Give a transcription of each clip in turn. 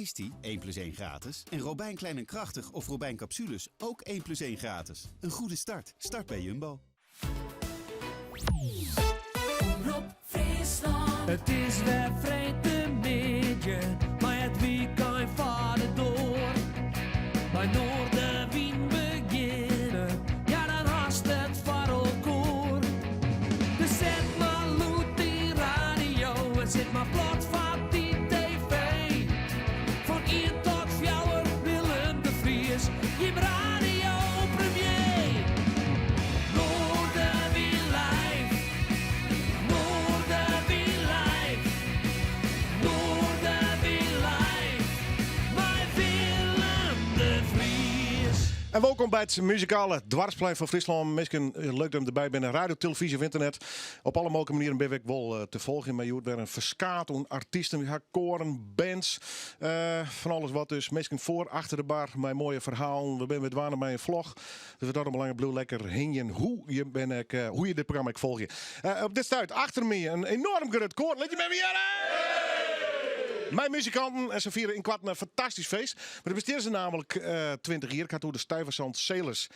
Ice Tea, 1 plus 1 gratis. En Robijn Klein en Krachtig of Robijn Capsules, ook 1 plus 1 gratis. Een goede start. Start bij Jumbo. Omrop Fryslân. It is wer freedtemiddei, mei it wykein foar de doar. By Noardewyn begjinne, ja dan hast it foar elkoar. Dus set mar lûd dyn radio en sit mar plat foar dy TV. Fan ien tot fjouwer, Willem de Vries, jim radiopremier. Noardewyn live, Noardewyn live, Noardewyn live, mei Willem de Vries. En wolkom by it muzikale doarpsplein fan Fryslân. Minsken, leuk dat jim derby binne. Radio, televyzje of ynternet. Op alle mooglike manieren binne wy wol te folgjen. Mar hjoed wer in ferskaat oan artysten. Wy ha koaren, bands, fan alles wat. Dus minsken foar, achter de bar mei moaie ferhalen. We binne wer dwaande mei in vlog. Dus wat dat oanbelanget bliuw lekker hingjen hoe je bin ek, hoe je dit programma ek folgje. Op dit stuit achter my in enoarm grut koar. Lit jim even hearre! Mei muzikanten en se fiere ynkoarten in fantastysk feest. Mar dat bestean se namelijk 20 jier. Ik ha it oer de Stuyvesant Sailors.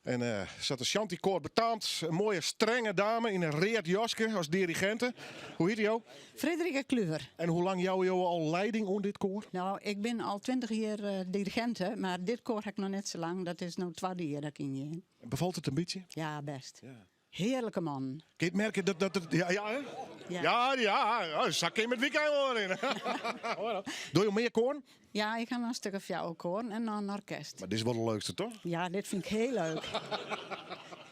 En sa't de shantykoar betaamt, in moaie strenge dame yn in read jaske as diriginte. Hoe hjit jo? Frederike Kluwer. En hoe lang jouwe jo al leiding oan dit koar? No, ik bin al 20 jier diriginte, mar dit koar ha ik noch net sa lang. Dat is no it twadde jier dat ik yn gean. Befalt it in bytsje? Ja, bêst. Hearlike mannen. Kin je it merke dat dat ja, ja, hè? Ja. Ja, ja, ja, sa kin it wykein wol rinne. Dogge jo mear koaren? Ja, ik ha noch in stik of fjouwer koaren en noch in orkest. Mar dit is wol de leukste, toch? Ja, dit fyn ik hiel leuk.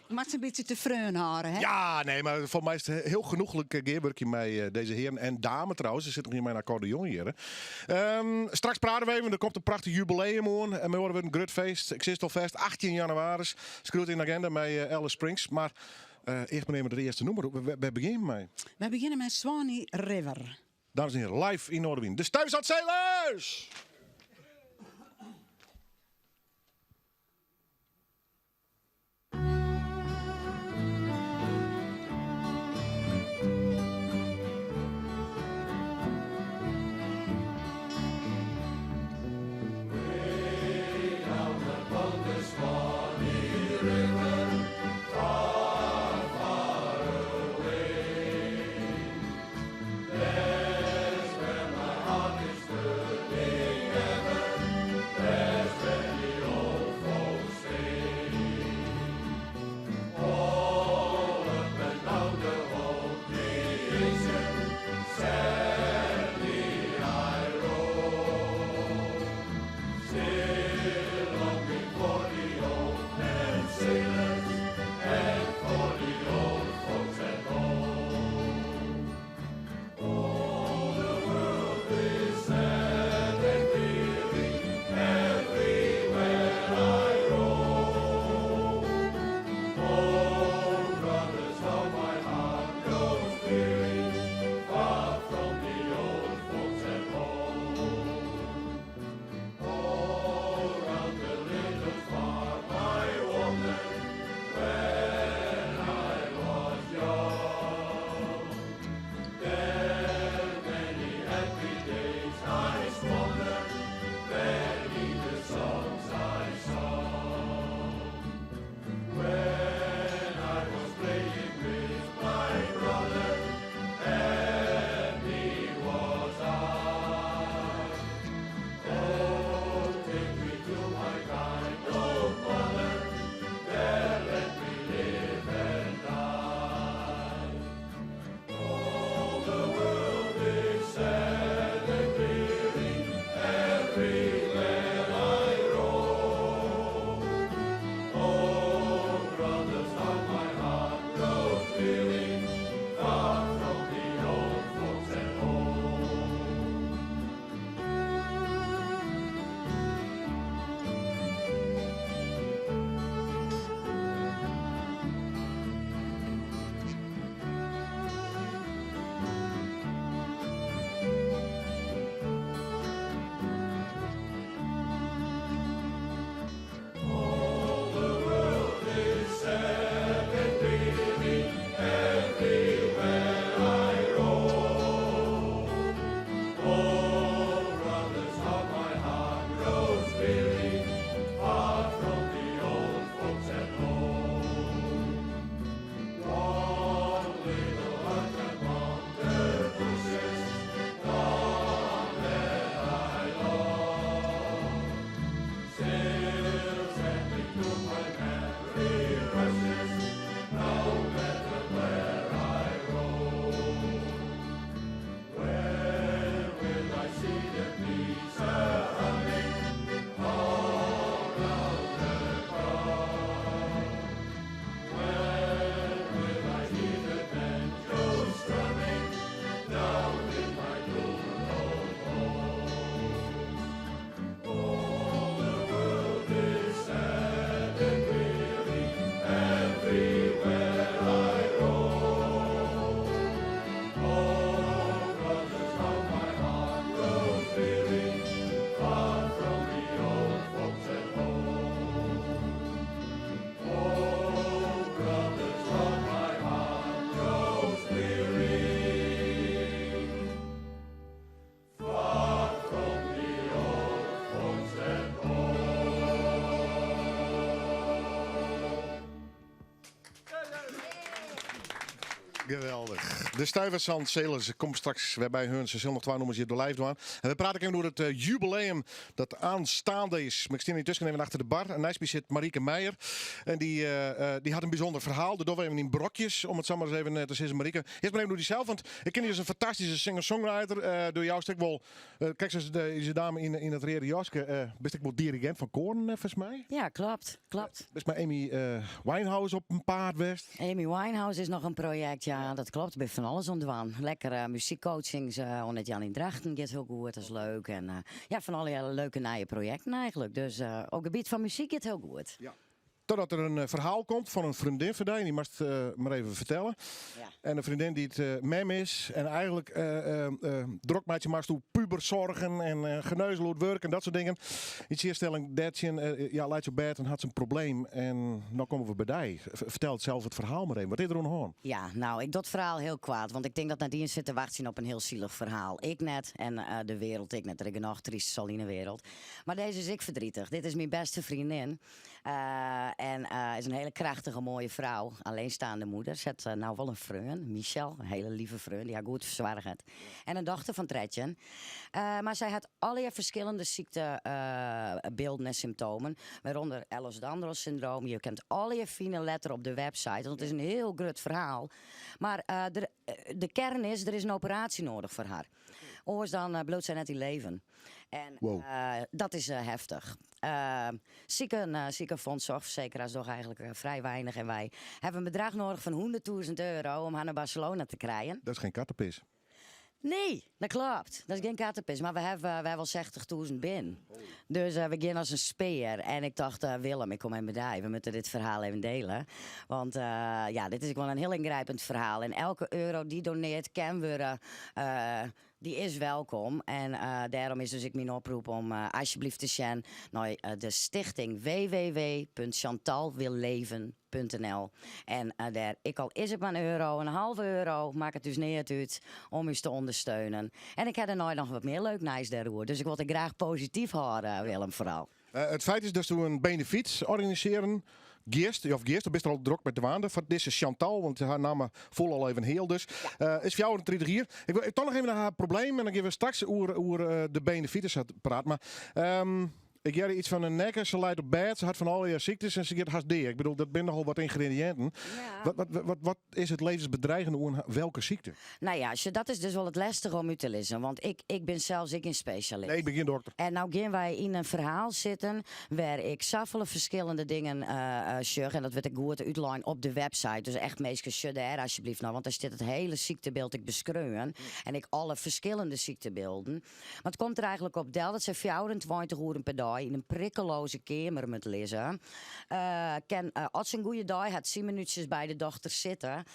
Je moat se in bytsje te freon hâlde, hè? Ja, nee, mar foar my is it hiel genoeglik gearwurkjen mei dizze hearen en dame trouwens. Der sit noch ien mei in akkordeon hjir. Straks prate we even, der komt in prachtich jubileum oan en mei oare wurden in grut feest. Ik sis it alfêst, 18 jannewaris. Skriuw it yn de agenda mei Alice Springs. Mar earst mar even it earste nûmer. Wêr begjinne we mei? Wy begjinne mei Swanee River. Dames en heren, live yn Noardewyn, de Stuyvesant Sailors! Geweldich. De Stuyvesant Sailors komt straks wer by hun. Se sille noch twa nûmers hjir live dwaan. En we prate even oer it eh, jubileum dat aanstaande is. Mar ik stean yntusken even achter de bar. En neist my sit Marieke Meijer. En dy, eh, eh, dy hat in bysûnder ferhaal. Dat dogge we even yn brokjes, om it sa mar ris even te sizzen. Marieke, earst mar even oer dysels. Want ik ken dy as in fantastyske singer-songwriter. Uh, do joust ek wol Kijk, sa dizze dame yn, yn it reade jaske. Uh, bist ek wol dirigint fan koaren, neffens my? Ja, klopt. Klopt. Bist mei Amy Winehouse op 'en paad west? Amy Winehouse is noch in projekt, ja, dat klopt. Ik bin fan alles oan it dwaan. Lekker muzykcoachings oan it Jan yn Drachten giet hiel goed, dat is leuk. En ja, fan alle leuke nije projekten eigentlik. Dus op gebiet fan muzyk giet hiel goed. Ja. Totdat der in ferhaal komt fan in freondin fan dy, en dy moatst mar even fertelle. Ja. En in freondin dy't mem is en eigentlik drok meitsje moatst oer puberzorgen en geneuzel oer it wurk en dat soart dingen. Yn tsjinstelling dêrtsjin ja, leit se op bêd en hat se in probleem. En no komme we by dy. Fertel sels it ferhaal mar even. Wat is der oan de hân? Ja, nou, ik doch it ferhaal hiel koart, want ik tink dat net ien sit te wachtsjen op in hiel sielich ferhaal. Ik net en de wereld ek net. Der is genôch trysts al yn 'e wereld. Mar dizze is ek verdrietig. Dit is myn bêste freondin. En is in hiele krachtige, moaie frou. Alleenstaande moeder. Se hat no wol in freon, Michel, in hiele leave freon, dy't har goed fersoarget. En in dochter fan 13. Mar sy hat allegear ferskillende syktebylden en symptomen, wêrûnder Ehlers-Danlos syndroom. Je kinne it allegear fine letter op de website, want it is in hiel grut ferhaal. Mar de kern is, der is in operaasje nedich foar har. Oars dan bliuwt sy net yn leven. En dat is heftich. Siken, sikefonds, soarchfersekeraars dogge eigentlik frij weinich. En wy hawwe in bedrach nedich fan 100.000 euro om har nei Barcelona te krijen. Dat is gjin kattepis. Nee, dat klopt. Dat is gjin kattepis. Mar we hawwe, we hawwe al 60.000 binnen. Dus we gean as in spear. En ik tocht, Willem, ik kom even by dy. We moatte dit ferhaal even diele. Want ja, dit is gewoan in hiel yngrypend ferhaal. En elke euro dy't donearre kin wurde, dy is welkom. En dêrom is dus ek myn oprop om alsjeblieft te sjen nei de stichting www.chantalwilleven.nl. En dêr, ek al is it mar in euro, in halve euro, makket ús neat út om ús te ûndersteunen. En ik ha dêrnei noch wat mear leuk nijs dêroer. Dus ik wol it graach posityf hâlde, Willem, foaral. It feit is datsto in benefyt organisearjen giest, of giest, do bist der al drok mei dwaande foar dizze Chantal, want har namme foel al even heal dus. Is 34 jier. Ik wol toch noch even nei har probleem en dan gean we straks oer, oer de benefyt praten. Mar ik hearde yts fan in nekke, se leit op bêd, se hat fan allegear syktes en se giet hast dea. Ik bedoel, dat binne nochal wat yngrediïnten. Ja. Wat, wat, wat, wat is it levensbedreigende oan welke sykte? Nou ja, sjoch, dat is dus wol it lêstige om út te lizzen, want ik, ik bin sels ek gjin spesjalist. Nee, ik bin gjin dokter. En no gean wy yn in ferhaal sitten wêr ik safolle ferskillende dingen sjoch en dat wurdt ek goed útlein op de website. Dus echt minsken, sjoch dêr alsjeblieft nei, want dêr stiet it hiele syktebyld ek beskreaun en ek alle ferskillende syktebeelden. Mar it komt der eigentlik op del dat sy 24 oeren per dei yn in prikkeloze keamer moat lizze. Kin, as se in goede dei hat, tsien minútsjes by de dochter sitte.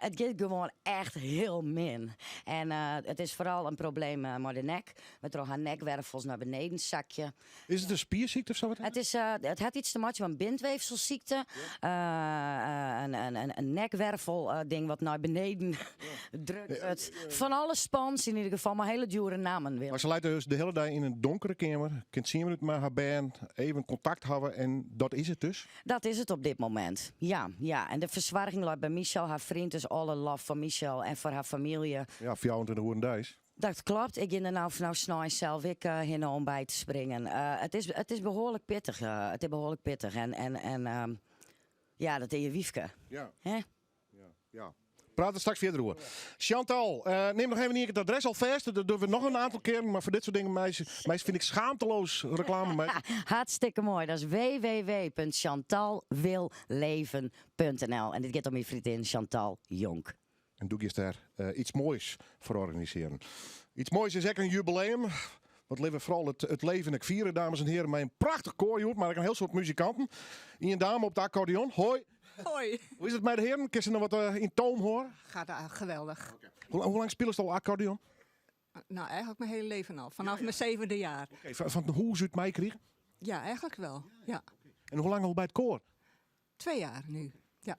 It giet gewoan echt hiel min. En it is foaral in probleem mei de nek, wêrtroch har nekwervels nei beneden sakje. Is it in spiersykte of sa? It is, it hat yts te meitsjen mei in bindweefselsykte. In nekwervelding wat nei beneden drukt wurdt. Fan alle spans yn ieder gefal, mei hiele djoere nammen. Mar se leit dus de hiele dei yn in donkere keamer, kin tsien minuten mei har bern even kontakt hawwe en dat is it dus? Dat is it op dit momint, ja. ja. En de fersoarging leit by Michel, har freon, dus alle lof foar Michel en foar har famylje. Ja, 24 oeren deis. Dat klopt. Ik gean der no fanôf snein sels ek hinne om by te springen. It is, it is behoarlik pittich. It is behoarlik pittich. En, en, en ja, dat is je wyfke. Ja. Hè? Ja, ja. Praat der straks fierder oer. Chantal, nim noch even ien kear it adres al fêst. Dat dogge we noch in oantal kearen. Mar foar dit soart dingen meis fyn ik schaamteloos reklame meitsjen. Hartstikke moai. Dat is www.chantalwilleven.nl. En dit giet om myn freondin Chantal Jonk. En doe giest dêr iets moais foar organisearjen. Iets moais is ek in jubileum. Want litte we foaral it, it leven ek fiere, dames en hearen, mei in prachtich koar hjoed, mar ek in hiel soad muzikanten. Ien dame op de akkordeon. Hoi. Hoi. Hoe is it mei de hearen? Kinst se noch wat yn toom hâlde? Gaat geweldig. Hoe, hoe lang spilest al akkordeon? Nou, eigenlijk mijn hele leven al. Vanaf mijn zevende jaar. Oké, fan, fan hûs út meikrigen? Ja, eigenlijk wel. Ja. En hoe lang al by it koar? Twee jaar nu. Ja.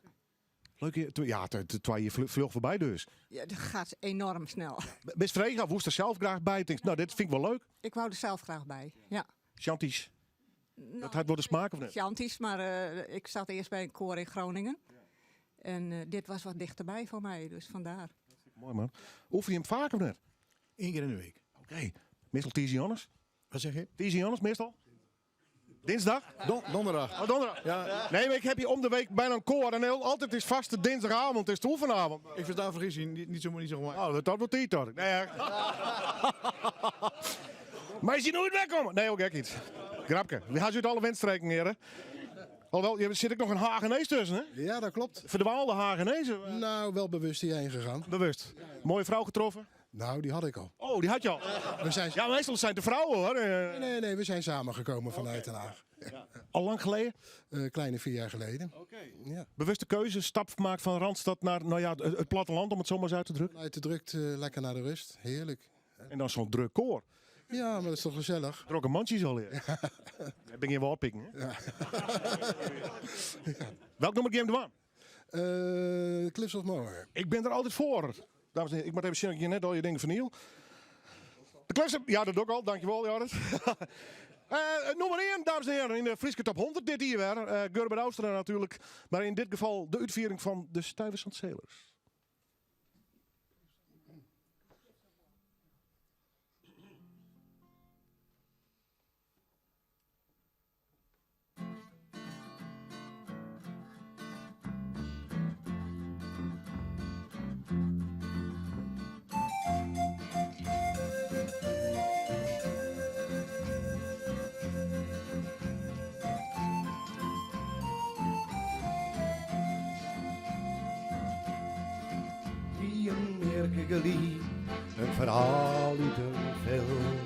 Leuk, ja, twa jier fluch foarby dus. Ja, dat gaat enorm snel. Bist frege of woest der sels graach by? Tinkst, nou, dit fyn ik wol leuk. Ik wou der zelf graag by, ja. Shanties, Nou, dat hat wol de smaak of net? Shanties, maar eh, ik zat eerst bij een koor in Groningen. En eh, dit was wat dichterbij voor mij, dus vandaar. Mooi man. Oefen je hem vaak of net? Eén keer in de week. Oké. Meestal Tizi Jannes? Wat zeg je? Tizi Jannes meestal? Dinsdag? Donderdag. Oh, donderdag. Ja. Nee, maar ik heb hier om de week bijna een koor. En heel, altijd is vast de dinsdagavond, is de oefenavond. Ik versta vergissing, niet, niet zo, niet zo gemakkelijk. Oh, dat, dat wordt die toch? Nee, hè? maar is hij nooit wegkomen? Nee, ook echt niet. Grapke. We gaan uit alle windstreken, heren. Alhoewel, je zit ik nog een Hagenees tussen, hè? Ja, dat klopt. Verdwaalde Hagenezen. Nou, wel bewust hierheen gegaan. Bewust. Mooie vrouw getroffen? Nou, die had ik al. Oh, die had je al. We zijn... Ja, meestal zijn het de vrouwen, hoor. Nee, nee, nee, we zijn samengekomen vanuit Den Haag. Al lang geleden? Kleine 4 jaar geleden. Oké. Ja. Bewuste keuze, stap gemaakt van Randstad naar nou ja, het platteland, om het zo maar eens uit te drukken. Vanuit de drukte lekker naar de rust. Heerlijk. En dan zo'n druk koor. Ja, maar dat is toch gezellig? Drokke mandjes al hier. Ja. Ben je wel oppikken, hè? Ja. ja. Welk nummer game doen Uh, Cliffs of Moher. Ik ben er altijd voor. Dames en heren, ik moet even zien dat ik je net al je dingen verniel. De Cliffs of... Ja, dat doe ik al. Dankjewel, Joris. Nummer 1, dames en heren, in de Frieske Top 100 dit jaar weer. Gurbe Douwstra natuurlijk. Maar in dit geval de uitviering van de Stuyvesant Sailors. Wie een merkegelie, een verhaal uit een film.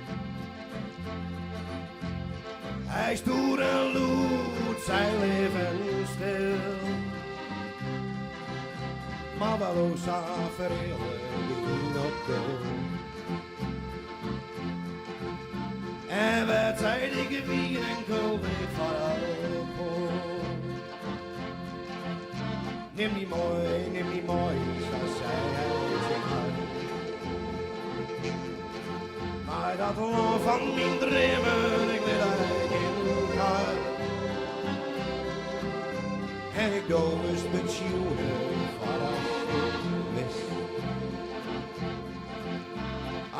Hij stoer en loet zijn leven stil. Maar wel osa verhelen op de En werd zij dikke bier en kulde van alcohol. Neem die mooi, neem die mooi, zo zei hij zich uit. Maar dat land van mijn dromen, ik liet uit in elkaar. En ik doos met schoenen van als ik wist.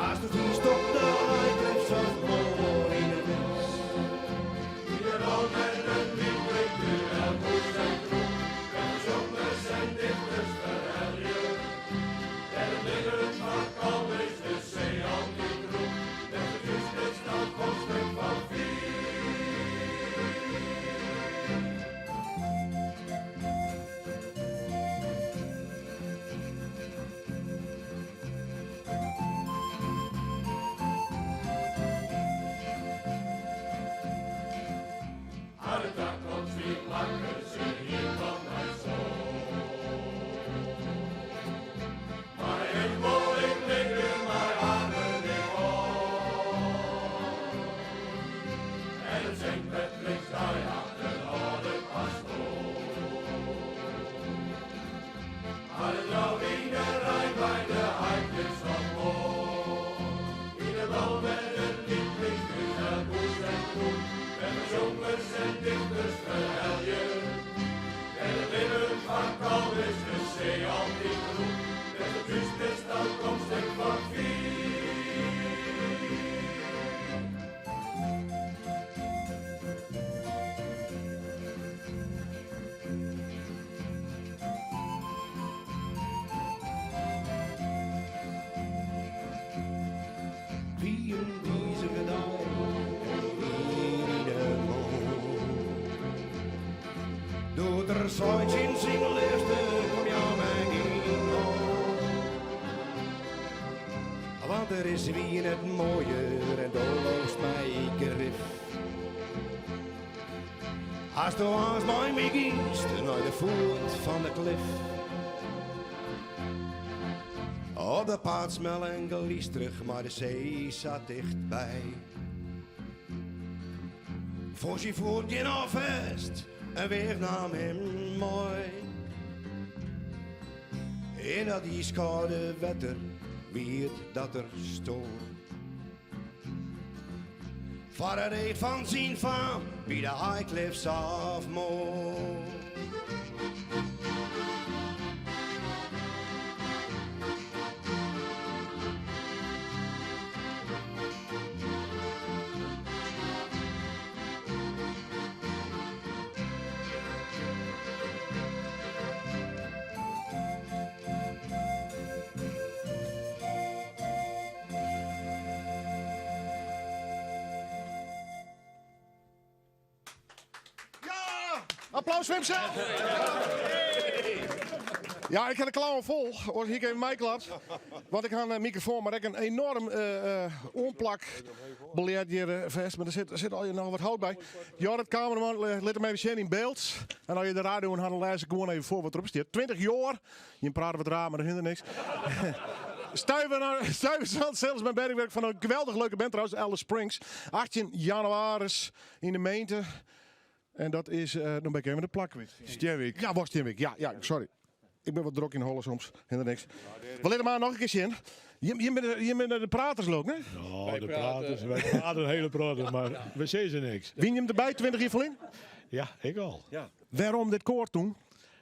Als de die stopte, ik bleef zo mooi in de mist. Ieder land met een lieflijk duel moest en kroeg. En zongers en dichters verhelje. En het midden van kalm is de zee altijd droeg. En het is de stad van stuk van vier. Aan het dak komt vier plakken, ze hier van mijn zoon. Maar ik wil ik liggen, mijn armen in En het zingt met links daar achter de pastoor. Maar het nou in de rij bij de heikjes van Moor. In de bal met een lievelings, en boes en koek. En de zongers en dichters verhelje. En het leven van kalm is de zee altijd groen. En de vuist is dan komst ik van vier. Wie een diezige dag en wie in de maan. Doet er zoiets in zijn liefde, kom jou mij niet aan. Want er is wie in het mooier en doorloost mij grif. Als de was bij mij giest naar de voet van de klif. Op de paard smel en gelies terug, maar de zee zat dichtbij. Voor ze voert geen vest en weer nam hem mooi. In dat ijskoude wetter, wie het dat er stoor. Faraday van zijn faam, wie de High Cliffs of Moher. Applaus foar himsels! Ja, ik ha de klauwen fol. Oars hie ik even meiklapt. Want ik ha in mikrofoan, mar ek in enoarm oanplakbiljet hjir fêst. Mar der sit, sit al noch wat hout by. Jorrit, kameraman, lit him even sjen yn byld. En as je de radio oan ha, dan lês ik gewoan even foar wat derop stiet. 20 jaar. Jim prate wat raar, mar dat hindert niks. Stuyvesant Sailors mei bergwerk fan in geweldich leuke band trouwens, Alice Springs. 18 jannewaris yn de gemeente. En dat is, no ben ik even de plak kwyt. Stienwyk. Ja, was Stienwyk. Ja, ja, sorry. Ik ben wat drok yn de holle soms. Hindert niks. We litte maar noch in kear sjen. Jim, jim binne de praters leuk, hè? Nou, de praters, wij praten een hele prater, maar we zeggen niks. Wie jim derby 20 jaar ferlyn? Ja, ik al. Ja. Wêrom dit koar toen?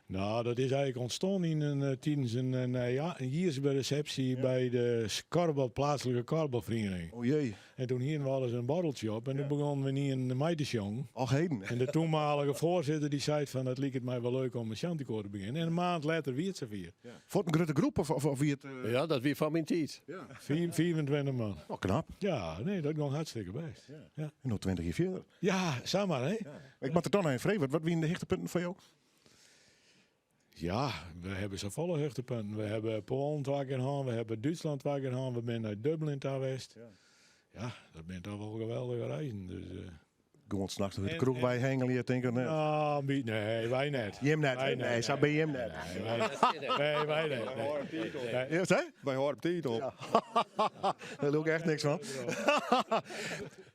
Nou, dat is eigenlijk ontstaan in een, tijdens een, ja, een jiersreseptie bij de korfbal, plaatselijke korfbalvereniging. Oh jee. En toen hienen we al eens een borreltje op en toen begonnen we niet in mei te jongen. Och heden. En de toenmalige voorzitter die zei van het liep het mij wel leuk om een shantykoor te beginnen. En een maand later wie het zover. Ja. Voor een grote groep of wie het? Ja, dat wie van mijn tijd. Ja. 24 man. Oh, knap. Ja, nee, dat ging hartstikke best. Ja. Ja. En nog 20 jaar verder. Ja, zeg maar hè. Ja. Ik moet er toch nog even vragen. Wat wie de hoogtepunten van jou? Ja, we hebben zo volle hoogtepunten. We hebben Polen twee keer gehad, we hebben Duitsland twee keer gehad, we zijn naar Dublin daar geweest. Ja. Ja, dat bent toch wel geweldige reizen. Dus, Gewoon s'nachts de En- kroeg bij hengelen, je denkt, nee. Nou, nee, wij net. Jim net. Wij Nee, zo ben Jim net. Nee, wij, nee, wij net. Nee. Nee. Ja, hè? Wij horen op tijd op. Daar doe ik echt niks van.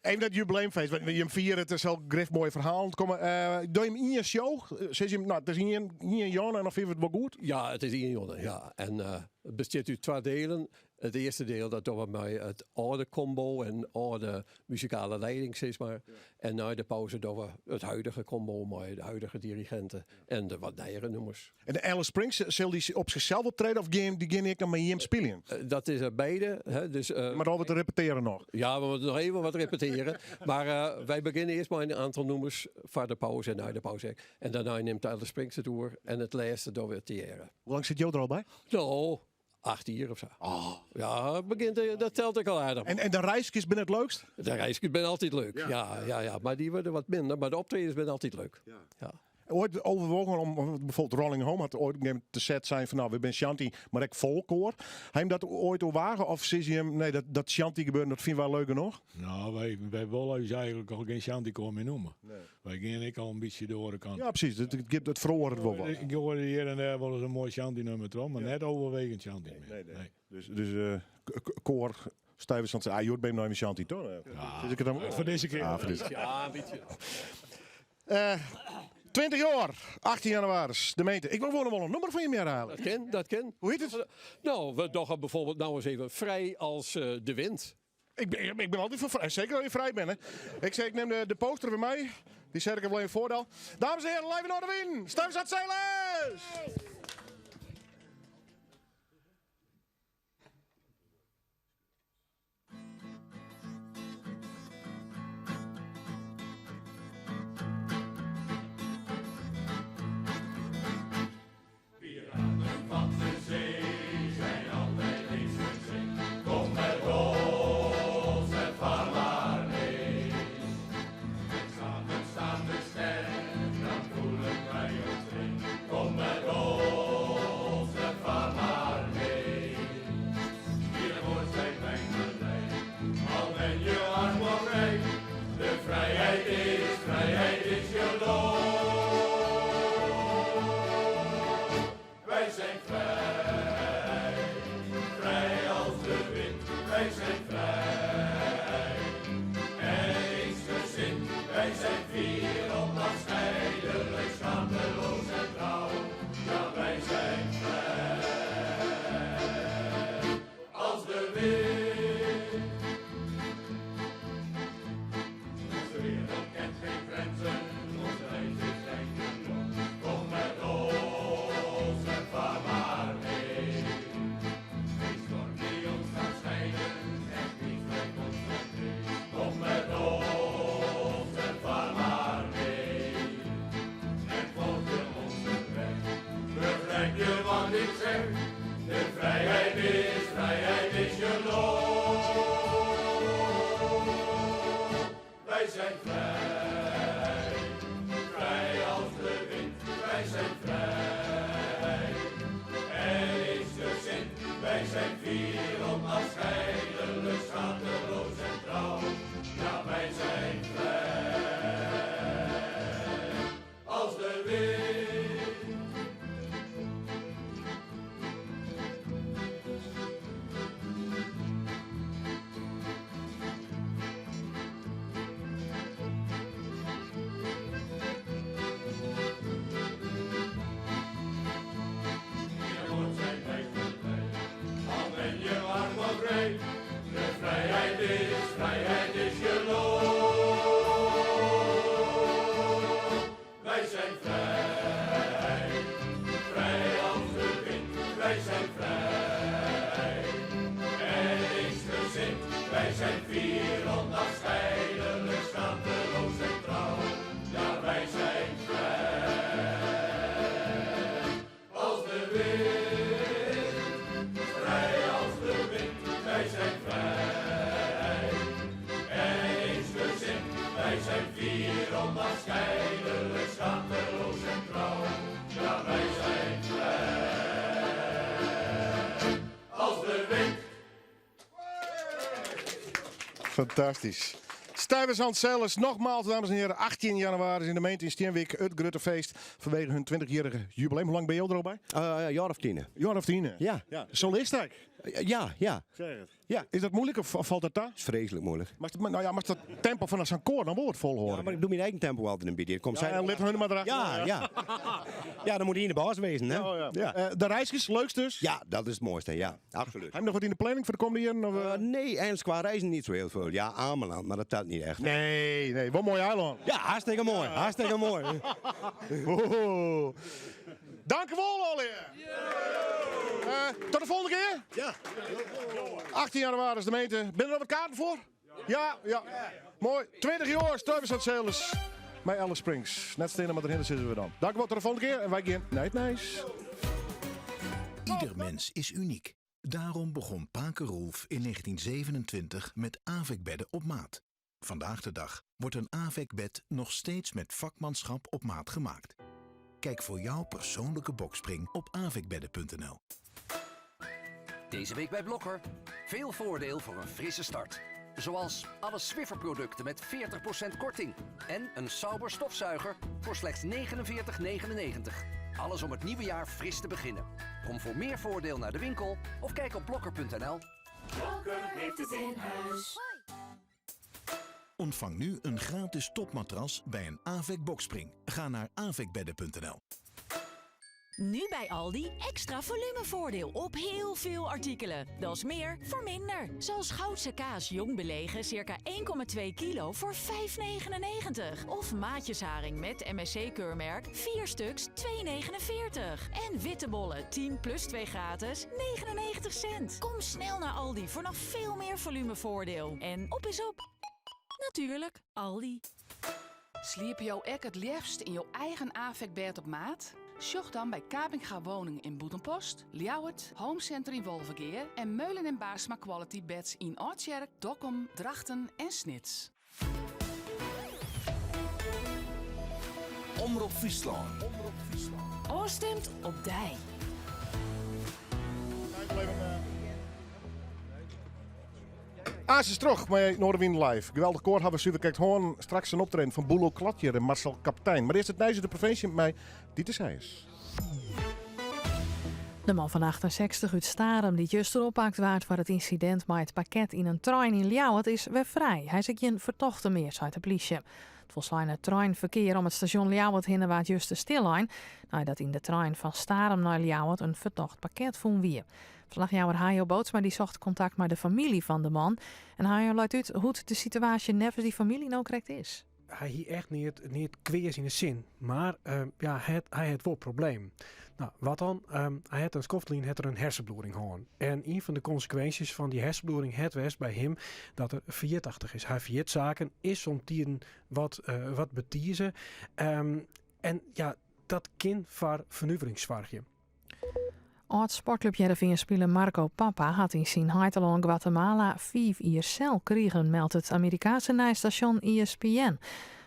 Even dat jubileumfeest. Want je viert het is al grif mooi verhaal. Kom, doe je hem in je show? Zeg je hem, nou, het is in Jan en of vind je het wel goed? Ja, het is in Jonne, ja. En het bestaat uit twee delen. Het eerste deel, dat doen we met het oude combo en oude muzikale leiding, zeg maar. En na de pauze doen we het huidige combo met de huidige dirigenten en de wat nieuwere nummers. En de Alice Springs, zal die op zichzelf optreden of die gaan ik dan met hem spelen? Dat is er beide. Hè, dus, maar dan wat te repeteren nog? Ja, we moeten nog even wat repeteren. Maar wij beginnen eerst maar een aantal nummers voor de pauze en na de pauze. En daarna neemt Alice Springs het door en het laatste doen we Thierry. Hoe lang zit Jo er al bij? Nou, 8 uur of zo. Oh. Ja, het begint, dat telt ik al aardig. En de reisjes ben het leukst? De reisjes ben altijd leuk, ja. Ja, ja, ja. Maar die worden wat minder, maar de optredens zijn altijd leuk. Ja. Ja. Ooit overwogen om, bijvoorbeeld Rolling Home had ooit een keer te set zijn van nou, we zijn Shanti, maar ik volkoor. Hij hem dat ooit overwagen of zie je hem, nee, dat Shanti gebeuren, dat vinden wij leuker nog? Nou, wij willen ons eigenlijk al geen Shanti-koor meer noemen. Nee. Wij gingen ik al een beetje door de kant. Ja, precies. Het verhoort het wel wat. Ik hoorde hier en daar wel eens een mooi Shanti-nummer terug, maar net overwegend Shanti meer. Nee, nee. Nee. Dus koor, Stuyvesant zei, ah, joh, ben je nou even Shanti, toch? Ja. Dus ik het dan Voor deze keer. Ja, voor deze keer. Ja, een beetje. 20 jaar, 18 januari, de gemeente. Ik wil gewoon nog wel een nummer van je meer halen. Dat ken, dat ken. Hoe heet het? Nou, we dachten bijvoorbeeld nou eens even vrij als de wind. Ik ben altijd voor vrij, zeker als je vrij bent. Hè. Ik zeg, ik neem de poster bij mij. Die zet ik er wel in voordeel. Dames en heren, live in Noardewyn. Stuyvesant Sailors! Piraten van de zee zijn altijd eensgezind. Kom met ons en vaar maar mee. En samen staan we sterk, dan voelen wij ons vrij. Kom met ons en vaar maar mee. Hiervoor zijn wij gelijk, al ben je arm of rijk. De vrijheid is je loon. Wij zijn vrij, vrij als de wind. Wij zijn vrij en eensgezind. Wij zijn fier onafscheidelijk, schaamteloos en trouw. Ja, wij zijn vrij als de wind. Onze wereld kent geen grenzen, onze reis is eindeloos. Kom met ons en vaar maar mee. Geen storm die ons kan scheiden en niets brengt ons verdriet. Kom met ons en vaar maar mee. En volg je onze weg, begrijp je wat ik zeg? De vrijheid is je loon. Wij zijn vrij, vrij als de wind. Wij zijn fier onafscheidelijk, schaamteloos en trouw. Ja, wij zijn vrij als de wind. Fantastysk. Stuyvesant Sailors, nogmaals, dames en heren, 18 januari in de gemeente in Stienwyk, it grutte feest fanwege hun 20-jierrige jubileum. Hoe lang binne jo der al by? Jaar of 10. Jaar of 10? Ja. Ja. Solist ek? Ja. Zeg it. Ja. Is dat muoilik of falt dat ta? Is freeslik muoilik. Maar, nou ja, mar dat tempo fan sa'n koar dan wol folhâlde. Ja, mar ik doch myn eigen tempo altyd in bytsje. Komt Ja, en lit hun mar derachter. Ja. Ja, dan moat ien de baas wêze, hè? Ja, ja. Ja. De reiskes, leukst dus? Ja, dat is it moaiste, ja. Absolút. Ha jim noch wat yn de planning foar de kommende jierren? Of? Nee, eigenlijk qua reizen niet zo heel veel. Ja, Ameland, maar dat telt niet echt. Nee, wol in moai eilân. Ja, hartstikke moai. Hartstikke moai. Oeh. Dankjewol, allegear. Tot de folgjende kear. Ja. 18 januari de gemeente. Binne der noch wat kaarten foar? Ja. Moai. 20 jaar, Stuyvesant Sailors. Mei Alice Springs. Net stean mar derhinne sizze we dan. Dankjewol, tot de folgjende kear. En wy gean nei it nijs. Ieder mens is uniek. Daarom begon Pake Rolf in 1927 met AVEC-bedden op maat. Vandaag de dag wordt een AVEC-bed nog steeds met vakmanschap op maat gemaakt. Kijk voor jouw persoonlijke boxspring op avecbedden.nl. Deze week bij Blokker. Veel voordeel voor een frisse start. Zoals alle Swiffer-producten met 40% korting. En een Sauber stofzuiger voor slechts 49,99. Alles om het nieuwe jaar fris te beginnen. Kom voor meer voordeel naar de winkel of kijk op blokker.nl. Blokker heeft het in huis. Ontvang nu een gratis topmatras bij een AVEC boxspring. Ga naar avecbedden.nl. Nu bij Aldi extra volumevoordeel op heel veel artikelen. Dat is meer voor minder. Zoals Goudse kaas jong belegen circa 1,2 kilo voor 5,99. Of maatjesharing met MSC-keurmerk 4 stuks 2,49. En witte bollen 10 plus 2 gratis 99 cent. Kom snel naar Aldi voor nog veel meer volumevoordeel. En op is op. Natuurlijk, Aldi. Sliepe jo ek it leafst yn jo eigen AVEC-bêd op maat? Sjoch dan by Kapinga Woning yn Bûtenpost, Ljouwert, Home Center yn Wolvegea en Meulen en Baarsma Quality Beds yn Aldtsjerk, Dokkum, Drachten en Snits. Omrop Fryslân. Ofstimd op dy. Aansens troch mei Noardewyn Live. Geweldich koar hawwe we suver krekt hân. Straks in optreden fan Boelo Klatjer en Marcel Kaptein. Mar earst it nijs út de provinsje mei Diete Seijers. De man fan 68 út Starum dy't juster oppakt waard foar it ynsidint mei it pakket yn in trein yn Ljouwert is wer frij. Hy is ek gjin fertochte mear, seit de plysje. It folsleine treinferkear om it stasjon Ljouwert hinne waard juster stillein, neidat yn de trein fan Starum nei Ljouwert in fertocht pakket fûn wie. Ferslachjouwer Hayo Bootsma dy socht kontakt mei de famylje fan de man. En Hayo leit út hoe't de situaasje neffens dy famylje no krekt is. Hy hie echt neat kweas yn 'e sin, mar ja, hy hat wol probleem. No, wat dan? Hy hat in skoft lyn hat er in hersenbloeding hân. En ien fan de konsekwinsjes fan dy hersenbloeding hat west by him dat er ferjitachtich is. Hy ferjit saken, is somtiden wat betize. En ja, dat kin foar fernuvering soargje. Ald-sportklup Hearrenfean-spiler Marco Pappa hat yn syn heitelân Guatemala 5 jier sel krigen, meldt it Amerikaanske nijsstasjon ESPN.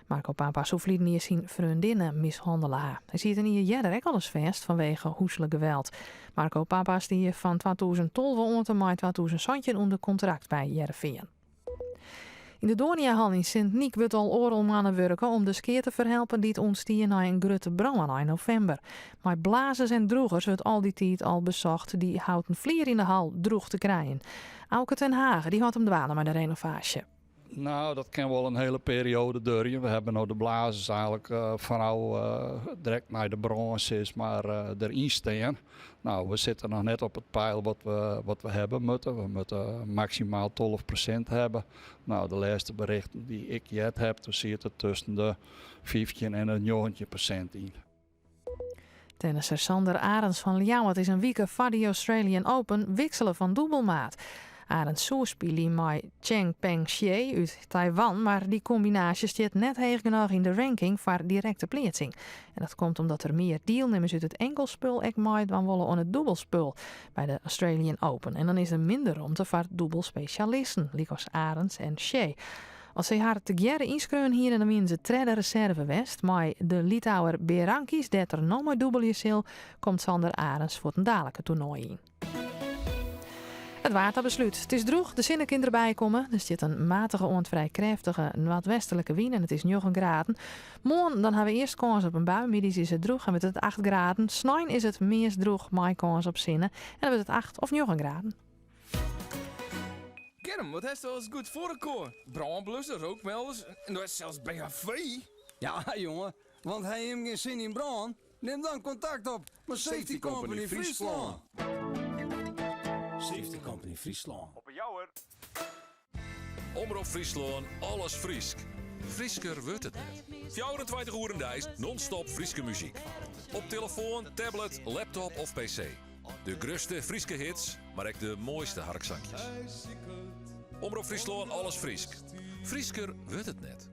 Marco Pappa soe ferline jier syn freondinne mishannele ha. Hy siet in jier earder ek alris fêst fanwege hûslik geweld. Marco Pappa stie fan 2012 oant en mei 2017 ûnder kontrakt by Hearrenfean. Yn de Doniahal yn Sint Nyk wurdt al oardel moanne wurke om de skea te ferhelpen dy't ûntstie nei in grutte brân ein novimber. Mei blazers en drûgers wurdt al dy tiid al besocht dy houten flier yn de hal drûch te krijen. Auke ten Hage dy hâldt him dwaande mei de renovaasje. Nou, dat kin wol in hiele perioade duorje. We hawwe no de blazers eigenlik fanôf direkt nei de brân sis mar deryn stean. Nou, we sitte noch net op it peil wat we hawwe moatte. We moatte maksimaal 12% hawwe. Nou, de lêste berichten dy't ik heard haw, dêr siet it tusken de 15 en de 19% yn. Tennisser Sander Arends fan Ljouwert is in wike foar de Australian Open wiksele fan dûbelmaat. Arends soe spylje mei Cheng Peng Hsieh út Taiwan, mar dy kombinaasje stiet net heech genôch yn de ranking foar direkte pleatsing. En dat komt omdat der mear dielnimmers út it inkelspul ek meidwaan wolle oan it dûbelspul by de Australian Open. En dan is der minder romte foar dûbelspesjalisten, lykas Arends en Hsieh. As sy har tegearre ynskreaun hiene, dan wiene se tredde reserve west. Mei de Litouwer Berankis, dêr't er no mei dûbelje sil, komt Sander Arends fuortendalik it toernoai yn. It waar ta beslút. It is drûch, de sinne kin derby komme. Der stiet in matige oant frij krêftige noardwestlike wyn en it is njoggen graden. Moarn dan ha we earst kâns op in bui. Middeis is it drûch en wurdt it acht graden. Snein is it meast drûch mei kâns op sinne en dan wurdt it acht of njoggen graden. Germ, wat hast alles goed foar elkoar? Brânblusser, rookmelders en do hast sels BHV. Ja, jonge, want ha jim gjin sin yn brân? Nim dan kontakt op mei Safety Company Fryslân. Safety Company Fryslân. Op 'e Jouwer. Omrop Fryslân, alles Frysk. Frysker wurdt it net. 24 oeren deis non-stop Fryske muzyk. Op telefoan, tablet, laptop of PC. De grutste Fryske hits, mar ek de moaiste harksankjes. Omrop Fryslân, alles Frysk. Frysker wurdt it net.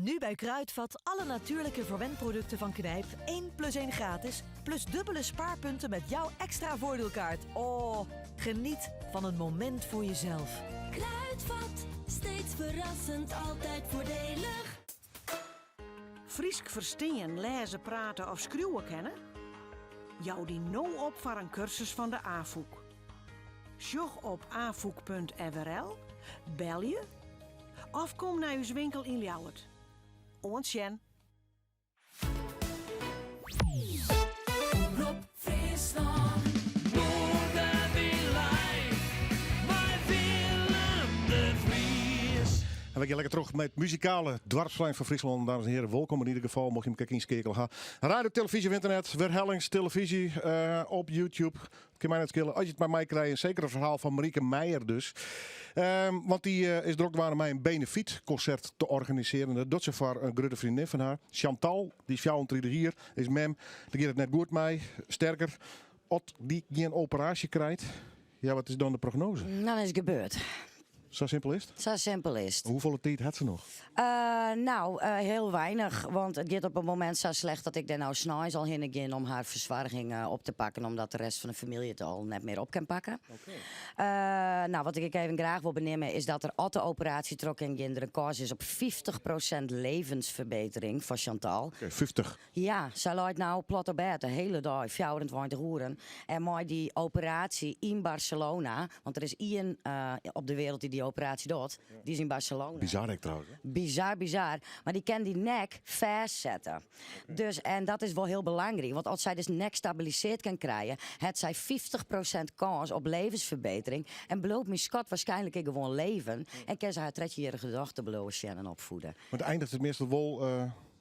Nu bij Kruidvat alle natuurlijke verwendproducten van Knijp 1 plus 1 gratis, plus dubbele spaarpunten met jouw extra voordeelkaart. Oh, geniet van een moment voor jezelf. Kruidvat, steeds verrassend, altijd voordelig. Frysk ferstean, lêze, prate of skriuwe kinne? Jou dy no op foar in kursus fan de Afûk. Sjoch op afûk.frl, belje of kom nei ús winkel yn Ljouwert. Oant sjen! Omrop Fryslân. Noardewyn live mei Willem de Vries. En we gean lekker troch mei it muzikale doarpsplein fan Fryslân. Dames en heren, wolkom yn ieder gefal, mocht je him krekt ynskeakele ha. Radio, televyzje of ynternet, werhellings, televyzje eh, op YouTube. Kin my net skele as je it mar meikrije. Seker it ferhaal fan Marieke Meijer dus. Ehm, want dy eh, is drok dwaande mei in benefytkonsert te organisearjen. Dat docht se foar in grutte freondin fan har. Chantal, dy is 34 jier, is mem. Dêr giet it net goed mei. Sterker, as dy gjin operaasje krijt, ja, wat is dan de prognose? Dan is it gebeurd. Sa simpel is it? Sa simpel is it. Hoefolle tiid hat se noch? Uh, nou, uh, heel weinig. Want it giet op it momint sa slecht dat ik dêr no sneins al hinne gean om har fersoarging uh, op te pakken, omdat de rest fan de famylje it al net mear op kin pakke. Okay. Nou, wat ik even graach wol beneame is dat der as de operaasje troch kin gean, der in kâns is op 50% levensferbetering foar Chantal. Oké, 50. Ja, sy leit no plat op bêd de hiele dei, 24 oeren. En mei dy operaasje yn Barcelona, want der is ien op de wereld dy't dy operaasje docht, dy is yn Barcelona. Bizar ek trouwens. Hè? Bizar, bizar. Mar dy kin dy nek fêstsette. Dus, en dat is wol hiel belangryk, want as sy dus nek stabiliseard kin krije, hat sy 50% kâns op levensferbetering en bliuwt myn skat waarskynlik ek gewoan leven en kin sy har trettjinjierrige dochter bliuwe sjen en opfiede. Want eindiget it meastal wol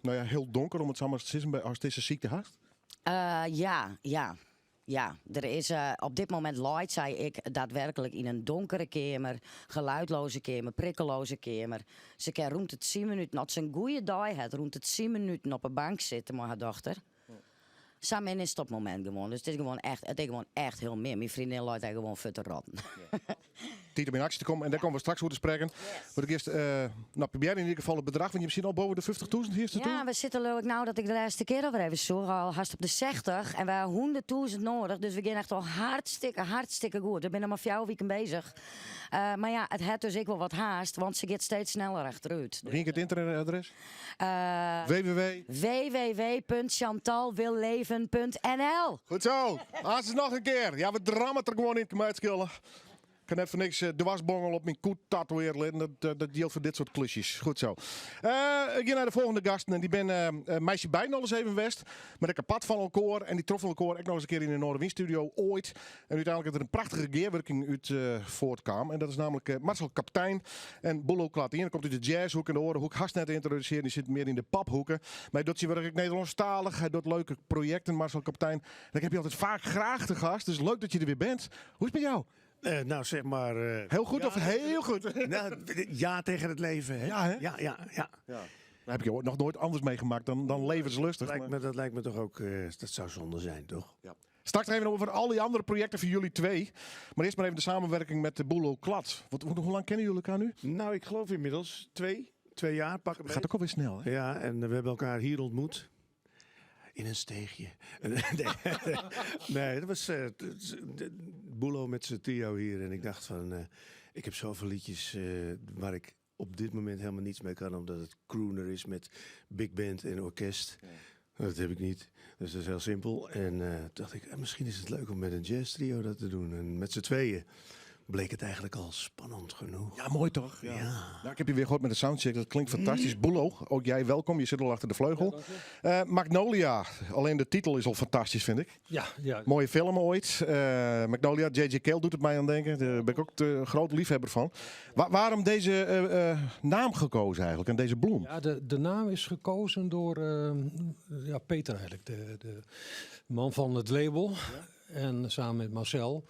nou ja, hiel donker, om it sa mar te sizzen, by ast dizze sykte hast? Uh, ja, ja. Ja, der is, uh, op dit momint leit sy ek daadwerklik yn in donkere keamer, geluidloze keamer, prikkeloze keamer. Se kin rûn de tsien minuten, as se in goede dei hat, rûn de tsien minuten op 'e bank sitte mei har dochter. Sa min is it op it momint gewoan. Dus it is gewoan echt, it is gewoan echt hiel min. Myn freondin leit dêr gewoan fuort te rotten. Tiid om yn aksje te kommen en dêr komme we straks oer te sprekken. Mar ik earst, uh, nou, probearje yn ieder gefal it bedrach, want je sitte al boppe de 50.000 hier Ja, we sitte leau ik no dat ik de lêste kear alwer even sjoch, al hast op de 60 en we ha 100.000 nedich, dus we gean echt al hartstikke, hartstikke goed. We binne noch mar fjouwer wiken bezich. Uh, mar ja, it hat dus ek wol wat haast, want se giet steeds sneller achterút. Noch ien kear it ynternetadres? Uh, www. www.chantalwilleven.nl Goed zo. Aanst noch in kear. Ja, we dramme it der gewoan yn, kin my it skele. Ik ha net foar niks de wasbongel op myn kût tatoeëarre litten. Dat, dat jildt foar dit soart klusjes. Goed zo. Uh, ik gean nei de folgjende gasten. En dy binne uh, mei syn beiden al ris even west. Mar ek apart fan elkoar. En dy troffen elkoar ek noch ris in kear yn de Noardewynstudio oait. En úteinlik is der in prachtige gearwurking út uh, fuortkaam. En dat is namelijk Marcel Kaptein en Boelo Klat. De iene komt út de jazzhoek en de oare hoek hast net te yntrodusearjen. Dy sit mear yn de pophoeke. Mar hy docht syn wurk ek Nederlânsktalich. Hy docht leuke projekten, Marcel Kaptein. En ik ha je altyd faak graach te gast. Dus leuk dat je der wer bent. Hoe is it mei jou? Uh, nou, zeg maar. Uh, heel goed ja, of heel goed? Nou, ja tegen het leven. Hè? Ja, hè? Ja, ja, ja. ja. Dat heb ik nog nooit anders meegemaakt dan, dan levenslustig. Lijkt me, dat lijkt me toch ook, uh, dat zou zonde zijn, toch? Ja. Straks even over al die andere projecten van jullie twee. Maar eerst maar even de samenwerking met de Boelo Klat. Wat, hoe, hoe lang kennen jullie elkaar nu? Nou, ik geloof inmiddels twee, twee jaar. Pak Gaat ook alweer snel, hè? Ja, en we hebben elkaar hier ontmoet. In een steegje. nee, nee, dat was uh, Boelo met zijn trio hier. En ik dacht van, uh, Ik heb zoveel liedjes eh, waar ik op dit moment helemaal niets mee kan, omdat het crooner is met big band en orkest. Dat heb ik niet. Dus dat is heel simpel. En eh, toen dacht ik, eh, misschien is het leuk om met een jazz trio dat te doen. En met z'n tweeën bleek het eigenlijk al spannend genoeg. Ja, mooi toch? Ja. Nou, ik heb je weer gehoord met de soundcheck. Dat klinkt fantastisch. Boelo, ook jij welkom. Je zit al achter de vleugel. Eh, Magnolia, alleen de titel is al fantastisch, vind ik. Ja, ja. Mooie film ooit. Eh, Magnolia, J.J. Cale doet het mij aan denken. Daar ben ik ook de groot liefhebber van. Waarom deze eh, eh, naam gekozen eigenlijk en deze bloem? Ja, de naam is gekozen door ja, Peter eigenlijk, de man van het label. En samen met Marcel.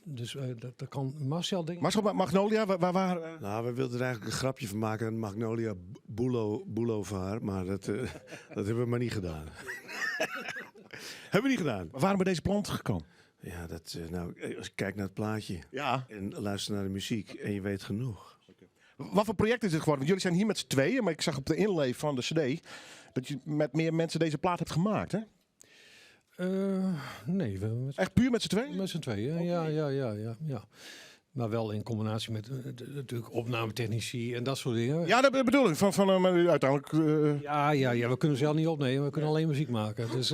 Dus dat kan Marcel denk ik. Marcel, Magnolia, waar, waar, Nou, we wilden er eigenlijk een grapje van maken, een Magnolia Boelo, Boulevard, maar dat, dat hebben we maar niet gedaan. hebben we niet gedaan. Maar waarom bij deze plant gekomen? Ja, dat, nou, als ik kijk naar het plaatje ja. en luister naar de muziek en je weet genoeg. Wat voor project is dit geworden? Want jullie zijn hier met z'n tweeën, maar ik zag op de inlay van de cd dat je met meer mensen deze plaat hebt gemaakt, hè? Nee. We met Echt puur met z'n tweeën? Met z'n tweeën, ja, ja, ja, ja, ja. Maar wel in combinatie met natuurlijk opnametechnici en dat soort dingen. Ja, dat bedoel ik. Van, maar uiteindelijk... Ja, ja, ja, we kunnen zelf niet opnemen. We kunnen alleen muziek maken. Dus,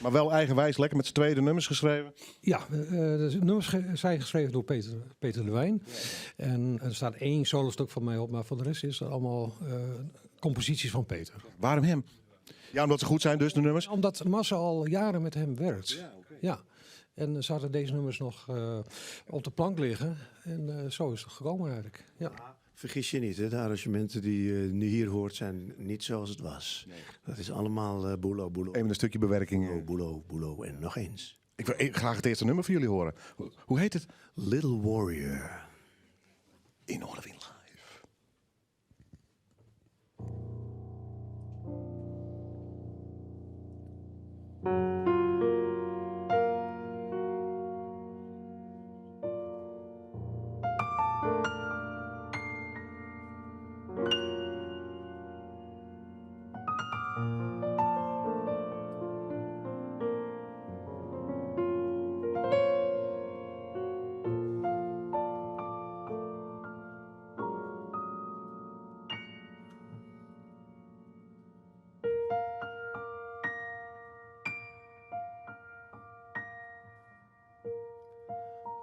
Maar wel eigenwijs, lekker met z'n tweeën de nummers geschreven. Ja, de nummers zijn geschreven door Peter de Wijn. En er staat één solostuk van mij op, maar voor de rest is het allemaal composities van Peter. Waarom hem? Ja, omdat ze goed zijn dus, de nummers? Omdat Marcel al jaren met hem werkt. Ja, oké. Ja. En ze hadden deze nummers nog op de plank liggen. En zo is het gekomen eigenlijk. Ja. Vergis je niet, hè? De arrangementen die je nu hier hoort zijn niet zoals het was. Nee. Dat is allemaal boelo, boelo. Even een stukje bewerking. Boelo, boelo, boelo en nog eens. Ik wil graag het eerste nummer van jullie horen. Hoe heet het? Little Warrior. In Noardewyn Live.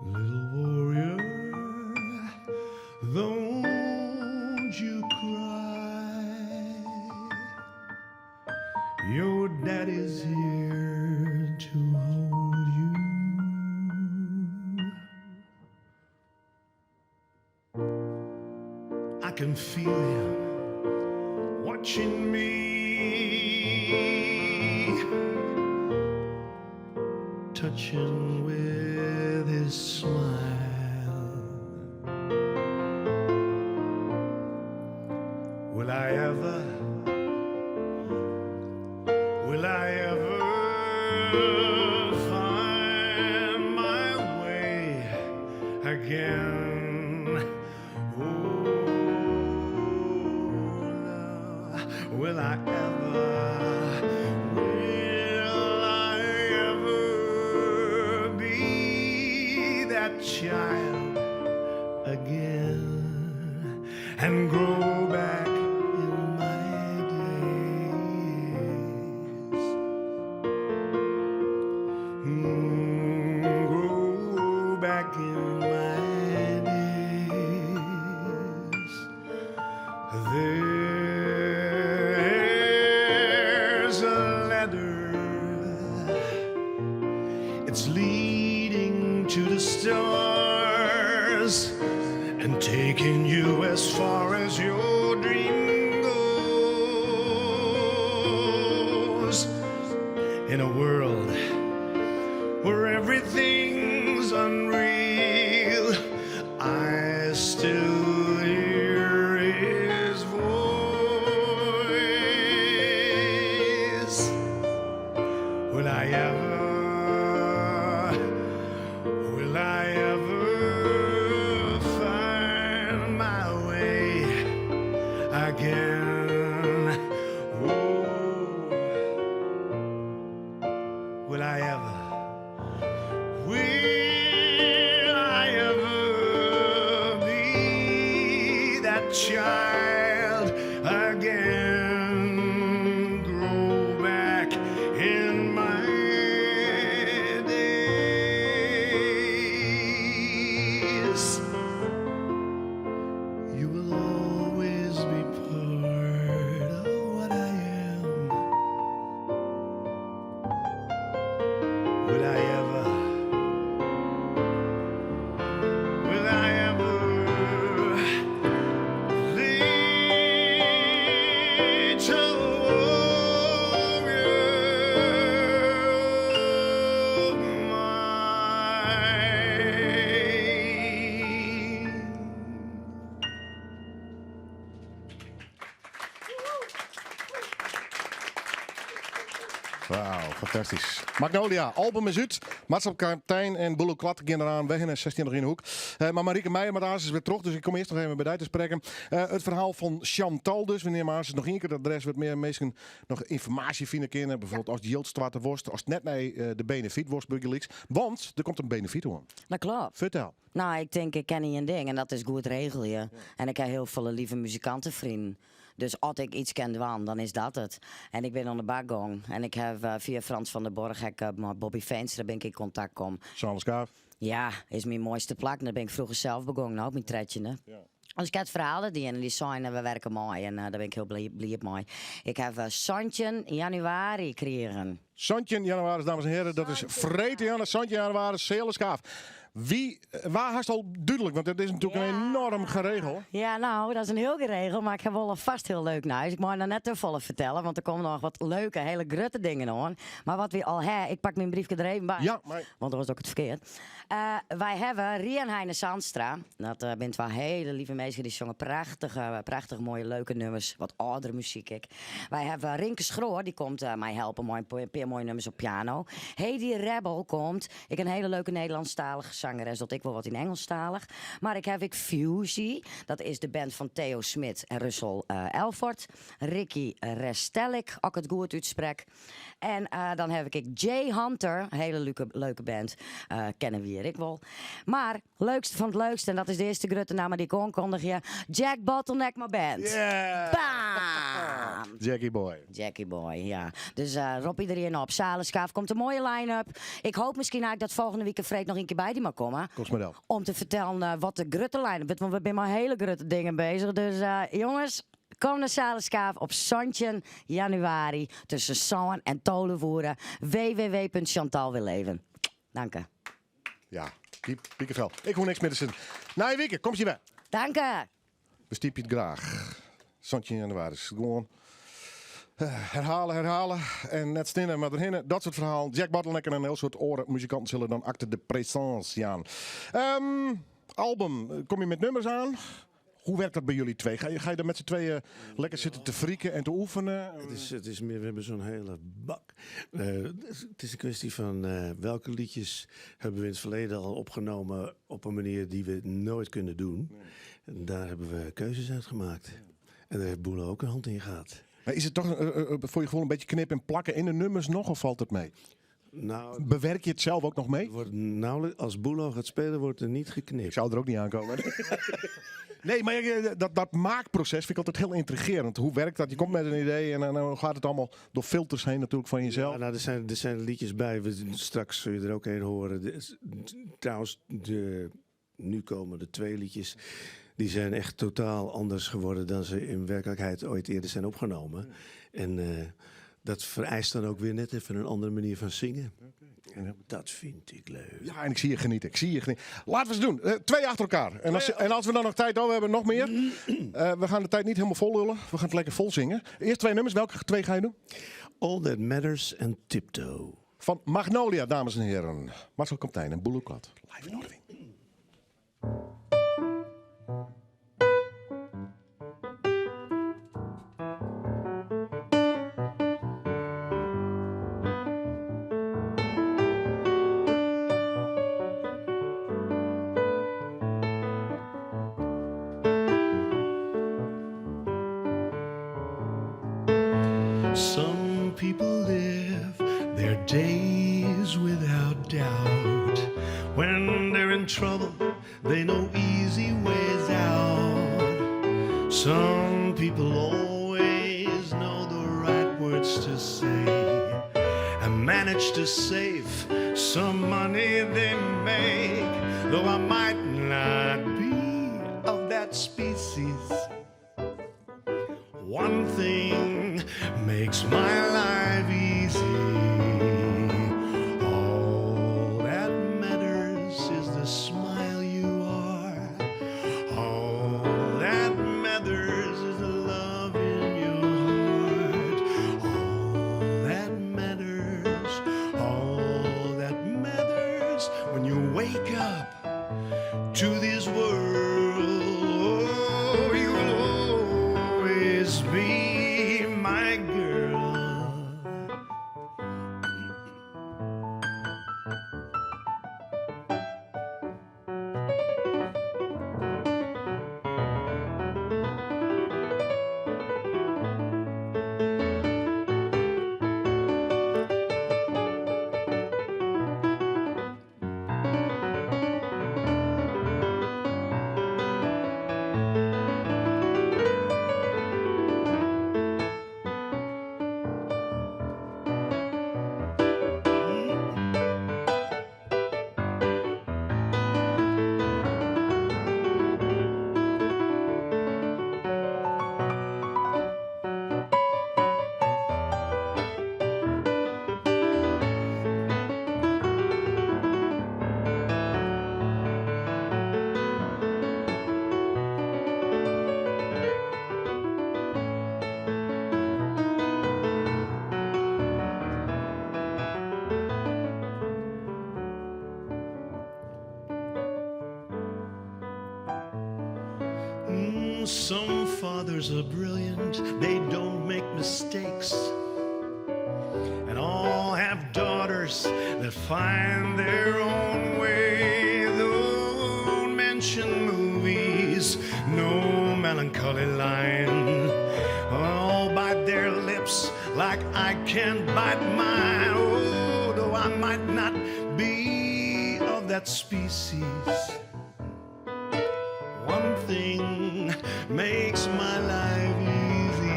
Little warrior, don't you cry. Your daddy's here to hold you. I can feel him watching me, touching with his smile. Will I ever, will I ever find my way again? Oh, will I ever, will I ever be that child again and grow back in my days? Grow back in my days. There's a ladder, it's leading to the stars and taking you as far as your dream goes. In a world where everything's unreal, I still hear his voice. Will I ever, will I ever find my way again? Oh, will I ever, will I ever Wauw, fantastysk. Magnolia, album is út. Marcel Kaptein en Boelo Klat gean eraan. Wy hinne 16 noch yn de hoek. Eh, mar Marieke Meijer moat aansens wer troch, dus ik kom earst noch even by dy te sprekken. Eh, it ferhaal fan Chantal dus. We nimme aansens noch ien kear it adres wêr't mear minsken noch ynformaasje fine kinne. Bijvoorbeeld ast jild stoarte wolst, ast net nei eh, de benefyt wolst bygelyks. Want der komt in benefyt oan. Dat klopt. Fertel. Nou, ik tink ik ken ien ding en dat is goed regelje. En ik ha hiel folle leave muzikantenfrienden. Dus as ik iets kin dwaan, dan is dat it. En ik bin oan de bak gong. En ik ha fia Frans van der Borg ek mei Bobby Veenstra bin ik yn kontakt kommen. Zaleskaaf. Ja, is myn moaiste plak. Dêr bin ik froeger sels begûn, no, op myn trettjinde. Dus ik ha it ferhaal dien en dy seine we werke mei en dêr bin ik hiel bliid mei. Ik ha 17 januari krigen. 17 januari, dames en heren, dat is freed, 17 januari, Zaleskaaf. Wie, wa hast al dúdlik, want dat is natuerlik in enoarm geregel. Ja, nou, dat is in hiel geregel, mar ik ha wol alfêst hiel leuk nijs. Ik mei noch net te folle fertelle, want der komme noch wat leuke, hiele grutte dingen oan. Mar wat wy al ha, ik pak myn briefke der even by. Ja, mei. Want dan was ook it ferkeard. Uh, wy hawwe Rian Heine Zandstra. Dat uh, binne twa hiele leave minsken, dy sjonge prachtige, prachtich moaie, leuke nûmers. Wat âldere muzyk ek. Wy hawwe Rinke Schroor, dy komt uh, my helpe mei in pear moaie nûmers op piano. Hedy Rebel komt. Ek in hiele leuke Nederlânsktalige sangeres, docht ek wol wat yn Ingelsktalich. Mar ik ha ek Fusy, dat is de band fan Theo Smit en Russell Elford. Ricky Restellik, as ik it goed útsprek. En dan ha ik ek Jay Hunter, hiele leuke, leuke band. Kenne wy hjir ek wol. Mar, leukste fan it leukste, en dat is de earste grutte namme dy't ik oankundigje, Jack Bottleneck mei band. Yeah! Bam! Jackie Boy. Jackie Boy, ja. Dus rop iedereen op. Zaleskaaf komt in moaie line-up. Ik hoop miskien eigentlik dat folgjende wike freed noch ien kear by dy mei komme. Komst mar del. Om te fertellen wat de grutte line-up wurdt, want we binne mei hiele grutte dingen beuzich. Dus jonges, kom nei Zaleskaaf op 17 januari tusken sân en 12 oere. www.chantalwilleven. Danke. Ja, pikevel. Ik hoech niks mear te sizzen. Nije wike, komst hjir wer. Danke. We stypje it graach. 17 januari. Gewoan herhale, herhale. En net stinne, mar derhinne. Dat soart ferhalen. Jack Bottleneck en in hiel soad oare muzikanten sille dan acte de présence jaan. Album, kom je met nummers oan? Hoe werkt dat by jullie twee? Ga je daar met z'n tweeën lekker zitten te frieken en te oefenen? Het is meer, we hebben zo'n hele bak. Het is een kwestie van welke liedjes hebben we in het verleden al opgenomen op een manier die we nooit kunnen doen. En daar hebben we keuzes uit gemaakt. En daar heeft Boele ook een hand in gehad. Maar is het toch voor je gevoel een beetje knippen en plakken in de nummers nog of valt het mee? Nou, Bewerk je het zelf ook nog mee? Wordt nauwelijks, als Boelo gaat spelen, wordt er niet geknipt. Ik zou er ook niet aankomen. Nee, maar dat maakproces vind ik altijd heel intrigerend. Hoe werkt dat? Je komt met een idee en dan gaat het allemaal door filters heen natuurlijk van jezelf. Ja, nou, er zijn liedjes bij. Straks zul je er ook een horen. Trouwens, nu komen de twee liedjes. Die zijn echt totaal anders geworden dan ze in werkelijkheid ooit eerder zijn opgenomen. En dat vereist dan ook weer net even een andere manier van zingen. En dat vind ik leuk. Ja, en ik zie je genieten. Ik zie je genieten. Laten we ze doen. Twee achter elkaar. En als we dan nog tijd over hebben, nog meer. We gaan de tijd niet helemaal vol lullen. We gaan het lekker vol zingen. Eerst twee nummers. Welke twee ga je doen? All That Matters en Tiptoe. Van Magnolia, dames en heren. Marcel Kaptein en Boelo Klat. Live in Noardewyn. Some people live their days without doubt. When they're in trouble, they know easy ways out. Some people always know the right words to say and manage to save some money they make. Though I might not be of that species. One thing makes my life easy. All that matters is the smile you are. All that matters is the love in your heart. All that matters, all that matters when you wake up to this world. Oh, you will always be my girl. Some fathers are brilliant, they don't make mistakes. And all have daughters that find their own way. Don't mention movies, no melancholy line. All bite their lips like I can bite mine. Oh, though I might not be of that species. One thing makes my life easy.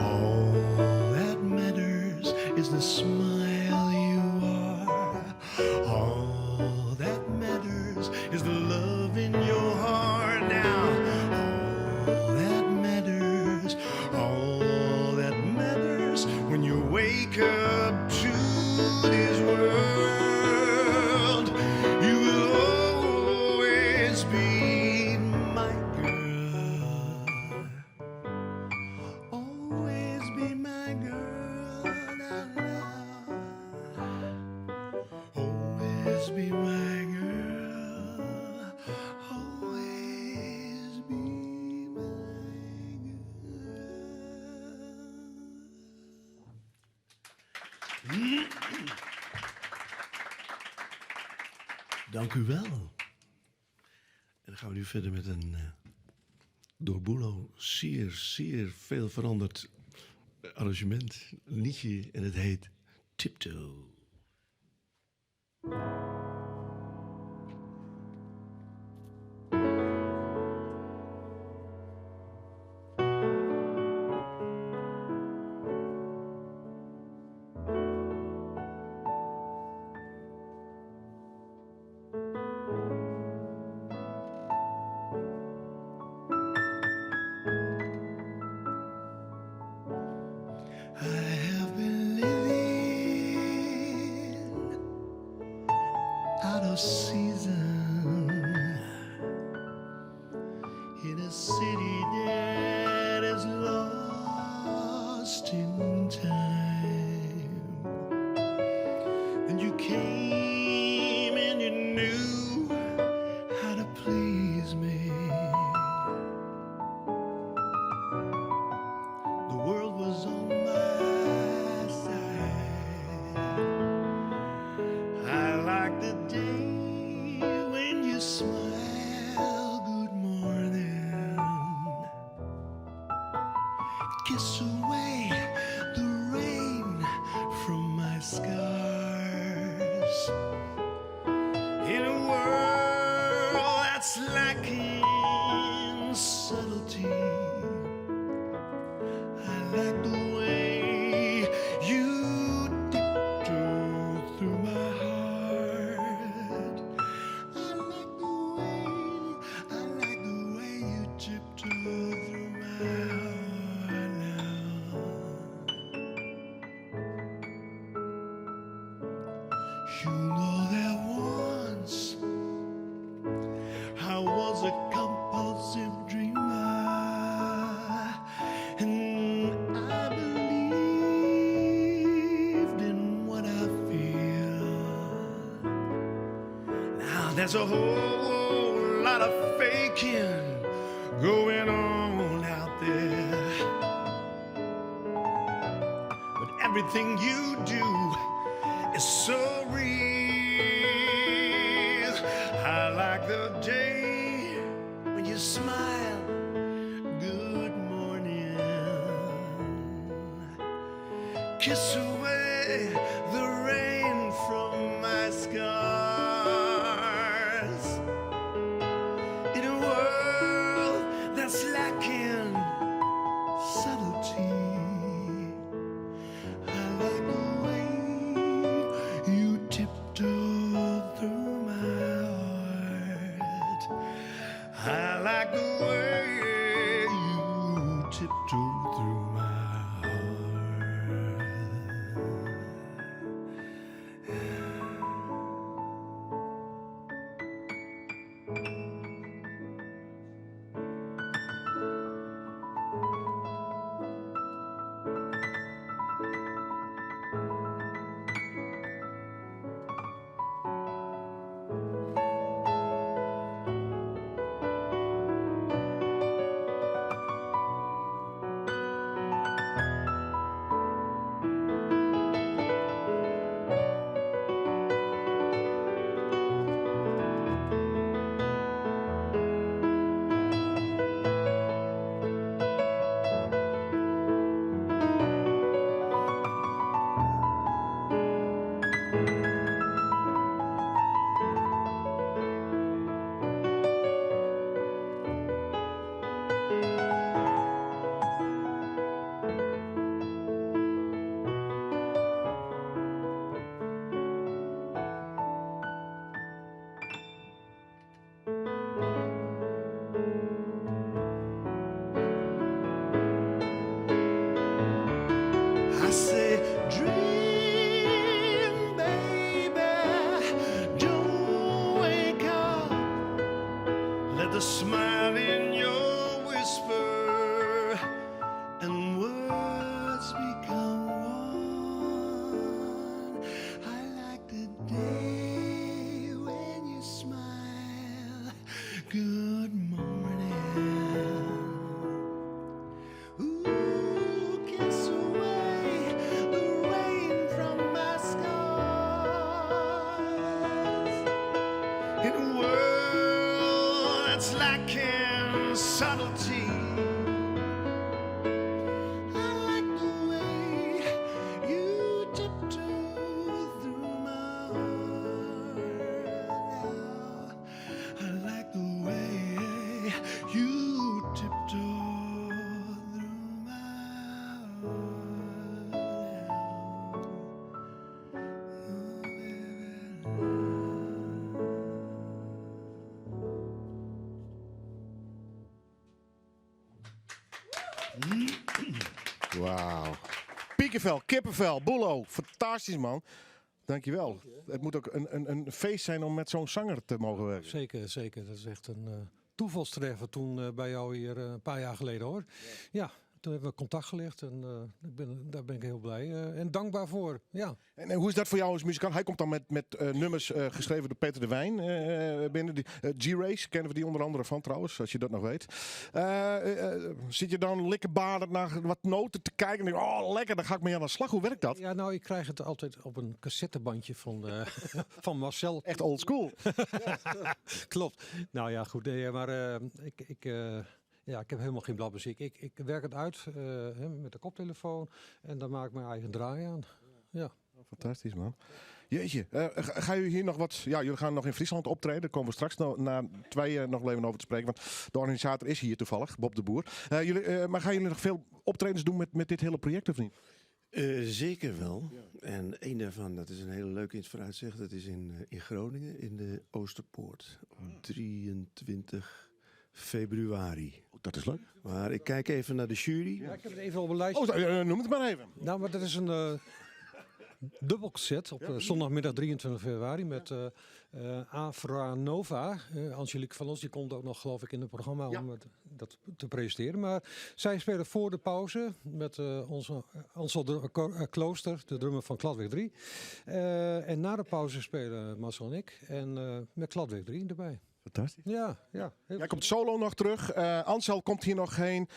All that matters is the smile you are. All that matters is the love in your heart now. All that matters, all that matters when you wake up to this world. You will always be my girl. Always be my girl. Now, now. Always be my girl. Always be my girl. Dank u wel. En dan gaan we nu verder met een door Boelo zeer, zeer veel veranderd arrangement. Een liedje en het heet Tiptoe. I have been living out of season in a city that is lost in time. And you came and you knew how to please me. The world was on my side. I like the day when you smile, good morning. Kiss away the rain from my scars. In a world that's lacking subtlety. I like the way you tiptoe through my heart. I like the way, I like the way you tiptoe through my heart now. You know that once I was a compulsive dreamer, and I believed in what I feel. Now there's a whole lot of faking going on out there, but everything you do is so real. I like the day when you smile. Good morning. Kiss away the rain from my scars. In a world that's lacking subtlety. I like the way you tiptoe through my heart. I like the way you tiptoe through my heart. I say, dream, baby, don't wake up. Let the smile in your whisper and words become one. I like the day when you smile. Good morning. Ooh, kiss away the rain from my scars. In a world that's lacking subtlety. I like the way you tiptoe through my heart. I like the way you tiptoe through my heart. Wauw. Piekenvel, kippenvel, Boelo. Fantastisch, man. Dankjewel. Het moet ook een feest zijn om met zo'n zanger te mogen werken. Zeker, zeker. Dat is echt een toevalstreffer toen bij jou hier een paar jaar geleden, hoor. Ja, toen hebben we contact gelegd en daar ben ik heel blij en dankbaar voor. Ja. En hoe is dat voor jou als muzikant? Hij komt dan met nummers geschreven door Peter de Wijn binnen. Die G-Race kennen we die onder andere van trouwens, als je dat nog weet. Zit je dan likkebaardend naar wat noten te kijken en denk je, oh lekker, daar ga ik mee aan de slag. Hoe werkt dat? Ja, nou, ik krijg het altijd op een cassettebandje van Marcel. Echt old school. Klopt. Nou ja, goed. Nee, maar ik heb helemaal geen bladmuziek. Ik werk het uit hè, met de koptelefoon en dan maak ik mijn eigen draai aan. Ja. Fantastisch, man. Jeetje, gaan jullie hier nog wat... Ja, jullie gaan nog in Friesland optreden. Daar komen we straks na tweeën nog even over te spreken. Want de organisator is hier toevallig, Bob de Boer. Maar gaan jullie nog veel optredens doen met dit hele project, of niet? Zeker wel. En één daarvan, dat is een hele leuke in het vooruitzicht. Dat is in Groningen, in de Oosterpoort. Op 23 februari. Oh, dat is leuk. Maar ik kijk even naar de jury. Ja, ik heb het even op een lijstje. Oh, noem het maar even. Nou, maar dat is een dubbelset op zondagmiddag 23 februari met Afra Nova. Angelique van Os, die komt ook nog, geloof ik, in het programma om dat te presenteren. Maar zij spelen voor de pauze met onze Ansel Klooster, de drummer van Kladweg 3. En na de pauze spelen Marcel en ik en met Kladweg 3 erbij. Fantastisch. Ja, ja. Heel Jij komt solo nog terug. Ansel komt hier nog heen.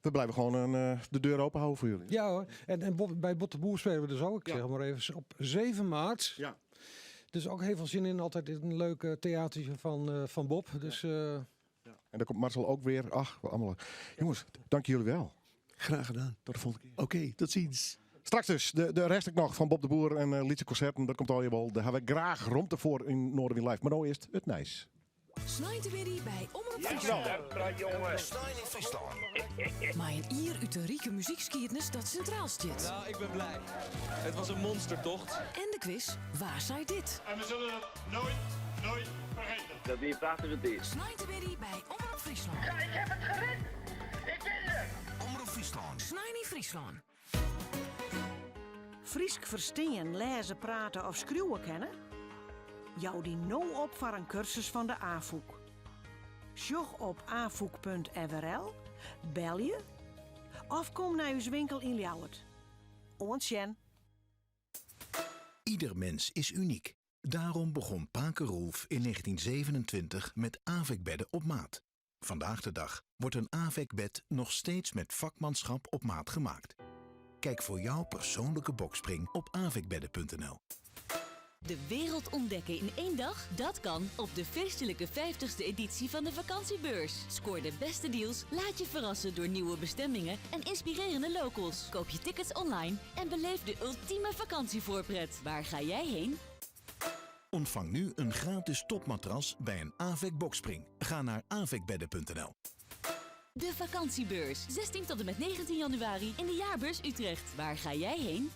We blijven gewoon de deur open houden voor jullie. Ja hoor. En bij Bob de Boer spelen we dus ook. Ik zeg maar even op 7 maart. Dus ook heel veel zin in. Altijd een leuk theatertje van Bob. Dus, En dan komt Marcel ook weer. Ach, wat allemaal. Jongens, dank jullie wel. Graag gedaan. Tot de volgende keer. Oké, tot ziens. Straks dus de rest ik nog van Bob de Boer en Lietse Concerten. Dat komt al je wel. Daar hebben we graag ruimte voor in Noardewyn Live. Maar nou eerst het Nijs. Snijdeweerie bij Omrop Ja, Friesland. dankjewel. jongen. Snijn in Friesland. Maar een ier uit de rieke muziekskiednis dat centraal zit. Nou, ik ben blij. Het was een monstertocht. En de quiz, waar zei dit? En we zullen het nooit, nooit vergeten. Dat weer prachtige het is. Snijdeweerie bij Omrop Friesland. Ja, ik heb het gered. Ik ben er. Omrop Friesland. Snijn in Friesland. Friesk verstaan, lezen, praten of schreeuwen kennen? Jou die no op voor een cursus van de AFOEK. Sjoch op afoek punt F R L, bel je of kom naar uw winkel in Ljouwert. Oant sjen. Ieder mens is uniek. Daarom begon Pake Roelf in 1927 met AVEC-bedden op maat. Vandaag de dag wordt een AVEC-bed nog steeds met vakmanschap op maat gemaakt. Kijk voor jouw persoonlijke boxspring op avecbedden punt N L. De wereld ontdekken in één dag? Dat kan op de feestelijke 50ste editie van de vakantiebeurs. Scoor de beste deals, laat je verrassen door nieuwe bestemmingen en inspirerende locals. Koop je tickets online en beleef de ultieme vakantievoorpret. Waar ga jij heen? Ontvang nu een gratis topmatras bij een AVEC boxspring. Ga naar avecbedden punt N L. De vakantiebeurs, 16 tot en met 19 januari in de Jaarbeurs Utrecht. Waar ga jij heen?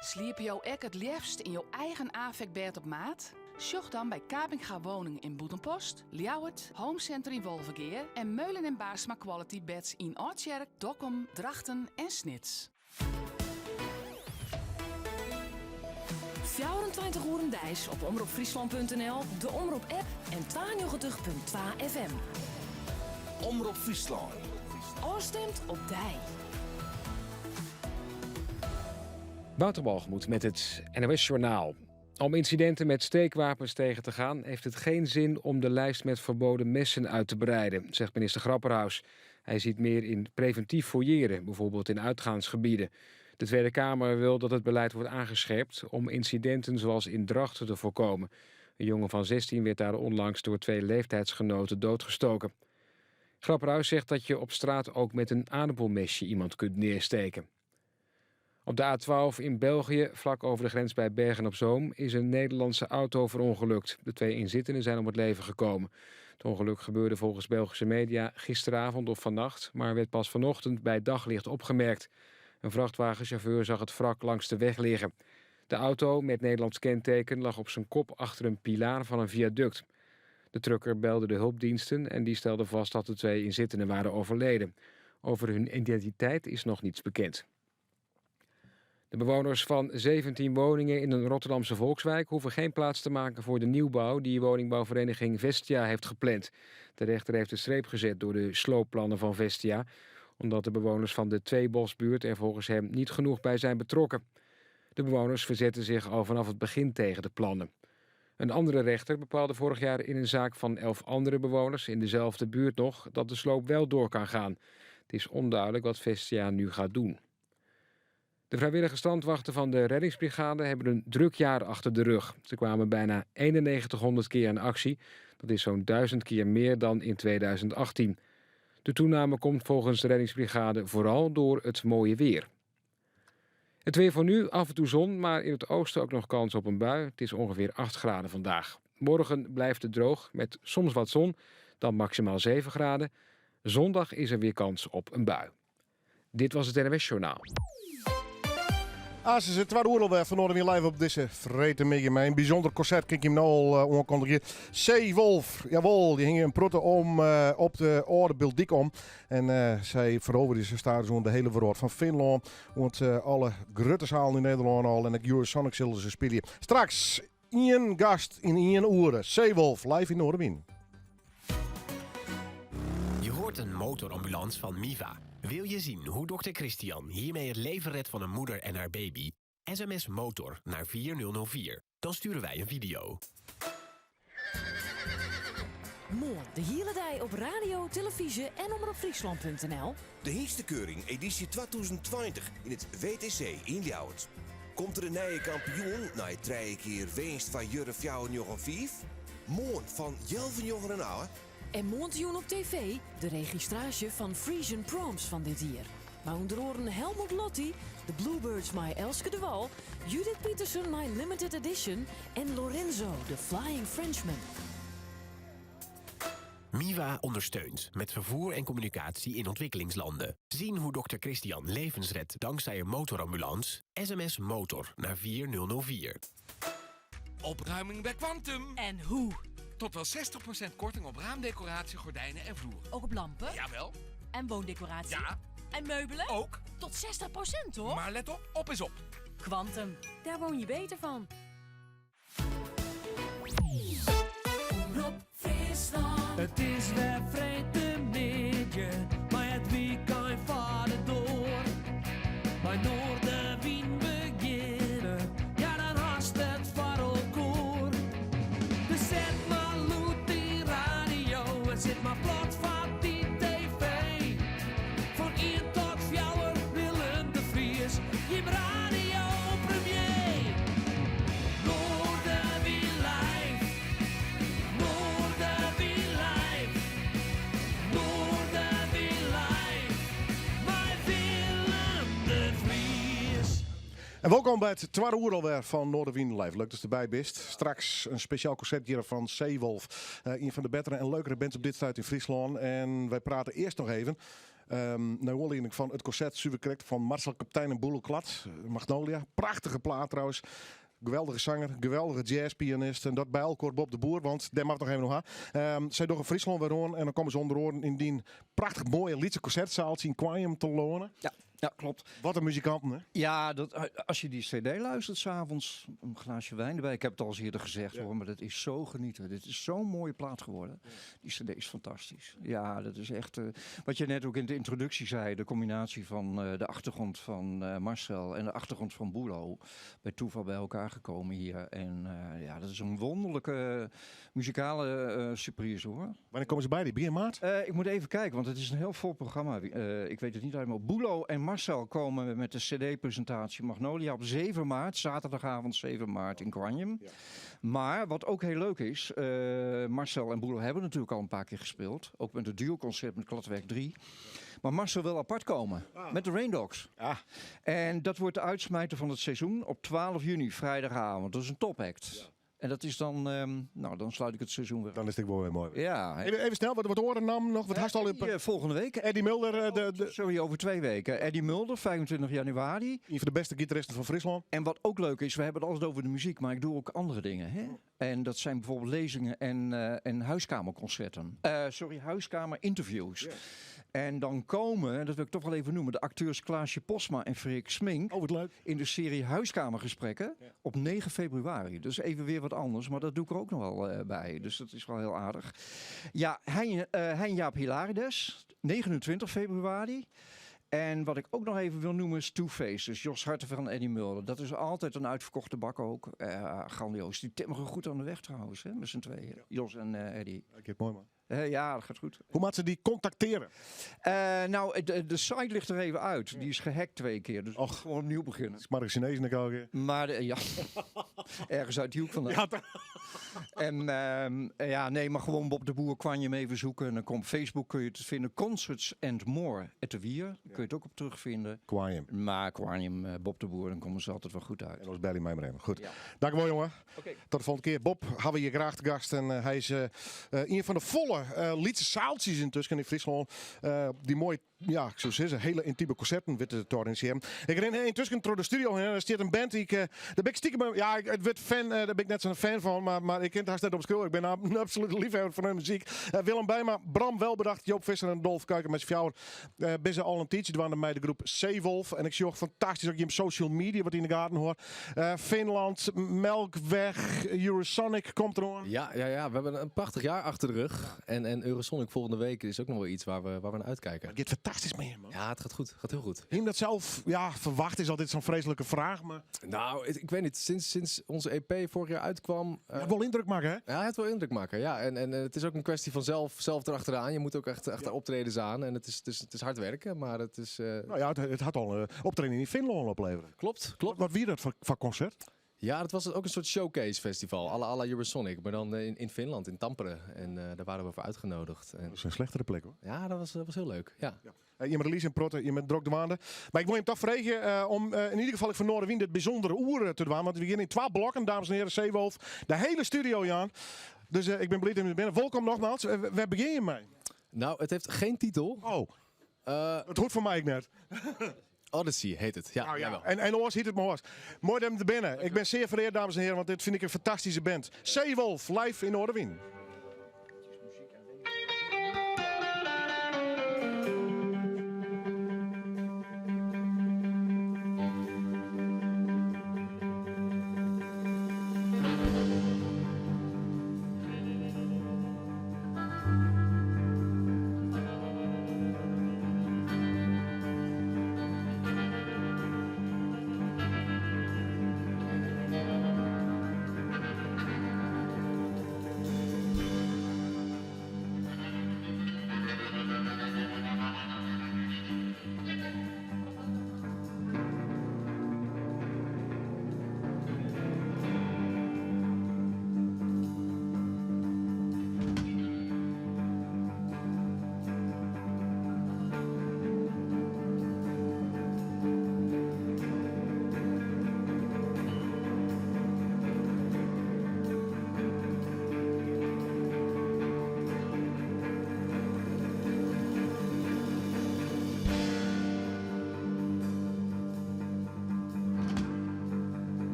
Sliep jou ek het liefst in jouw eigen AVEC-bed op maat? Sjoch dan bij Kapinga Woning in Bûtenpost, Ljouwert, Home Center in Wolvegea en Meulen en Baarsma Quality Beds in Oudtsjerk, Dokkum, Drachten en Snits. 24 oeren deis op omropfryslân.nl, de Omrop-app en 92.2 FM. Omrop Fryslân. Ofstimd op dy. Wouter met het NOS Journaal. Om incidenten met steekwapens tegen te gaan... heeft het geen zin om de lijst met verboden messen uit te breiden, zegt minister Grapperhaus. Hij ziet meer in preventief fouilleren, bijvoorbeeld in uitgaansgebieden. De Tweede Kamer wil dat het beleid wordt aangescherpt... om incidenten zoals in Drachten te voorkomen. Een jongen van 16 werd daar onlangs door twee leeftijdsgenoten doodgestoken. Grapperhaus zegt dat je op straat ook met een aardappelmesje iemand kunt neersteken. Op de A12 in België, vlak over de grens bij Bergen-op-Zoom, is een Nederlandse auto verongelukt. De twee inzittenden zijn om het leven gekomen. Het ongeluk gebeurde volgens Belgische media gisteravond of vannacht, maar werd pas vanochtend bij daglicht opgemerkt. Een vrachtwagenchauffeur zag het wrak langs de weg liggen. De auto met Nederlands kenteken lag op zijn kop achter een pilaar van een viaduct. De trucker belde de hulpdiensten en die stelde vast dat de twee inzittenden waren overleden. Over hun identiteit is nog niets bekend. De bewoners van 17 woningen in een Rotterdamse volkswijk hoeven geen plaats te maken voor de nieuwbouw die woningbouwvereniging Vestia heeft gepland. De rechter heeft een streep gezet door de sloopplannen van Vestia, omdat de bewoners van de Tweebosbuurt er volgens hem niet genoeg bij zijn betrokken. De bewoners verzetten zich al vanaf het begin tegen de plannen. Een andere rechter bepaalde vorig jaar in een zaak van 11 andere bewoners in dezelfde buurt nog dat de sloop wel door kan gaan. Het is onduidelijk wat Vestia nu gaat doen. De vrijwillige strandwachten van de reddingsbrigade hebben een druk jaar achter de rug. Ze kwamen bijna 9100 keer in actie. Dat is zo'n 1000 keer meer dan in 2018. De toename komt volgens de reddingsbrigade vooral door het mooie weer. Het weer voor nu, af en toe zon, maar in het oosten ook nog kans op een bui. Het is ongeveer 8 graden vandaag. Morgen blijft het droog met soms wat zon, dan maximaal 7 graden. Zondag is er weer kans op een bui. Dit was het NWS Journaal. Ah, ze zit tweede oorlog van Noorderwind live op deze vrete middag. Een bijzonder concert, kijk je hem nou al aankondigen. Zeewolf, jawel, die hing een protte om op de oude Bildik om. En zij veroverde ze stadion de hele wereld van Finland. Want alle grote zalen in Nederland al en het Eurosonic zullen ze spelen. Straks één gast in één uur. Zeewolf, live in Noorderwind. Je hoort een motorambulance van Miva. Wil je zien hoe dokter Christian hiermee het leven redt van een moeder en haar baby? SMS motor naar 4004. Dan sturen wij een video. Mooi, de hele dag op radio, televisie en omropfriesland.nl. De Hingstenkeuring editie 2020 in het WTC in Ljouwert. Komt er een nieuwe kampioen na het drie keer winst van Jurre Fjouwer Jochen 5? Moon van Jelven Jochen en Ouwe. En Mondjoen op tv, de registrage van Frisian Proms van dit jaar. Maar onder oren Helmut Lotti, de Bluebirds My Elske de Wal, Judith Petersen My Limited Edition en Lorenzo, de Flying Frenchman. Miva ondersteunt met vervoer en communicatie in ontwikkelingslanden. Zien hoe dokter Christian levens redt dankzij een motorambulance? SMS motor naar 4004. Opruiming bij Quantum. En hoe? Tot wel 60% korting op raamdecoratie, gordijnen en vloer. Ook op lampen? Jawel. En woondecoratie? Ja. En meubelen? Ook. Tot 60% toch? Maar let op, op is op. Quantum, daar woon je beter van. Omrop Friesland. Het is weer vrede midden, maar het weekend vaart door. Bij Noorderwind beginnen, ja dan haast het voor elkaar. Dus zet maar lood die radio en zet maar plat van die tv. Van 1 tot 4 Willem de Vries, je radio premier. Noorderwind live. Noorderwind live. Noorderwind live. Bij Willem de Vries. En welkom bij het tweede uur alweer van Noorderwind Live. Leuk dat je erbij bent. Straks een speciaal concert hier van Zeewolf. Een van de betere en leukere bands op dit tijd in Friesland. En wij praten eerst nog even. Naar aanleiding van het concert super van Marcel Kaptein en Boelo Klad. Magnolia. Prachtige plaat trouwens. Geweldige zanger, geweldige jazzpianist. En dat bij elkaar Bob de Boer, want daar mag nog even nog aan. Zij doen in Friesland weer aan en dan komen ze onder oren in die prachtig mooie Lietse concertzaal in Quaium te lonen. Ja. Ja, klopt. Wat een muzikanten, hè? Ja, dat, als je die cd luistert s'avonds, een glaasje wijn erbij. Ik heb het al eens eerder gezegd hoor, maar dat is zo genieten. Dit is zo'n mooie plaat geworden. Die cd is fantastisch. Ja, dat is echt... wat je net ook in de introductie zei, de combinatie van de achtergrond van Marcel en de achtergrond van Boelo. Bij toeval bij elkaar gekomen hier. En ja, dat is een wonderlijke muzikale surprise hoor. Wanneer komen ze bij die? Begin maart? Ik moet even kijken, want het is een heel vol programma. Ik weet het niet uit, maar Boelo en Marcel komen met de cd-presentatie Magnolia op 7 maart, zaterdagavond 7 maart in Koarnjum. Ja. Maar wat ook heel leuk is, Marcel en Boelo hebben natuurlijk al een paar keer gespeeld. Ook met het duoconcert met Kladwerk 3. Maar Marcel wil apart komen met de Raindogs. Ah. En dat wordt de uitsmijter van het seizoen op 12 juni, vrijdagavond. Dat is een topact. Ja. En dat is dan, nou, dan sluit ik het seizoen weer. Dan is het wel weer mooi. Ja. Even snel, wat oren nam nog? Wat haast al in volgende week. Eddie Mulder. Sorry, over 2 weken. Eddie Mulder, 25 januari. Een van de beste gitaristen van Friesland. En wat ook leuk is, we hebben het altijd over de muziek, maar ik doe ook andere dingen. Hè? En dat zijn bijvoorbeeld lezingen en huiskamerconcerten. Huiskamer-interviews. Yeah. En dan komen, dat wil ik toch wel even noemen, de acteurs Klaasje Posma en Freek Smink. Oh, wat leuk. In de serie Huiskamergesprekken op 9 februari. Dus even weer wat anders, maar dat doe ik er ook nog wel bij. Dus dat is wel heel aardig. Ja, Hein-Jaap Hilarides, 29 februari. En wat ik ook nog even wil noemen is Two Faces. Jos Harten en Eddie Mulder. Dat is altijd een uitverkochte bak ook. Grandioos. Die timmeren goed aan de weg trouwens, hè, met z'n tweeën. Ja. Jos en Eddie. Ik heb mooi man. Ja, dat gaat goed. Hoe moet ze die contacteren? Nou, de site ligt er even uit. Die is gehackt 2 keer. Dus och, gewoon opnieuw beginnen. Is maar een Chinees in de Maar ja, ergens uit die hoek vandaan. Ja, en ja, nee, maar gewoon Bob de Boer Koarnjum even zoeken. En dan komt Facebook, kun je het vinden. Concerts and More at de Wier. Kun je het ook op terugvinden. Koarnjum. Maar Koarnjum, Bob de Boer, dan komen ze altijd wel goed uit. En ons bel mij maar even. Goed. Ja. Dank u wel, jongen. Okay. Tot de volgende keer. Bob, hebben we hier graag te gast. En hij is een van de volle lietse zaaltjes intussen in Friesland. Die mooi, ja, ik zou zeggen, hele intieme concerten weten te organiseren. Ik ren intussen door de studio heen en er staat een band die ik, daar ben ik stiekem, ja, ik, het werd fan, daar ben ik net zo'n fan van, maar ik ken het haast net op school. Ik ben een absolute liefhebber van hun muziek. Willem Bijma, Bram Welbedacht, Joop Visser en Dolf Kuiken met z'n fjouwer. Ben ze al een tijdje dwaan bij de groep Zeewolf. En ik zie ook fantastisch ook je social media wat in de gaten hoor. Finland, Melkweg, Eurosonic komt er aan. Ja, we hebben een prachtig jaar achter de rug. En Eurosonic volgende week is ook nog wel iets waar we naar uitkijken. Het gaat fantastisch mee, man. Ja, het gaat goed. Het gaat heel goed. Hiem dat zelf ja, verwacht is altijd zo'n vreselijke vraag, maar... Nou, ik weet niet. Sinds onze EP vorig jaar uitkwam... Het wil indruk maken, hè? Ja, het wil indruk maken, ja. En het is ook een kwestie van zelf erachteraan. Je moet ook echt optredens aan. En het is hard werken, maar het is... Nou ja, het had al een optreden in Finland opleveren. Klopt. Wat wie dat voor concert? Ja, dat was ook een soort showcase festival, à la Eurosonic, maar dan in Finland, in Tampere. En daar waren we voor uitgenodigd. En dat is een slechtere plek hoor. Ja, dat was heel leuk. Ja. Ja. Je bent release in Protten, je bent drok de maanden. Maar ik wil je toch vragen om in ieder geval ik van Noardewyn dit bijzondere oeren te doen. Want we beginnen in 12 blokken, dames en heren, Zeewolf. De hele studio, Jan. Dus ik ben blij dat je binnen. Welkom nogmaals. Waar begin je mee? Nou, het heeft geen titel. Oh, het hoort voor mij net. Odyssey heet het. Ja, nou ja. En oors heet het maar oors. Mooi dat hem er binnen. Ik ben zeer vereerd, dames en heren, want dit vind ik een fantastische band. Zeewolf, live in Noardewyn.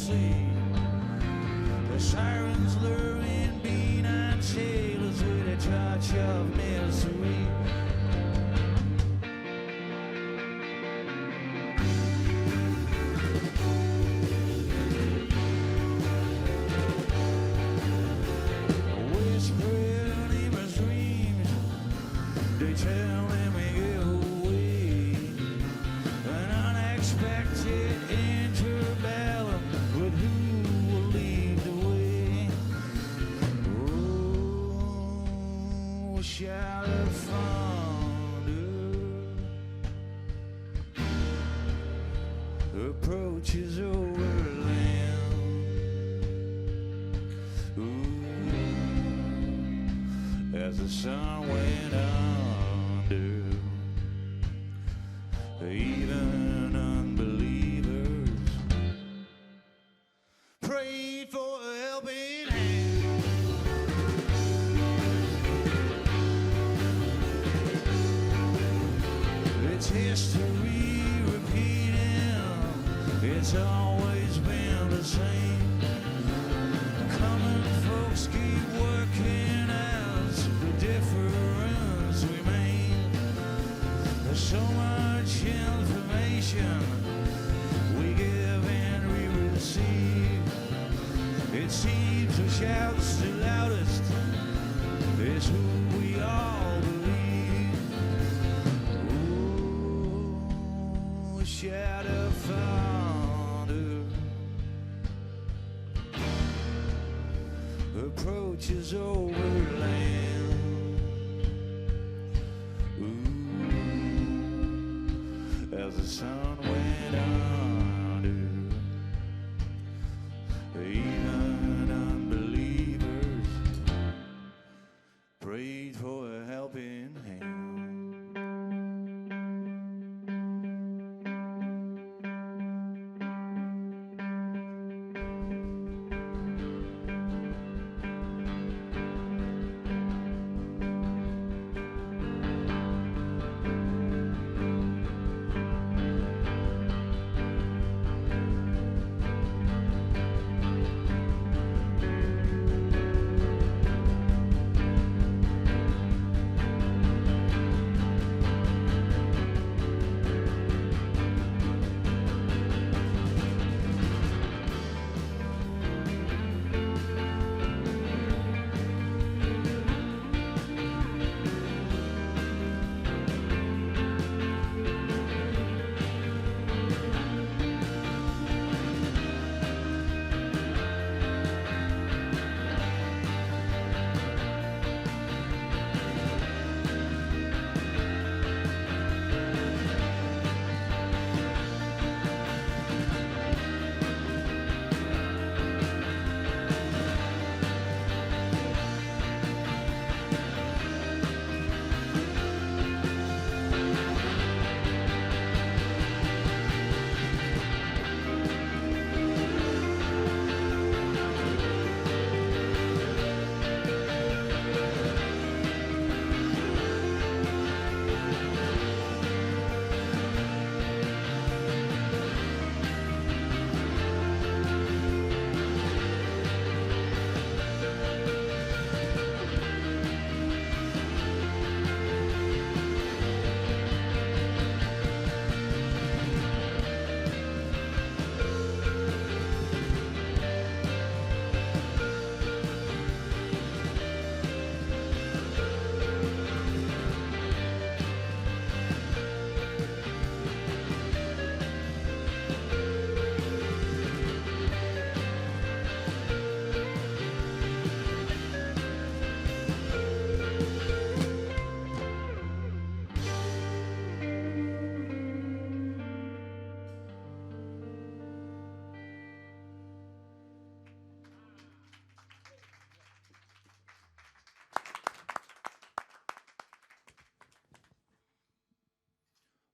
sea. The sirens luring bean-eyed sailors with a touch of misery. Whispering in my dreams, they tell me get away. An unexpected interbellum, but who will lead the way? Oh, shout of thunder approaches over land. Ooh, as the sun went under, even unbelievers prayed for a helping hand. It's history repeating. It's always been the same. Common folks keep working as the difference remains. There's so much information we give and we receive. It seems who shouts the loudest is who we all believe. Ooh, a shout of thunder approaches over land. Ooh, as the sun went under, even unbelievers prayed for a helping hand.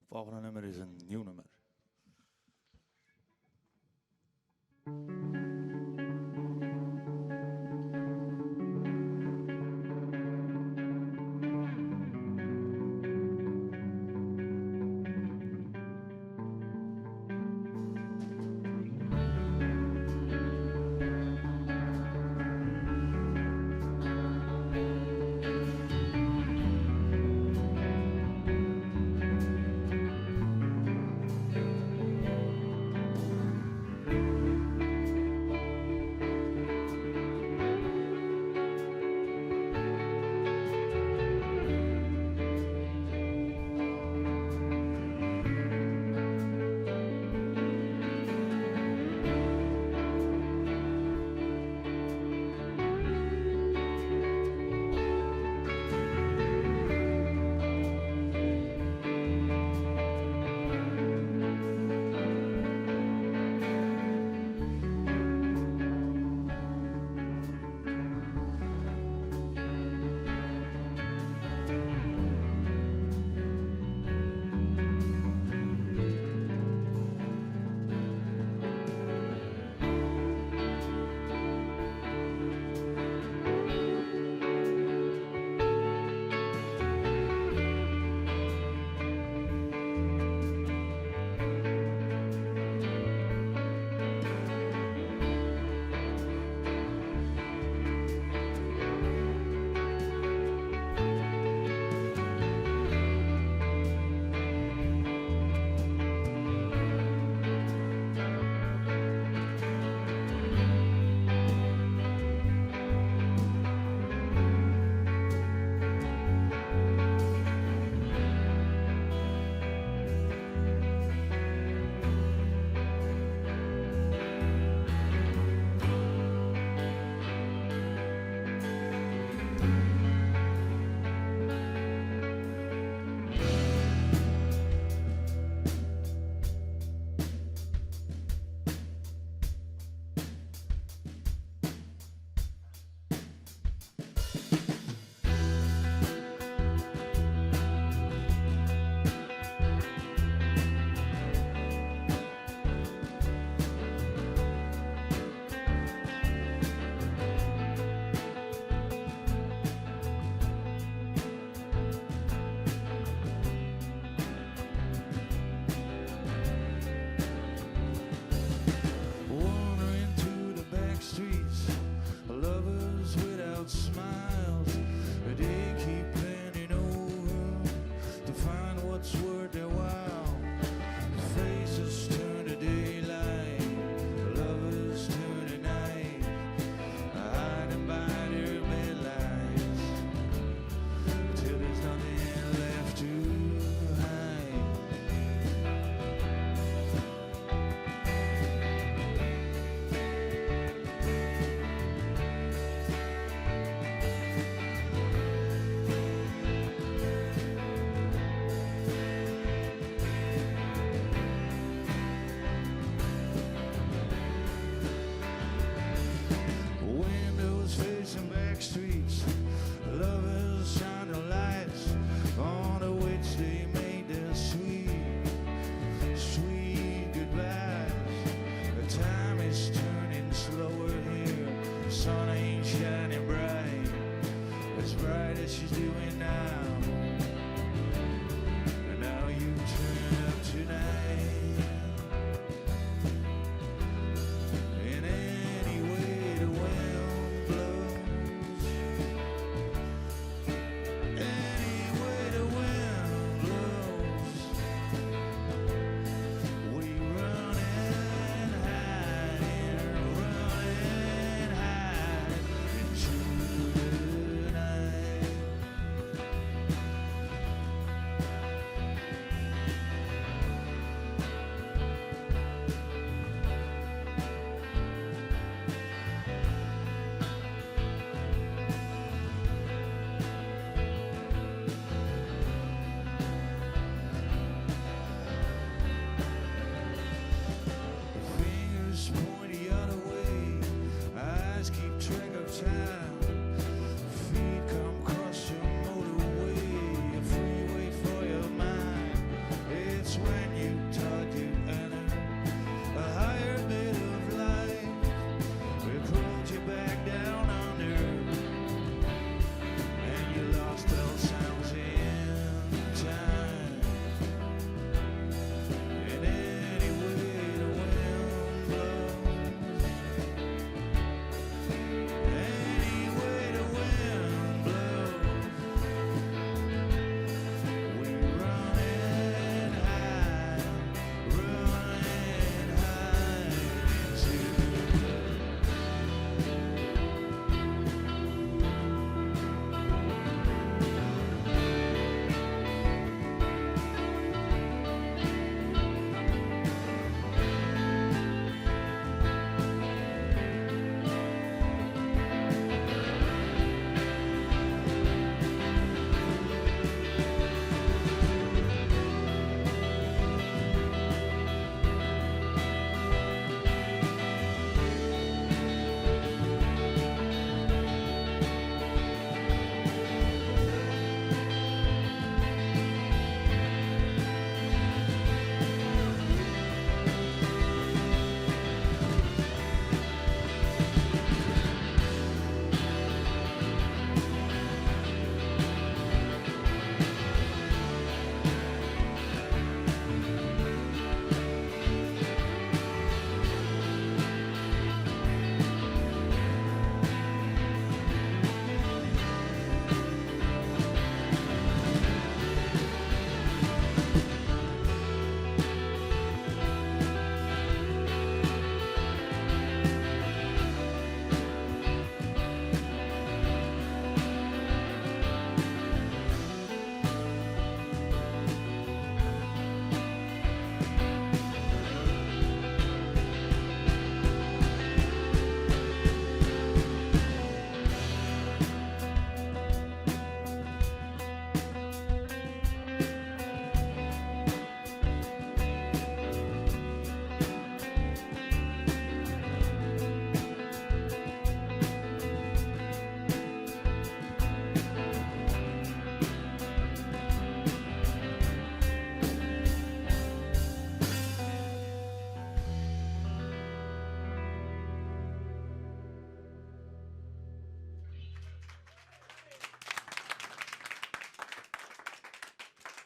Volgende nummer is een nieuw nummer.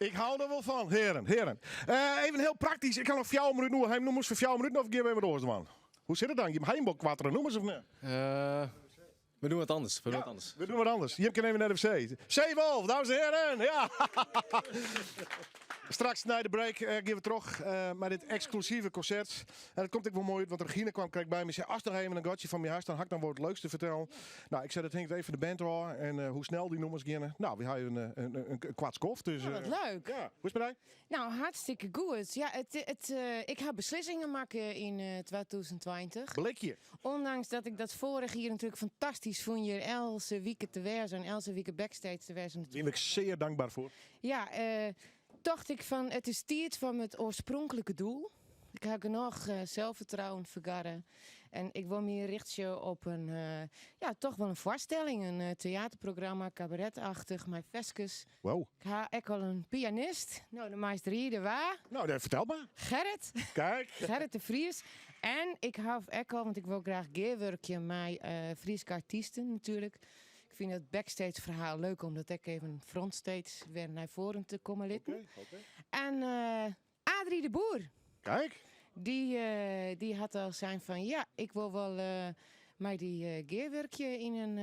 Ik hou der wol fan, hearen, hearen. Eh, even hiel praktysk, ik ha noch fjouwer minuten oer. Ha jim nûmers foar fjouwer minuten of gean we even wat oars dwaan? Hoe sit it dan? Jim ha jim wol koartere nûmers of net? Eh, we doen wat anders. We doen wat anders. We doen wat anders. Jim kinne even nei de wc. Zeewolf, dames en heren. Ja. Straks nei de break eh, gean we troch eh, mei dit eksklusive konsert. En dat komt ek wol moai út, want Regine kwam krekt by my en sei: Ast noch even in gatsje fan my hast, dan ha ik noch wol wat leuks te fertellen. Nou, ik sei dat hinget even fan de band ôf en eh, hoe snel dy nûmers geane. Nou, we ha even in koart skoft. Dus, Nou, wat leuk. Ja, hoe is it mei dy? Nou, hartstikke goed. Ja, ik ha beslissingen makke yn 2020. Blikje. Ondanks dat ik dat foarich jier natuerlik fantastysk fûn hjir eltse wike te wêzen en eltse wike backstage te wêzen. Dêr bin ik sear dankber foar. Ja, tocht ik fan it is tiid foar it oarspronklike doel. Ik ha genôch selffertrouwen fergarre en ik wol my richtsje op in, ja, toch wol in foarstelling, in teaterprogramma, kabaretachtich, mei ferskes. Wow. Ik ha ek al in pianist. No, dan meist riede wa. No, dan fertel mar. Gerrit. Kijk. Gerrit de Vries. En ik ha ek al, want ik wol graach gearwurkje mei Fryske artysten natuerlik. Ik fyn it backstage ferhaal leuk om dat ek even frontstage wer nei foaren te komme litten. Oké, oké. En Adrie de Boer. Kijk. Dy, dy hat al sein fan ja, ik wol wol mei dy gearwurkje yn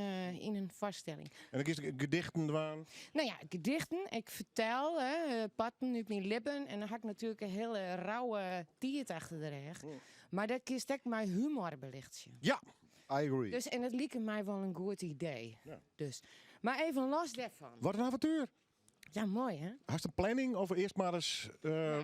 in foarstelling. En dan kinst gedichten dwaan? No ja, gedichten. Ik fertel hè, parten út myn libben en dan ha ik natuerlik in hiele rauwe tiid achter de rêch. Mar dat kinst ek mei humor belichtsje. Ja, I agree. Dus, en dat like my wol in goed idee. Ja. Dus. Mar even los dêrfan. Wat in avontuer! Ja, moai hè? Hast in planning of earst mar ris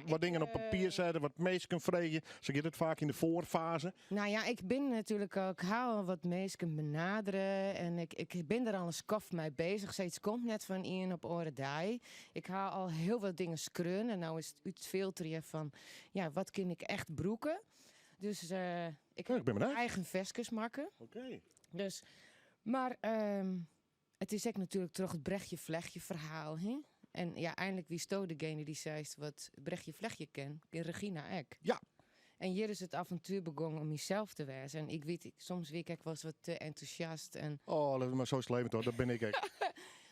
wat dingen op papier sette, wat minsken freegje? Sa giet it faak yn de foarfaze. No ja, ik bin natuerlik al, ik ha al wat minsken benadere en ik bin der al in skoft mei bezich. Sayts komt net fan ien op oare dei. Ik ha al hiel wat dingen skreaun en no is it útfilterjen fan, ja, wat kin ik echt brûke? Dus ik ha ik bin benijd. eigen ferskes makke. Oké. Dus, mar it is ek natuerlik troch it Brechtje Vlechtje ferhaal, hè? En ja, einlik wiesto degene dy't seist wat Brechtje Vlechtje ken, kin Regina ek. Ja. En hjir is it avontuer begûn om mysels te wêzen. En ik wit, soms wie ik ek wolris wat te entûsjast. En Oh, dat, mar sa is it leven toch, dat bin ik ek.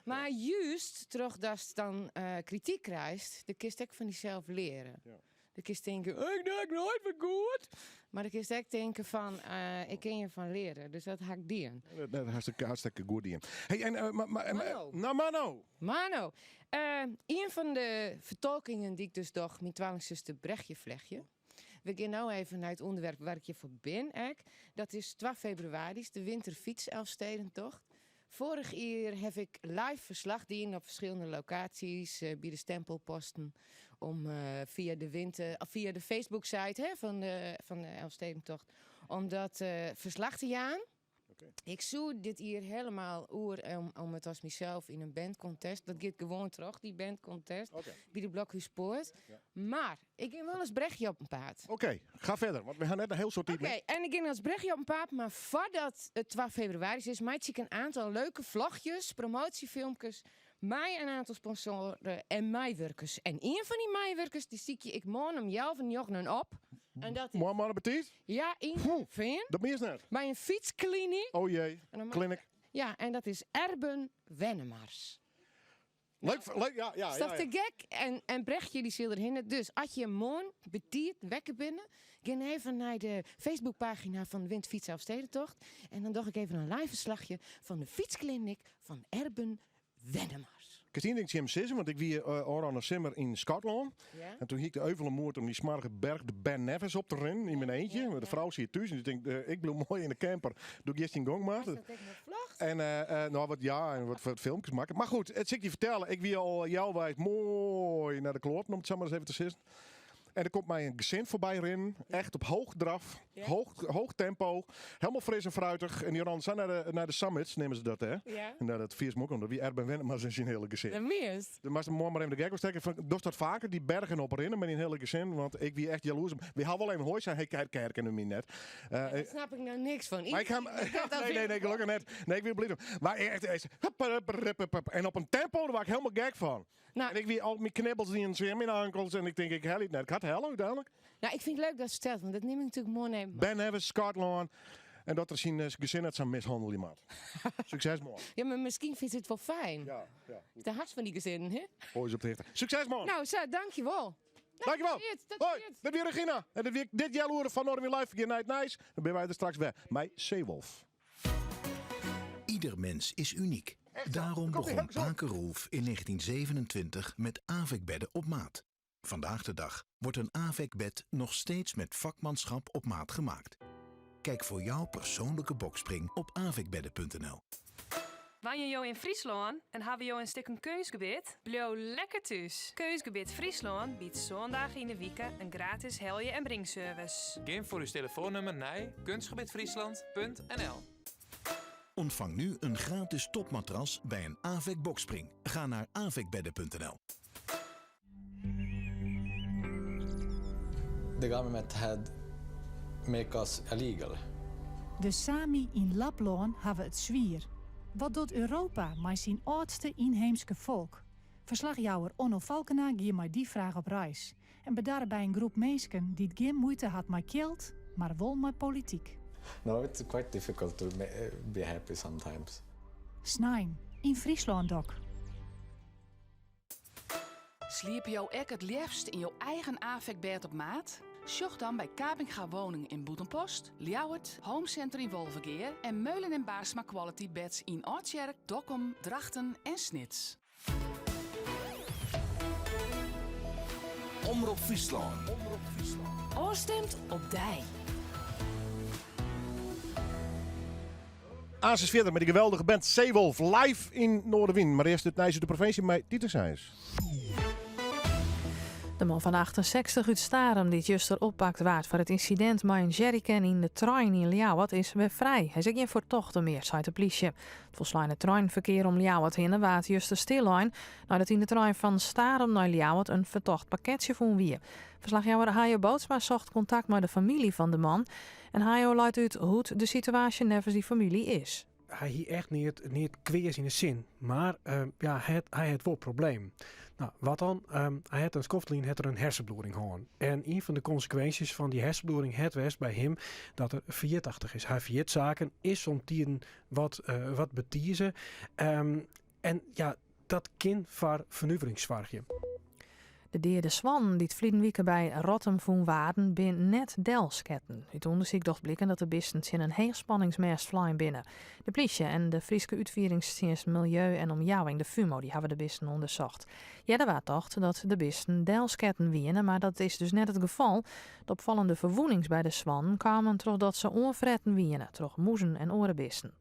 Mar just trochdatst dan krityk krijst, dan kinst ek fan dysels leare. Ja. Dan kinst tinke, ik doch noait wat goed. Mar dan kinst ek tinke fan, ik kin hjirfan leare. Dus dat ha ik dien. Dat hartstikke, hartstikke goed dien. Hey, en, mar, Mano. Nou, Mano. Mano. Ien fan de fertolkingen dy't ik dus doch, myn twalingsuster Brechtje Vlechtje. We gean no even nei it ûnderwerp wêr't ik hjir foar bin ek. Dat is 2 febrewaris, de Winterfietselfstedentocht. Foarich jier haw ik live ferslach dien op ferskillende lokaasjes by de stempelposten om fia de winter, of fia de Facebook-site hè, fan de Elfstedentocht om dat ferslach te jaan. Ik soe dit jier hielendal oer om it as mysels yn in bandcontest. Dat giet gewoan troch, dy bandcontest. By de Blokhúspoart. Mar ik gean wol as Brechtje op 'en paad. Oké, ga fierder, want we ha net in hiel soad tiid Oké, mear. en ik gean as Brechtje op 'en paad, mar foardat it 2 febrewaris is, meitsje ik in oantal leuke vlogjes, promoasjefilmkes, mei in oantal sponsoaren en meiwurkers. En ien fan dy meiwurkers, dy sykje ik moarn om healwei njoggenen op. En dat is Moarn moarn betiid? Ja, yn Fean. Dat meast net. By in fytsklinyk. Oh jee, En dan clinic. Ja, en dat is Erben Wennemars. Leuk, leuk, ja, ja. Is dat ja, te ja. gek? En Brechtje dy sil derhinne. Dus as je moarn betiid wekker binne, gean even nei de Facebookpagina fan de Winterfiets Elfstedentocht. En dan doch ik even in live ferslachje fan de fytsklinyk fan Erben Wennemars. Kinst ien ding tsjin him sizze, want ik wie ôfrûne simmer yn Skotlân. Ja. En toen hie ik de euvele moed om dy smoarge berch de Ben Nevis op te rinnen yn myn eentje. Want de frou siet thús en dy tinkt, ik bliuw moai yn de camper. Doe giest dyn gong mar. Hast dat ek noch vlogd? En no, wat, ja, en wat filmkes makke. Mar goed, it sil ik dy fertelle. Ik wie al healweis moai nei de kloaten, om it sa mar ris even te sizzen. En der komt my in gesin foarby rinnen. Echt op hoog draf, Ja. hoog tempo. Hielendal fris en fruitich. En dy rinne sa nei de summits, neame se dat hè. Ja. En dat fierst mok, omdat wie Erben Wennemars en syn hiele gesin. Dat meast. Dan moatst moarn mar even de gek opstekke. Fan, dochst dat faker, dy bergen oprinnen mei dyn hiele gesin? Want ik wie echt jaloers. We ha wol even hoi sein, hey, kijk, herkende my net. Dêr snap ik no niks fan. Maar ik ha, Ik dat nee, nee, nee, gelokkich net. Nee, ik wie bliid om. Mar echt, echt, hup, hup, hup, hup, hup. En op in tempo, dêr waard ik hielendal gek fan. No. En ik wie al myn knibbels dienen sear, myn ankels. En ik tink, ik helje it net. Ik ha it helle úteinlik. No, ik fyn it leuk datst fertelst, want dat nim ik natuerlik moarn even Ben Nevis, Skotlân. En dat er syn gesin net sa mishannelje moat. Sukses moarn. Ja, mar miskien fynt se it wol fijn. Ja, ja. De hast fan dy gesinnen, hè? Hâld ús op de hichte. Sukses moarn! Nou, sa, dankjewol. Dankjewol. Tot Hoi, ziens. dit wie Regina. En dit wie dit healoere fan Noardewyn Live. We gean nei it nijs. Dan binne wy der straks wer mei Seewolf. Ieder mens is uniek. Daarom begon Pake Roelf in 1927 met AVEC-bedden op maat. Vandaag de dag wordt een AVEC-bed nog steeds met vakmanschap op maat gemaakt. Kijk voor jouw persoonlijke boxspring op avecbedden.nl. Wenje jo yn Fryslân en hawwe jo in stikken keunstgebit? Bliuw lekker thús. Keunstgebit Fryslân biedt sân dagen yn 'e wike in gratis helje en bringservice. Gean foar ús telefoannûmer nei kunstgebitfriesland.nl. Ontvang nu een gratis topmatras bij een AVEC boxspring. Ga naar avecbedden.nl. The government had make us illegal. De Sami yn Laplân hawwe it swier. Wat docht Europa mei syn âldste ynheemske folk? Ferslachjouwer Onno Falkena gie mei dy fraach op reis en bedarre by in groep minsken dy't gjin muoite hat mei kjeld, mar wol mei polityk. No, it's quite difficult to be happy sometimes. Snein yn Fryslân Dok. Sliepe jo ek it leafst yn jo eigen AVEC-bêd op maat? Sjoch dan by Kapinga Woning yn Bûtenpost, Ljouwert, Home Center yn Wolvegea en Meulen en Baarsma Quality Beds yn Aldtsjerk, Dokkum, Drachten en Snits. Omrop Fryslân. Ofstimd op dy. Aanst fierder mei de geweldige band Seewolf live yn Noardewyn. Mar earst it nijs út de provinsje mei Titus Seins. De man fan 68 út Starum dy't juster oppakt waard foar it ynsidint mei in jerrycan yn de trein yn Ljouwert is wer frij. Hy is ek gjin fertochte mear, seit de plysje. It folsleine treinferkear om Ljouwert hinne waard juster stillein neidat yn de trein fan Starum nei Ljouwert in fertocht pakketsje fûn wie. Ferslachjouwer Hayo Bootsma socht kontakt mei de famylje fan de man. En Hayo leit út hoe't de situaasje neffens dy famylje is. Hy hie echt neat, neat kweas yn 'e sin, mar ja, hy hat, hy hat wol probleem. No, wat dan? Hy hat in skoft lyn hat er in hersenbloeding hân. En ien fan de konsekwinsjes fan dy hersenbloeding hat west by him dat er ferjitachtich is. Hy ferjit saken, is somtiden wat, wat betize. En ja, dat kin foar fernuvering soargje. De deade swannen dy't ferliden wike by Rottum fûn waarden, binne net delsketten. Ut ûndersyk docht bliken dat de bisten tsjin in heechspanningsmêst flein binne. De plysje en de Fryske Utfieringstsjinst Miljeu en Omjouwing, de FUMO, dy hawwe de bisten ûndersocht. Earder waard tocht dat de bisten delsketten wiene, mar dat is dus net it gefal. De opfallende ferwûnings by de swannen kamen trochdat se oanfretten wiene troch mûzen en oare bisten.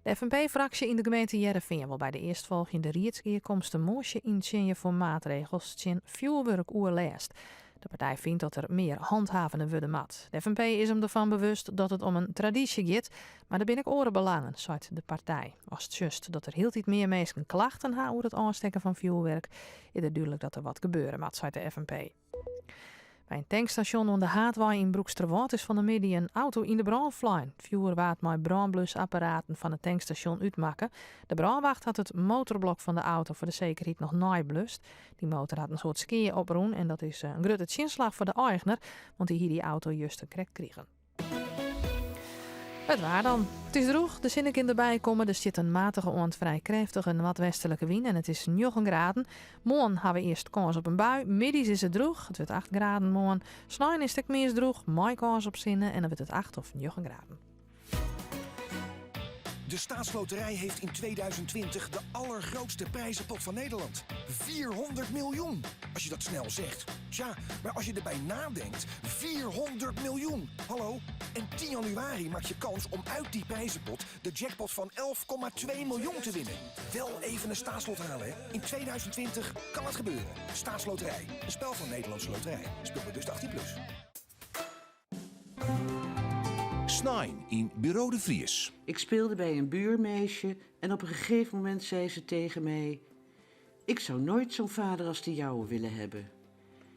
De FNP-fraksje yn de gemeente Hearrenfean wol by de earstfolgjende riedsgearkomste moasje yntsjinje foar maatregels tsjin fjoerwurkoerlêst. De partij fynt dat der mear hanthavene wurde moat. De FNP is him derfan bewust dat it om in tradysje giet, mar der binne ek oare belangen, seit de partij. Ast sjochst dat der hieltyd mear minsken klachten ha oer it ôfstekken fan fjoerwurk, is it dúdlik dat der wat gebeure moat, seit de FNP. By in tankstasjon oan de Haadwei yn Broeksterwâld is fan 'e middei in auto yn de brân flein. It fjoer waard mei brânblusapparaten fan it tankstasjon útmakke. De brânwacht hat it motorblok fan de auto foar de sekerheid noch neiblust. Dy motor hat in soad skea oprûn en dat is in grutte tsjinslach foar de eigner, want dy hie dy auto juster krekt krigen. It waar dan. It is drûch, de sinne kin derby komme, der stiet in matige oant frij krêftige noardwestlike wyn en it is 9 graden. Moarn ha we earst kâns op in bui, middeis is it drûch, it wurdt 8 graden moarn. Snein is it ek meast drûch, mei kâns op sinne en dan wurdt it 8 of 9 graden. De Staatsloterij heeft in 2020 de allergrootste prijzenpot van Nederland. 400 miljoen! Als je dat snel zegt. Tja, maar als je erbij nadenkt, 400 miljoen! Hallo? En 10 januari maak je kans om uit die prijzenpot de jackpot van 11,2 miljoen te winnen. Wel even een staatslot halen, hè? In 2020 kan het gebeuren. Staatsloterij. Een spel van Nederlandse Loterij. Speel bewust 18+. Plus. Snein yn Buro de Vries. Ik speelde bij een buurmeisje en op een gegeven moment zei ze tegen mij: Ik zou nooit zo'n vader als de jouwe willen hebben.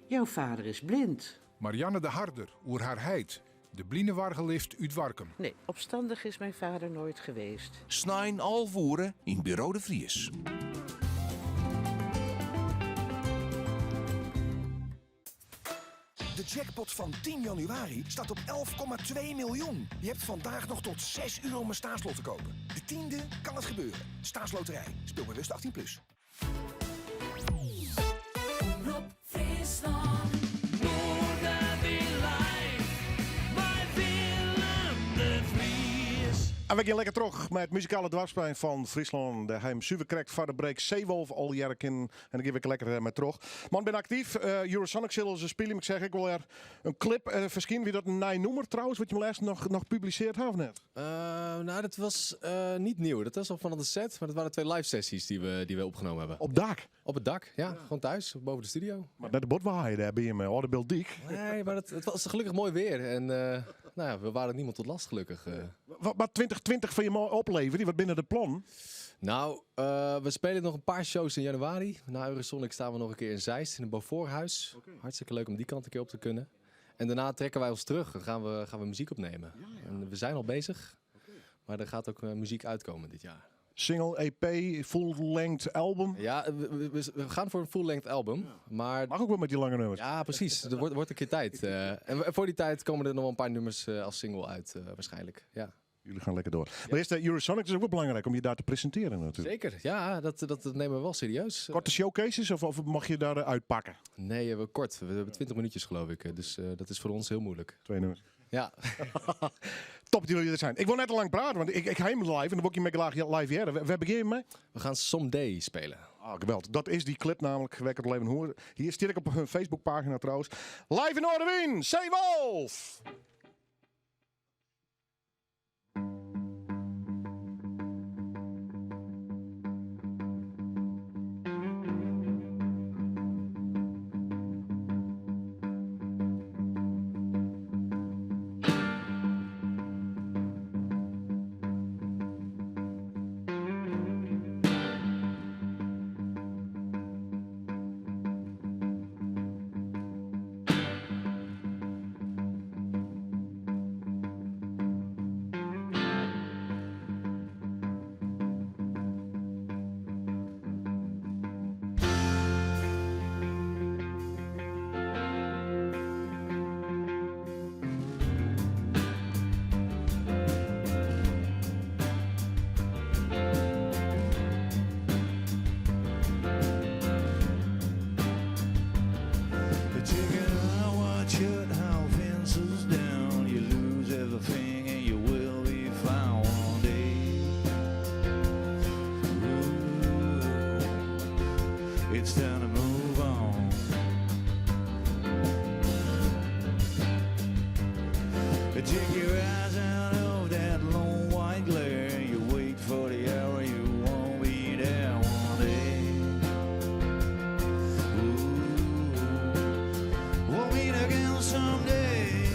Jouw vader is blind. Marianne de Harder oer har heit, de blinewargelift út Warkum. Nee, opstandig is mijn vader nooit geweest. Snein 11 oere yn Buro de Vries. De De jackpot van 10 januari staat op 11,2 miljoen. Je hebt vandaag nog tot 6 uur om een staatslot te kopen. De tiende kan het gebeuren. Staatsloterij. Speel bewust 18+. Plus. Omrop Fryslân. Noardewyn live mei Willem de Vries. En we gean lekker troch mei it muzikale doarpsplein fan Fryslân. Dêr ha jim suver krekt foar de break Zeewolf al hearre kinnen. En dêr gean we lekker mei troch. Man bin aktyf. Eurosonic sille se spylje. Ik seach ek wol er in clip ferskyn. Wie dat in nij nûmer trouwens, wat jim lêsten noch publisearre ha of net? Nou, dat was niet nieuw. Dat was al van de set, maar dat waren twee live sessies die we opgenomen hebben. Op dak? Op het dak, ja. Gewoon thuis, boven de studio. Maar net de bot waaien daar bij hem, de Bildiek. Nee, maar het was gelukkig mooi weer. En nou ja, we waren niemand tot last, gelukkig. Wat 2020 van je opleveren? Wat binne de plannen? Nou, we spelen nog een paar shows in januari. Na Eurosonic staan we nog een keer in Zeist, in het Beauforthuis. Hartstikke leuk om die kant een keer op te kunnen. En daarna trekken wij ons terug en gaan we muziek opnemen. En we zijn al bezig, maar er gaat ook muziek uitkomen dit jaar. Single, EP, full-length album? Ja, we gaan voor een full-length album. Maar... Mag ook wel met die lange nummers. Ja, precies. Er wordt een keer tijd. En voor die tijd komen er nog wel een paar nummers als single uit, waarschijnlijk. Ja. Jullie gaan lekker door. Maar eerst de Eurosonic is ook wel belangrijk om je daar te presenteren natuurlijk. Zeker, ja, dat nemen we wel serieus. Korte showcases of mag je daar uitpakken? Nee, we kort. We hebben 20 minuutjes geloof ik. Dus dat is voor ons heel moeilijk. Twee nummers. Ja. Top dat jullie er zijn. Ik wil net te lang praten, want ik ga hem live en dan word ik je met live hier. Waar begin je mee? We gaan Someday spelen. Ah, geweldig. Dat is die clip namelijk. Wek het leven horen. Hier stier ik op hun Facebookpagina trouwens. Live in Noardewyn, Zeewolf! Taking our shut how fences down. You lose everything and you will be found one day. Ooh, it's time to move on. Take your eyes out of that lone white glare. You wait for the hour you won't be there one day. Ooh, we'll meet again someday.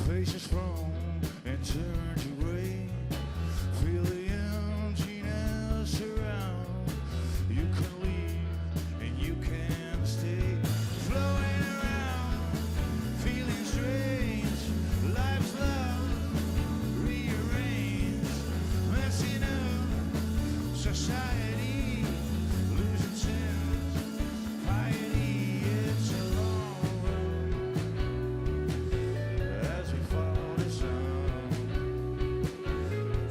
Faces frown and turn to gray. Feel the emptiness around. You can leave and you can stay. Flowing around, feeling strange. Life's love rearranged, messing up society, losing sense, piety. It's a long road as we follow the sun.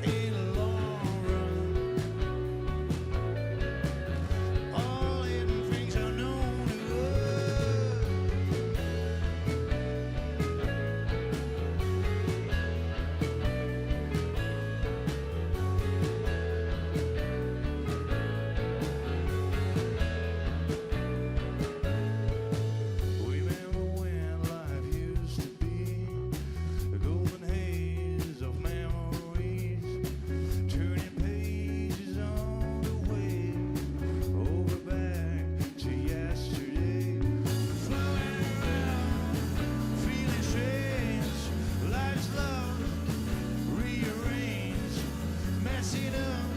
In the long run, all hidden things are known to us. Remember when life used to be a golden haze of memories, turning pages on the way over back to yesterday. Flowing around, feeling strange, life's love rearranged, messing up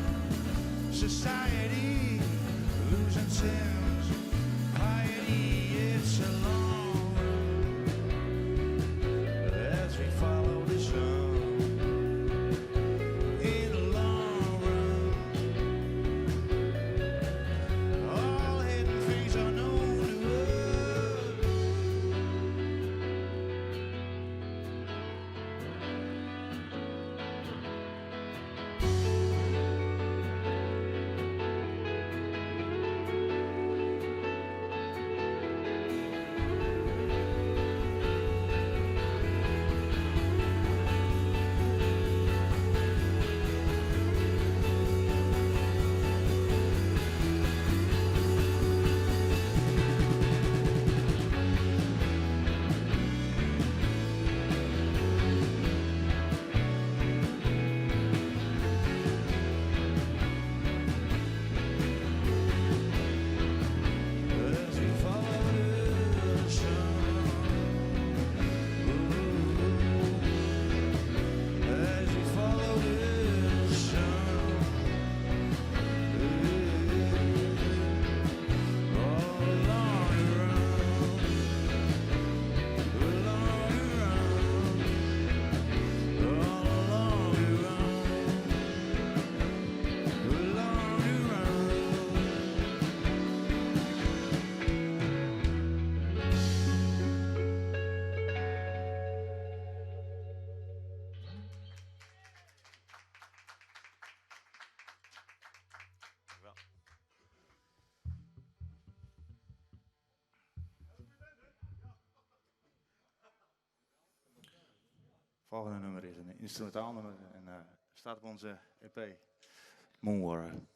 society, losing sense, piety. It's a long road as we follow the sun. In the long run, all hidden things are known to us. As we follow the sun, as we follow the sun, all along the run, along the run, all along the run, along the run. Volgende nummer is een instrumentaal nummer en staat op onze EP Moonwater. Remember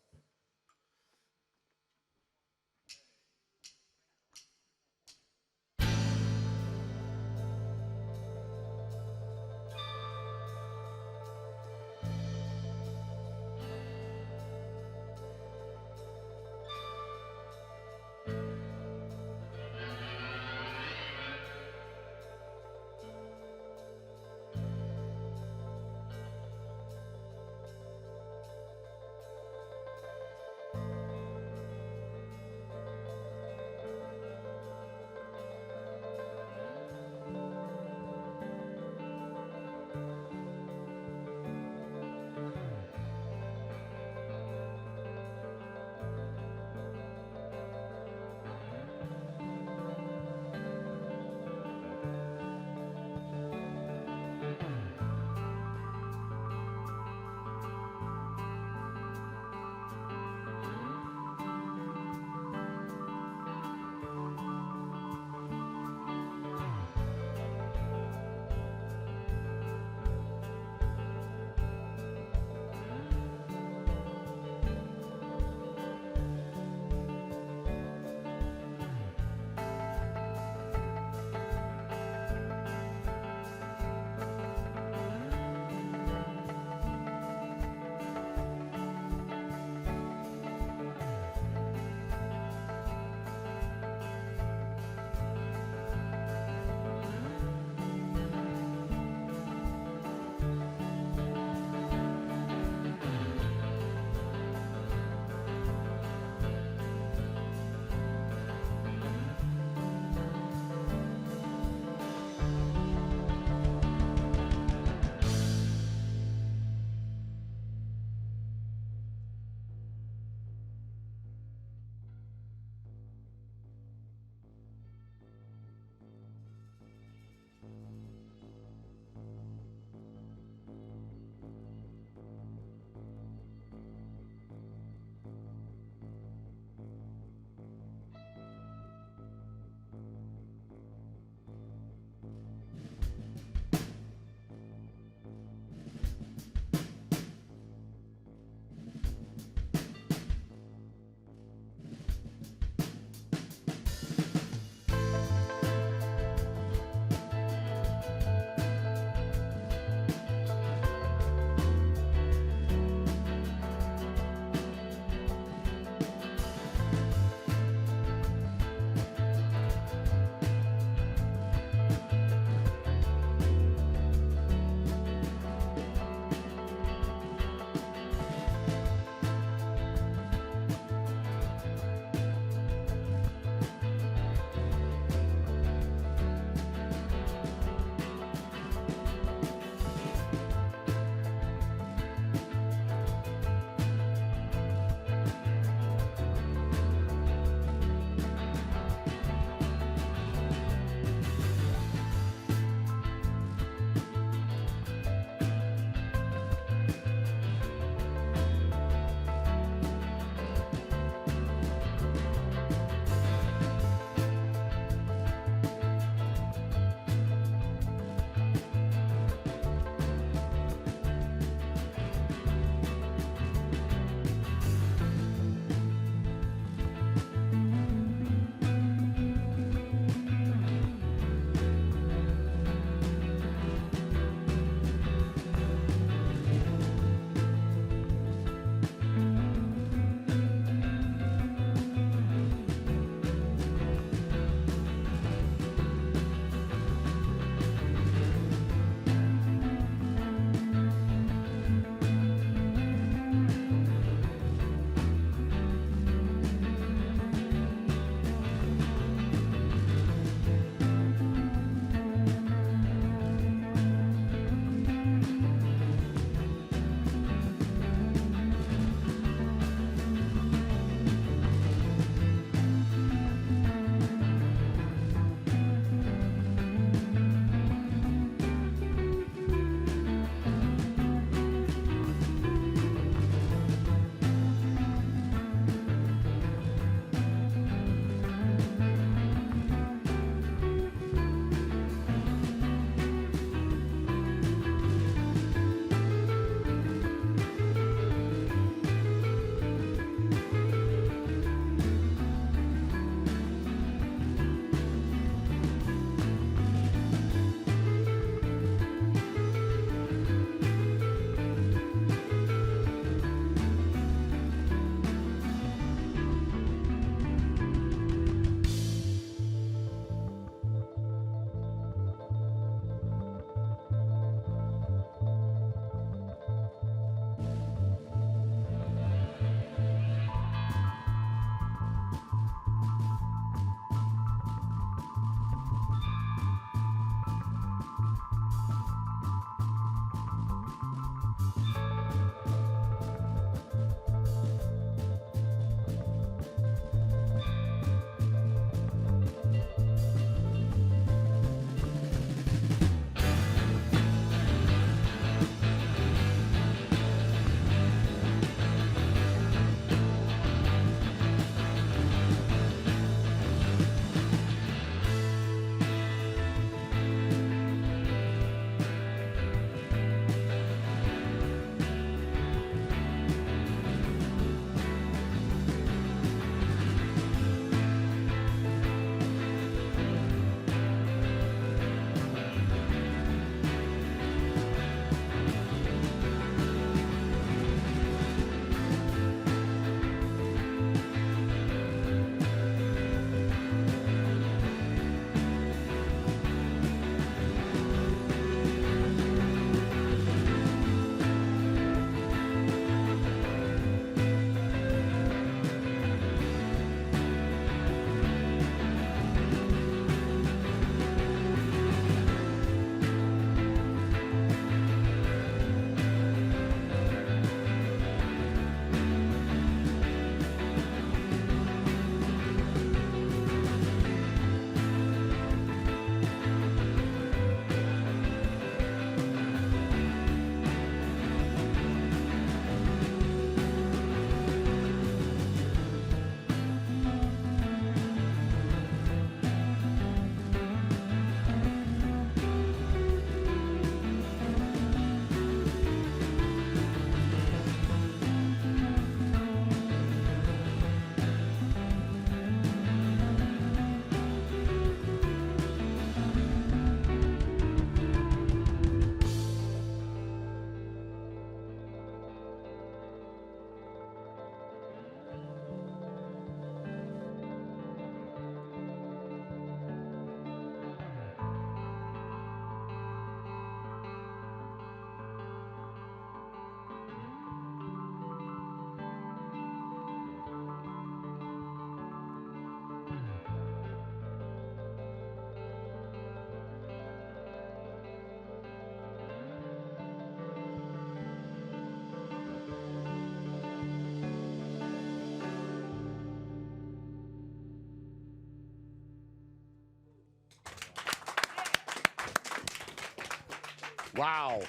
Wauw.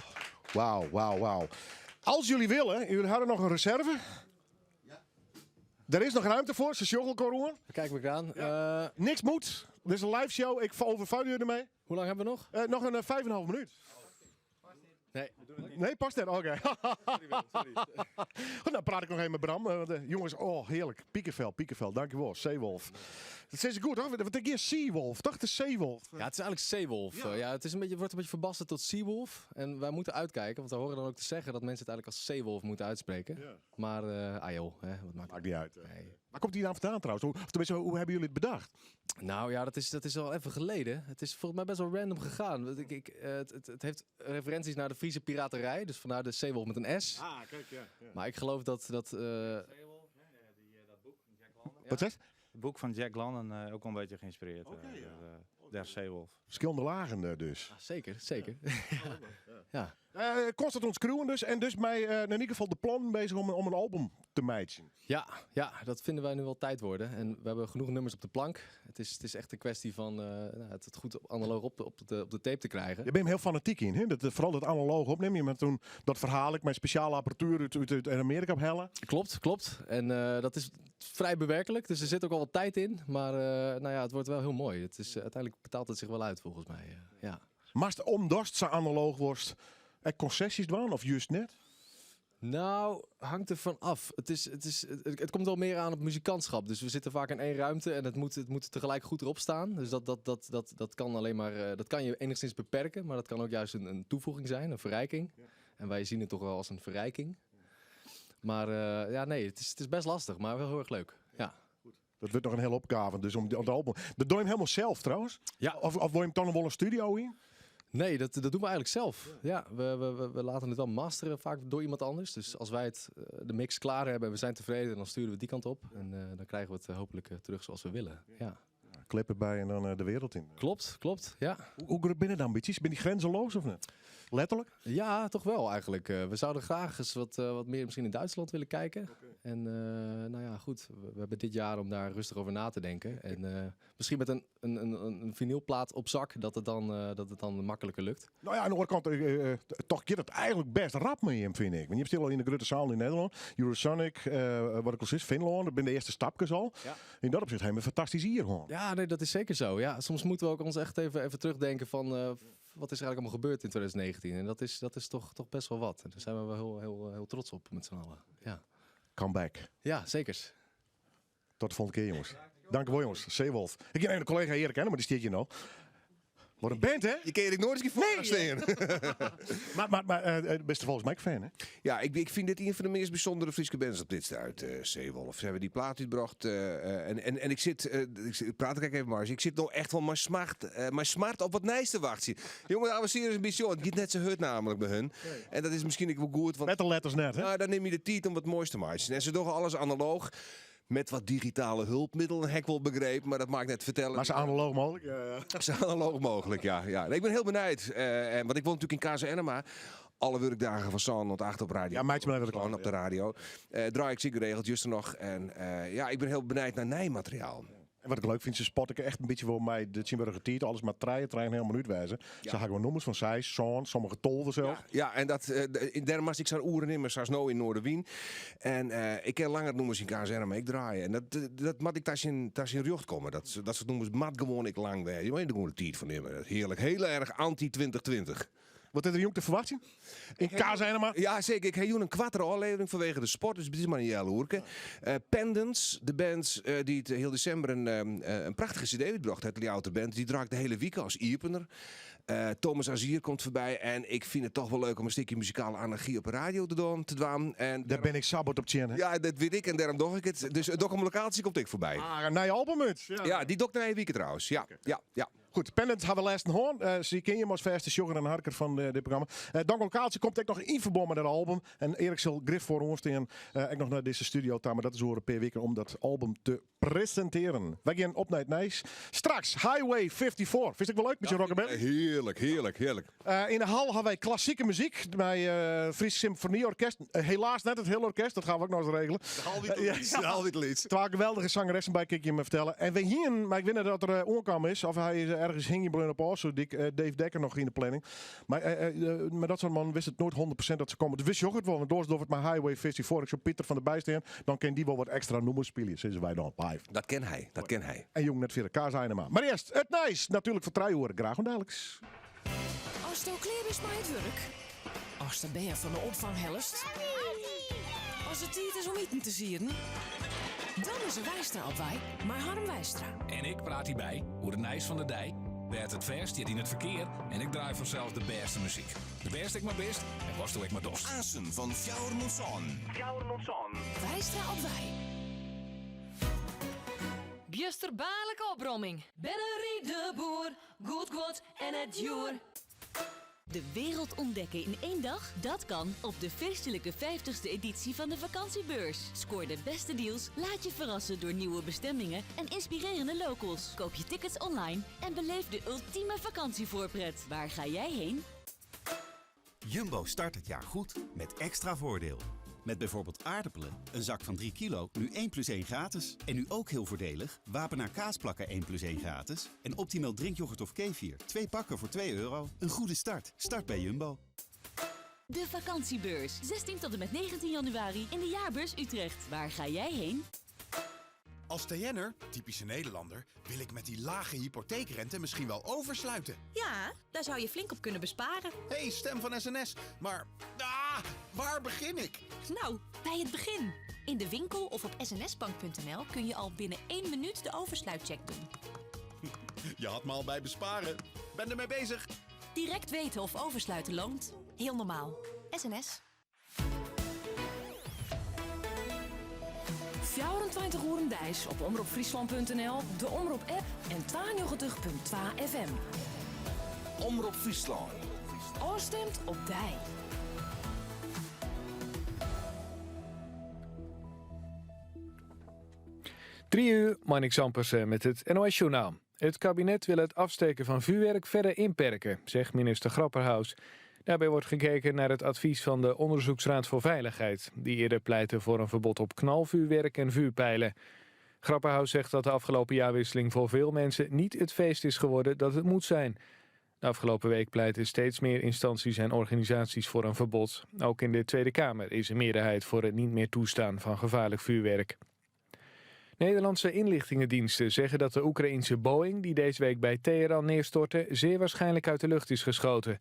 Wauw, wauw, wauw. Als jullie willen, jullie hadden nog een reserve. Er is nog ruimte voor, ze sjogge elkaar oan. Kijk me aan. Ja. Niks moet. Dit is een live show. Ik overvuil jullie ermee. Hoe lang hebben we nog? Nog een 5,5 minuut. Nee. Nee, past net. Oké. Goed, dan praat ik nog even met Bram. Want, jongens, oh, heerlijk. Piekenvel, Piekenvel. Dankjewel. Zeewolf. Dat is goed, toch? Want ik is Seawolf, toch? De Zeewolf. Ja, het is eigenlijk Zeewolf. Ja. Ja, het is een beetje, wordt een beetje verbasterd tot Seawolf. En wij moeten uitkijken, want we horen dan ook te zeggen dat mensen het eigenlijk als Zeewolf moeten uitspreken. Ja. Maar, ah joh, hè, wat maakt Maakt niet uit. Nee. Waar komt die naam vandaan trouwens? Hoe, of tenminste, hoe hebben jullie het bedacht? Nou ja, dat is al even geleden. Het is volgens mij best wel random gegaan. Want het heeft referenties naar de Friese piraterij. Dus vandaar de Zeewolf met een S. Ah, kijk, ja. ja. Maar ik geloof dat, Wat zeg je? Het boek van Jack London ook wel een beetje geïnspireerd. Oké, ja. Door Der Zeewolf. Verschillende lagen dus. Ah, zeker, zeker. Ja. Kost het ons crewen dus. En dus mij in ieder geval de plan bezig om een album te matchen. Ja, ja, dat vinden wij nu wel tijd worden. En we hebben genoeg nummers op de plank. Het is echt een kwestie van het goed analoog op de tape te krijgen. Je bent hem heel fanatiek in, hè? Vooral dat analoog opnemen. Je bent toen dat verhaal ik mijn speciale apparatuur uit Amerika ophellen. Klopt, klopt. En dat is vrij bewerkelijk. Dus er zit ook al wat tijd in. Maar het wordt wel heel mooi. Uiteindelijk betaalt het zich wel uit volgens mij. Ja. Maar het omdat ze analoog wordt, er concessies doen of juist net? Nou, hangt er van af. Het komt wel meer aan op muzikantschap. Dus we zitten vaak in één ruimte en het moet tegelijk goed erop staan. Dus dat kan alleen maar, dat kan je enigszins beperken, maar dat kan ook juist een toevoeging zijn, een verrijking. En wij zien het toch wel als een verrijking. Maar ja, nee, het is best lastig, maar wel heel erg leuk. Ja. Goed. Dat wordt nog een hele opgave, dus om het album. Dat doe je hem helemaal zelf trouwens? Ja. Of wil je hem dan nog wel een studio in? Nee, dat doen we eigenlijk zelf. Ja, we laten het wel masteren vaak door iemand anders. Dus als wij de mix klaar hebben en we zijn tevreden, dan sturen we die kant op. En dan krijgen we het hopelijk terug zoals we willen. Ja. Ja, clip erbij en dan de wereld in. Klopt, klopt, ja. Hoe groot binnen de ambities? Ben die grenzeloos of niet? Letterlijk? Ja, toch wel eigenlijk. We zouden graag eens wat meer misschien in Duitsland willen kijken. En we hebben dit jaar om daar rustig over na te denken. En misschien met een vinylplaat op zak, dat het dan makkelijker lukt. Nou ja, aan de andere kant, toch gaat het eigenlijk best rap mee hem, vind ik. Want je hebt stil al in de grote zaal in Nederland. Eurosonic, wat ik al zei, Finland, dat zijn de eerste stapjes al. In dat opzicht hebben we fantastisch hier gewoon. Ja, nee, dat is zeker zo. Ja, soms moeten we ook ons echt even terugdenken van wat is er eigenlijk allemaal gebeurd in 2019? En dat is toch best wel wat. En daar zijn we wel heel, heel, heel trots op met z'n allen. Ja. Comeback. Ja, zeker. Tot de volgende keer, jongens. Dank u wel, jongens. Zeewolf. Ik ken een collega Erik, hè, maar die stiert je nou. Wat een band, hè? Je ken ik nooit eens voor Nee. staan. Maar beste volgens mij fan, hè? Ja, ik vind dit een van de meest bijzondere Friese bands op dit stuit, Zeewolf. Ze hebben die plaat uitgebracht. En ik zit, ik zit, praat ik even maar eens. Ik zit nog echt wel mijn smart op wat nijs te wachten. Jongen, avanceren is een beetje, joh, het gaat net zo hard namelijk bij hun. Nee. En dat is misschien ook wel goed. Want Met de letters net, hè? Nou, dan neem je de tijd om wat moois te maken. En ze doen alles analoog. Met wat digitale hulpmiddelen, heb ik wel begrepen, maar dat maakt net vertellen. Maar ze analoog mogelijk? Ja, ja. Ze analoog mogelijk, ja. ja. Nee, ik ben heel benieuwd. En, want ik woon natuurlijk in KZNMA. Alle werkdagen van San tot 8 op radio. Ja, meidje blijven er Gewoon op de radio. Draai ik zeker geregeld, juist er nog. En ja, ik ben heel benieuwd naar nijmateriaal. En wat ik leuk vind, ze spot ik echt een beetje voor mij de Tjimburger Tiet, alles maar treien, treien helemaal niet wijzen. Ze gaan gewoon nummers van zij, Zoon, sommige tolven zelf. Ja, ja, en dat in daarom was ik zo'n oeren in, maar zoals nou in Noorderwien. En ik ken langer nummers in KZN, maar ik draai. En dat moet ik thuis in rjocht komen. Dat soort nummers mat gewoon ik lang weg. Je weet gewoon de tijd van nemen. Dat is heerlijk. Heel erg anti-2020. Wat is er jong te verwachten? In Ik heb KZN maar? Ja, zeker. Ik heb hier een kwart aflevering vanwege de sport, dus het is maar een jelle hoerke. Pendants, de band die het heel december een prachtige cd uitbracht, het Ljouwter Band, die draait de hele week als iepener. Thomas Azier komt voorbij en ik vind het toch wel leuk om een stukje muzikale anarchie op de radio te doen. Te dwaan. En daar ben ik sabot op tjen, hè? Ja, dat weet ik en daarom doe ik het. Dus Dok om locatie komt ik voorbij. Ah, een nieuw album uit. Ja. Ja, die dok na een week trouwens. Ja, ja, ja. Goed, Pendants hebben we laatst een hoorn. Ze ken je hem als verste jogger en harker van dit programma. Dank Locatie komt ook nog in verband met het album. En Erik zal grif voor ons staan. Ik nog naar deze studio daar, maar dat is horen per week om dat album te presenteren. Wij gaan op naar het Nijs. Straks Highway 54. Vind ik wel leuk met je Ja, rockabilly? Heerlijk, heerlijk, heerlijk. In de hal hebben wij klassieke muziek bij Fries Symfonieorkest. Helaas net het hele orkest, dat gaan we ook nog eens regelen. De hal niet liedjes, de hal niet liedjes. Twee geweldige zangeressen bij, kan ik je me vertellen. En we hier, maar ik weet niet dat er onkwam is, of hij is ergens hingjen bleaun op Ofslútdyk. Dave Dekker noch yn de planning. Mar mei dat soart mannen witst it noait 100% dat se komme. Dus wy sjogge it wol, want oars dogge we it mei Highway 54. Ik sjoch Pieter van der Bij stean, dan kin dy wol wat ekstra nûmers spylje, sizze wy dan live. Dat kin hy, dat kin hy. En jong net fierder, Kaas Einema. Mar earst it nijs, natuerlik foar trije oere. Graach oant daliks. Asto klear bist mei it wurk? Ast de bern fan de opfang hellest? As it tiid is om iten te sieden? Dan is der Weistra op wei mei Harm Weistra. En ik praat dy by oer it nijs fan de dei, wêr't it fêst stiet yn it ferkear en ik draai fansels de bêste muzyk. De bêste ek mar bist en watsto ek mar dochst. Aansen fan fjouwer oant sân. Fjouwer oant sân. Weistra op wei. Bjusterbaarlike opromming. Bennerie de Boer, goed guod en net djoer. De wereld ontdekken in één dag? Dat kan op de feestelijke 50ste editie van de vakantiebeurs. Scoor de beste deals, laat je verrassen door nieuwe bestemmingen en inspirerende locals. Koop je tickets online en beleef de ultieme vakantievoorpret. Waar ga jij heen? Jumbo start het jaar goed met extra voordeel. Met bijvoorbeeld aardappelen, een zak van 3 kilo, nu 1 plus 1 gratis. En nu ook heel voordelig, Wapenaar kaasplakken 1 plus 1 gratis. En Optimal drinkyoghurt of kefir, 2 pakken voor 2 euro. Een goede start. Start bij Jumbo. De vakantiebeurs, 16 tot en met 19 januari in de Jaarbeurs Utrecht. Waar ga jij heen? Als TN'er, typische Nederlander, wil ik met die lage hypotheekrente misschien wel oversluiten. Ja, daar zou je flink op kunnen besparen. Hey, stem van SNS, maar ah, waar begin ik? Nou, bij het begin. In de winkel of op snsbank.nl kun je al binnen één minuut de oversluitcheck doen. Je had me al bij besparen. Ben ermee bezig. Direct weten of oversluiten loont. Heel normaal. SNS. 24 oeren deis op omropfriesland.nl, de Omrop app en 92.2 FM. Omrop Fryslân. Ofstimd op dy. 3 uur, Marnik Zampersen met het NOS-journaal. Het kabinet wil het afsteken van vuurwerk verder inperken, zegt minister Grapperhaus. Daarbij wordt gekeken naar het advies van de Onderzoeksraad voor Veiligheid... die eerder pleitte voor een verbod op knalvuurwerk en vuurpijlen. Grapperhaus zegt dat de afgelopen jaarwisseling voor veel mensen niet het feest is geworden dat het moet zijn. De afgelopen week pleiten steeds meer instanties en organisaties voor een verbod. Ook in de Tweede Kamer is een meerderheid voor het niet meer toestaan van gevaarlijk vuurwerk. Nederlandse inlichtingendiensten zeggen dat de Oekraïense Boeing... die deze week bij Teheran neerstortte, zeer waarschijnlijk uit de lucht is geschoten.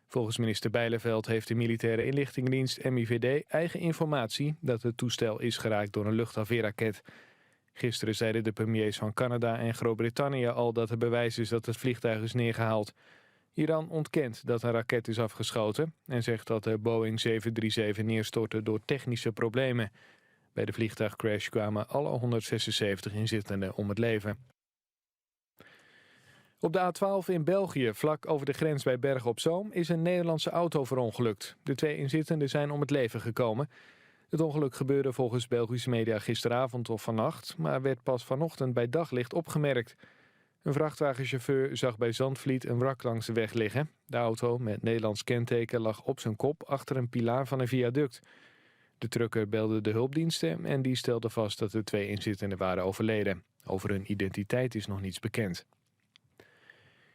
Volgens minister Bijleveld heeft de militaire inlichtingendienst MIVD eigen informatie... dat het toestel is geraakt door een luchtafweerraket. Gisteren zeiden de premiers van Canada en Groot-Brittannië al dat er bewijs is dat het vliegtuig is neergehaald. Iran ontkent dat een raket is afgeschoten en zegt dat de Boeing 737 neerstortte door technische problemen. Bij de vliegtuigcrash kwamen alle 176 inzittenden om het leven. Op de A12 in België, vlak over de grens bij Bergen op Zoom, is een Nederlandse auto verongelukt. De twee inzittenden zijn om het leven gekomen. Het ongeluk gebeurde volgens Belgische media gisteravond of vannacht, maar werd pas vanochtend bij daglicht opgemerkt. Een vrachtwagenchauffeur zag bij Zandvliet een wrak langs de weg liggen. De auto met Nederlands kenteken lag op zijn kop achter een pilaar van een viaduct. De trucker belde de hulpdiensten en die stelde vast dat de twee inzittenden waren overleden. Over hun identiteit is nog niets bekend.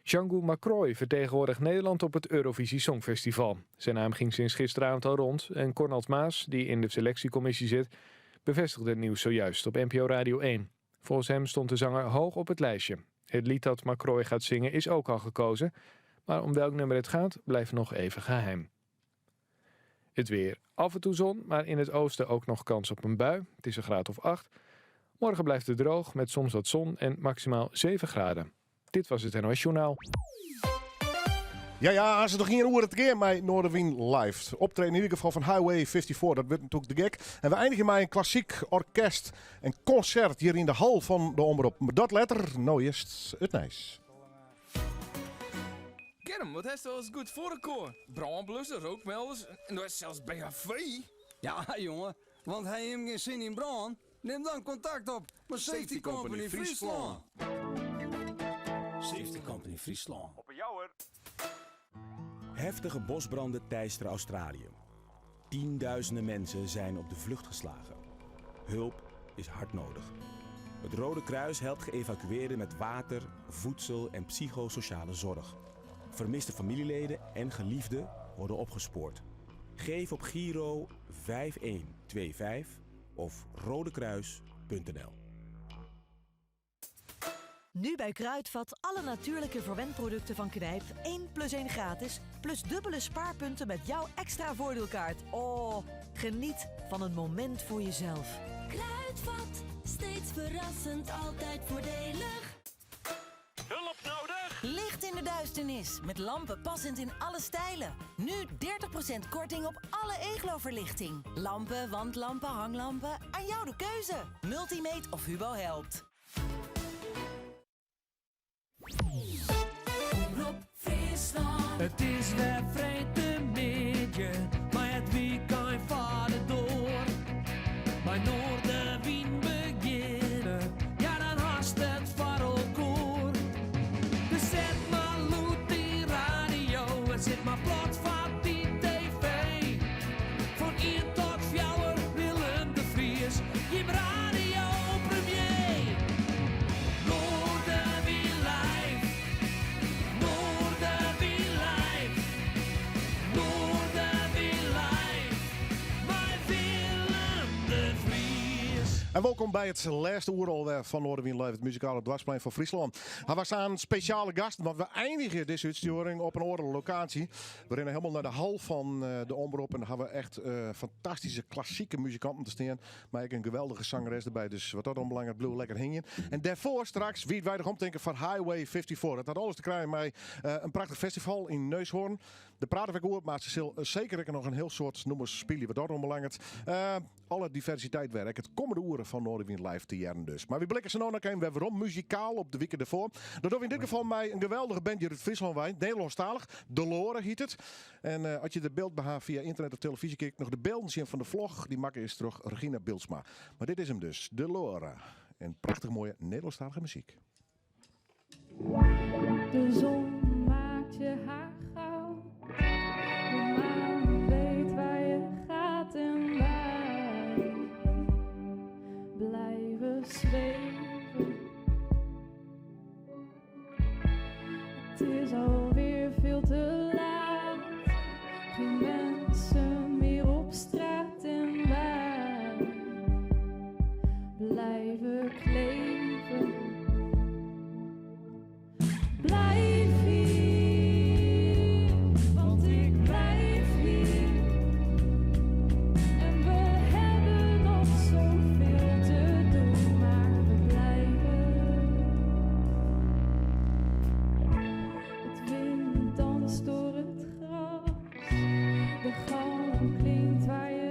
Jeangu Macrooy vertegenwoordigt Nederland op het Eurovisie Songfestival. Zijn naam ging sinds gisteravond al rond en Cornald Maas, die in de selectiecommissie zit, bevestigde het nieuws zojuist op NPO Radio 1. Volgens hem stond de zanger hoog op het lijstje. Het lied dat Macrooy gaat zingen is ook al gekozen, maar om welk nummer het gaat blijft nog even geheim. Het weer. Af en toe zon, maar in het oosten ook nog kans op een bui. Het is een graad of 8. Morgen blijft het droog met soms wat zon en maximaal 7 graden. Dit was het NOS Journaal. Ja, ja, als het nog geen oer het keer bij Noardewyn Live. Optreden in ieder geval van Highway 54, dat wordt natuurlijk de gek. En we eindigen met een klassiek orkest en concert hier in de hal van de Omrop. Maar dat letter, nou eerst it nijs. Kerm, wat heeft wel eens goed voor elkaar? Brânblussen, rookmelders en dat is zelfs BHV. Ja, jongen, want hij heeft geen zin in brân. Neem dan contact op met Safety Company Fryslân. Safety Company Fryslân. Op een jouwer. Heftige bosbranden teisteren Australië. Tienduizenden mensen zijn op de vlucht geslagen. Hulp is hard nodig. Het Rode Kruis helpt geëvacueerden met water, voedsel en psychosociale zorg. Vermiste familieleden en geliefden worden opgespoord. Geef op Giro 5125 of rodekruis.nl. Nu bij Kruidvat alle natuurlijke verwendproducten van Knijp 1 plus 1 gratis, plus dubbele spaarpunten met jouw extra voordeelkaart. Oh, geniet van een moment voor jezelf. Kruidvat, steeds verrassend, altijd voordelig. Hulp nodig? Licht in de duisternis met lampen passend in alle stijlen. Nu 30% korting op alle Eglo-verlichting. Lampen, wandlampen, hanglampen. Aan jou de keuze. Multimate of Hubo helpt. Omrop Fryslân. It is wer freedtemiddei, mei it wykein foar de doar. Mei Noardewyn begjinne, ja dan hast it foar elkoar. Dus set mar lûd dyn radio en sit mar plat foar dyn TV. Fan ien tot fjouwer Willem de Vries, jim radiopremier. Noardewyn live, Noardewyn live, Noardewyn live, mei Willem de Vries. En wolkom by it lêste oere alwer fan Noardewyn Live, it muzikale doarpsplein fan Fryslân. Ha we staan spesjale gasten, want we einigje dizze útstjoering op in oare lokaasje. We rinne hielendal nei de hal fan eh, de Omrop en dêr ha we echt eh, fantastyske klassike muzikanten te stean. Mar ek in geweldige sangeres derby, dus wat dat oanbelanget bliuw lekker hingjen. En dêrfoar straks wiidweidich omtinken foar Highway 54. Dat hat alles te krijen mei eh, in prachtich festival yn Neushoorn. Dêr prate we ek oer, mar se sil seker ek noch in hiel soad nûmers spylje wat dat oanbelanget. Eh, alle diversiteit wer ek it kommende oere fan Noardewyn Live te hearren dus. Mar wy blikke sa no noch even wer werom muzikaal op de wike derfoar. Dat dogge we yn dit gefal mei in geweldige band hjir út Fryslân wei, Nederlânsktalich. Delore hjit it. En eh, as je de byld by har fia ynternet of telefyzje kinne noch de bylden sjen fan de vlog, dy makke is troch Regina Bilsma. Mar dit is him dus, Delore. En prachtich moaie Nederlânsktalige muzyk. De zon maakt je haar goud. De maan weet waar je gaat en wij blijven zweven. Het is alweer veel te laat. Geen mensen meer op straat en wij blijven kleven. Blijf hier, want ik blijf hier. En we hebben nog zoveel te doen, maar we blijven. Het wind danst door het gras, de galm klinkt waar je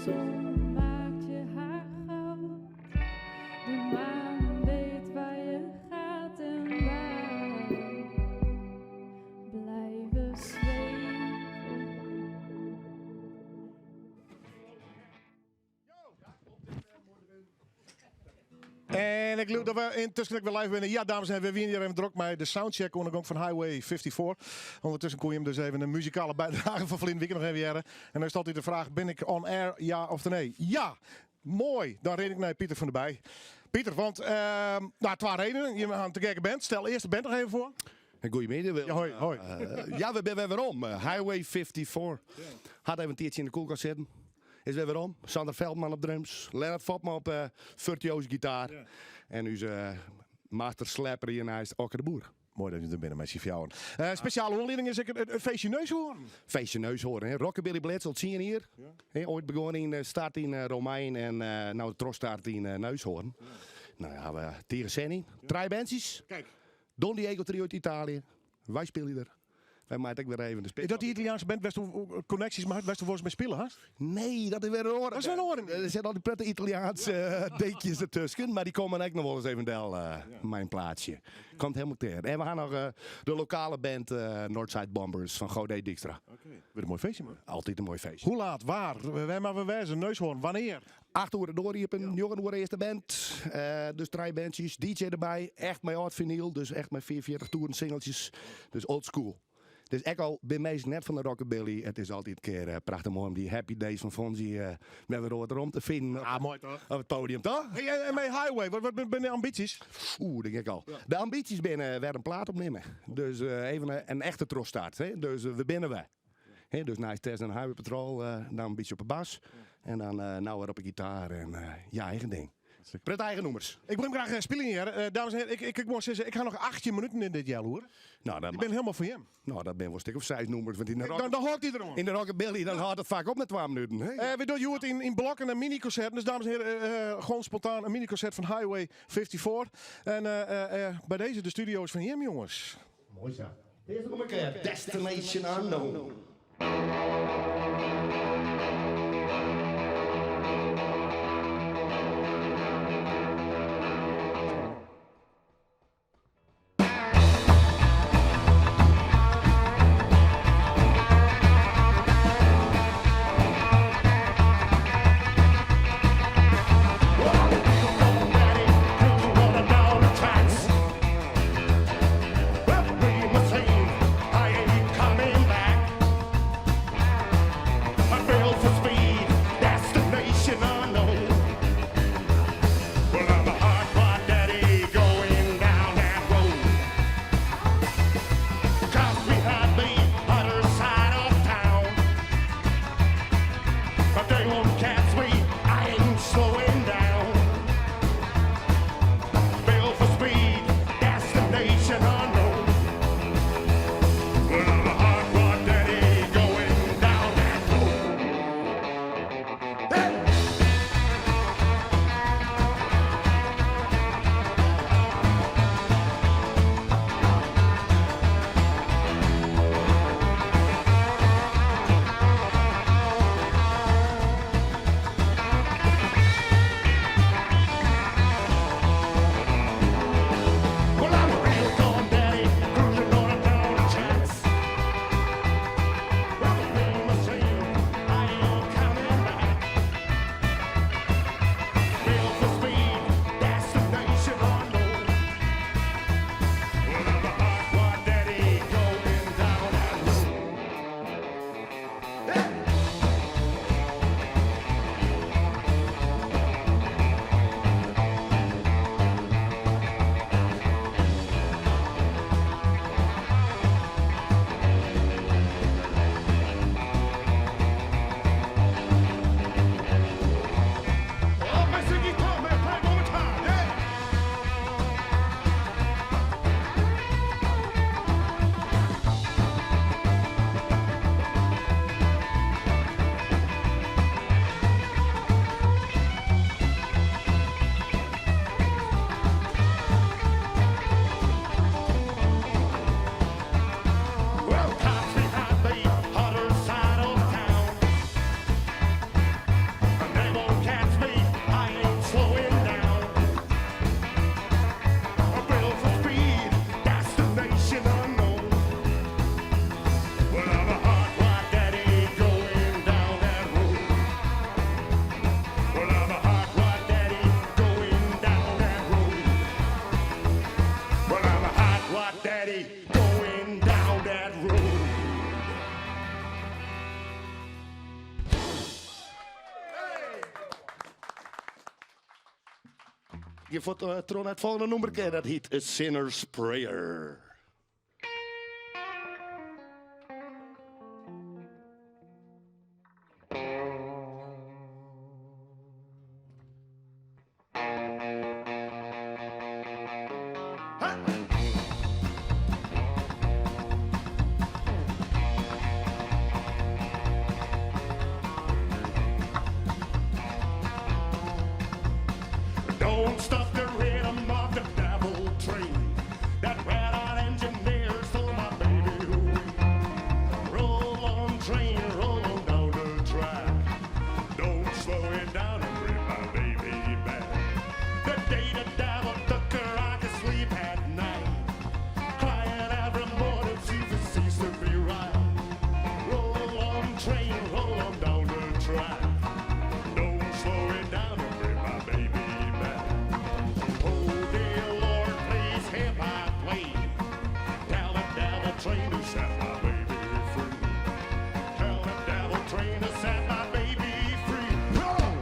zon maakt je haar goud. De maan weet waar je gaat en wij blijven zweven. En ik geloof dat we intussen weer live binnen. Ja, dames en heren, we wienen hier even druk met de soundcheck ondergang van Highway 54. Ondertussen kon je hem dus even een muzikale bijdrage van Vlien Weekend nog even jaren. En dan is altijd de vraag, ben ik on air, ja of nee? Ja! Mooi, dan ren ik naar Pieter van der Bij. Pieter, want nou, twee redenen. Je aan te kijken bent. Stel eerst de band nog even voor. Goedemiddag, Wil. Ja, hoi, hoi. Ja, we zijn weer weer om. Highway 54. Had even een tijdje in de koelkast zitten. Is weer weer om. Sander Veldman op drums. Lennart Fopma op virtuoos gitaar. En onze master slapper hier naast Okke de Boer. Mooi dat je er binnen met z'n fjouwen. Speciale aanleiding is het feestje Neushoorn. Feestje Neushoorn, hè. Rockabilly Blitz, dat zie je hier. Hè, ooit begonnen in start in Romein en nou de tros start in Neushoorn. Nou ja, we tegen Senny. Drie bandjes. Kijk. Don Diego Trio uit Italië. Wij spelen hier. Wij maken ook weer even de spits. Is dat die Italiaanse band best wel connecties maakt, best wel eens mee spelen, hè? Nee, dat is weer een oren. Dat is weer een oren. Er zitten al die prettige Italiaanse dekjes ertussen, maar die komen eigenlijk nog wel eens even del, mijn plaatsje. Komt helemaal tegen. En we gaan nog de lokale band Northside Bombers van Godé Dijkstra. Oké. Weer een mooi feestje, man. Altijd een mooi feestje. Hoe laat, waar? Wij maar we wijzen, Neushoorn, wanneer? 8 uur door hier op een jongen uur eerste band. Dus drie bandjes, DJ erbij. Echt mijn oud vinyl, dus echt mijn 44 toeren singeltjes. Dus old school. Dus ik al ben meest net van de rockabilly. Het is altijd een keer prachtig mooi om die Happy Days van Fonzie met weer wat rond te vinden. Ah, mooi toch? Op het podium, toch? Hey, en mijn Highway, wat zijn de ambities? Oeh, denk ik al. De ambities binnen weer een plaat opnemen. Dus even een echte trosstart. Hè? Dus we binnen we. Hè? Dus naast Test en Highway Patrol, dan een beetje op de bas. En dan nou weer op de gitaar en ja, eigen ding. Pret eigen noemers. Ik wil hem graag spelen hier. Dames en heren, ik moet zeggen, ik ga nog 18 minuten in dit jaar, hoor. Nou, dat Ik ben helemaal voor hem. Nou, dat ben wel een stuk of 6 noemers. Want in de Ik, rock dan hoort hij erom. In de rockabilly, dan houdt het vaak op met 12 minuten. Hè? We doen het in blokken een mini-concert. Dus dames en heren, gewoon spontaan een mini-concert van Highway 54. En bij deze de studio's van hem, jongens. Mooi zo. Deze nog een keer. Destination Unknown. I ain't coming back. I fell for speed, destination unknown. Well, I'm a hot rod daddy going down that road. 'Cause we had the other side of town. But they won't catch me, I ain't slowing down. Built for speed, destination unknown. Well, I'm a hot rod daddy going down that road. Hey! Je fuort uh, troch nei it folgjende nûmerke. Dat hjit A Sinner's Prayer. Don't stop the rhythm of the devil train. That red-hot engineer stole my baby away. Roll on train, roll on down the track. Don't slow it down and bring my baby back. The day the devil took her, I could sleep at night. Crying every morning, see if it seems to be right. Roll on train, roll on down the track. Don't slow it down and bring my baby back. Oh dear Lord, please hear my plea. Tell the devil train to set my baby free. Tell the devil train to set my baby free. Oh!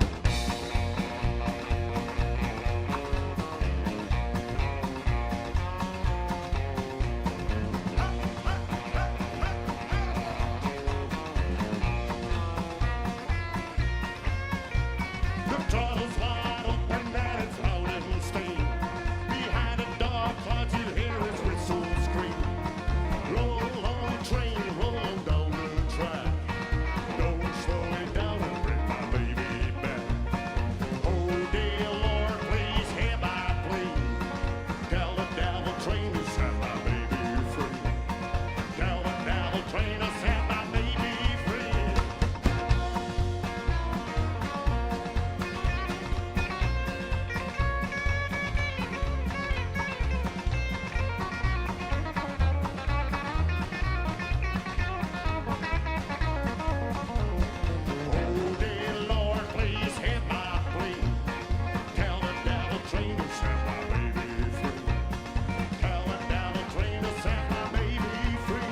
The tunnel's wide open and it's loud and steam. Behind the dark clouds you hear its whistle scream. Roll on train, roll on down the track. Don't slow it down and bring my baby back. Oh dear Lord, please hear my plea. Tell the devil train to set my baby free. Tell the devil train to set my baby free. Oh dear Lord, please hear my plea. Tell the devil train to set my baby free. Tell the devil train to set my baby free.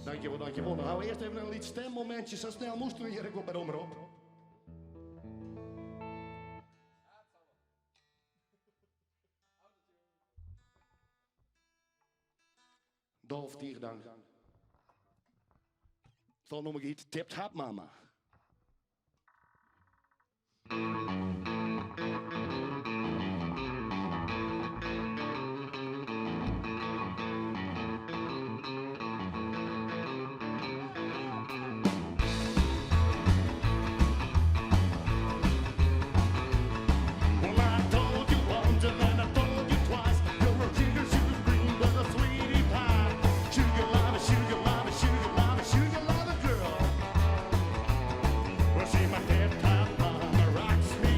Dankjewel, dankjewel. Dan gaan we eerst even een lied stemmomentje. Zo snel moesten we hier ook bij de omroep. Dolf Tierdank. Dan noem ik iets Tip Tap Mama. Well, I told you once and then I told you twice. You're a sugar, sugar cream with a sweetie pie. Sugar lover, sugar lover, sugar lover, sugar lover girl. Well, see my tip top mama rocks me.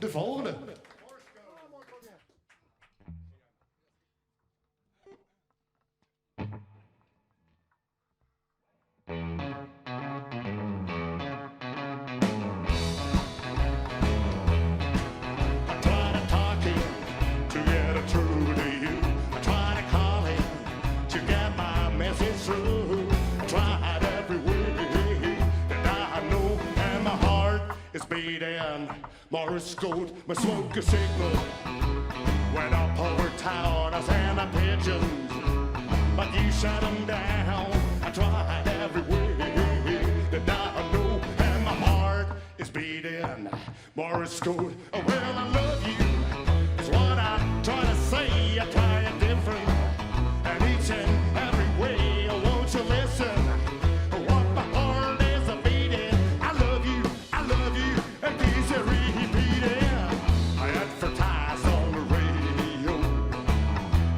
De folgjende. I try to talk to get it through to you. I try to call him to get my message through. I tried every way that I know, and my heart is beating. Morse code, my smoke a signal. Went up over town, I sent a pigeons, but you shut 'em down. I tried every way that I know, and my heart is beating. Morse code, oh, well, I love you. Is what I try to say. I try it different, and each and every way. Oh, won't you listen? What my heart is a beating. I love you, I love you, and keeps it repeating. I advertise on the radio.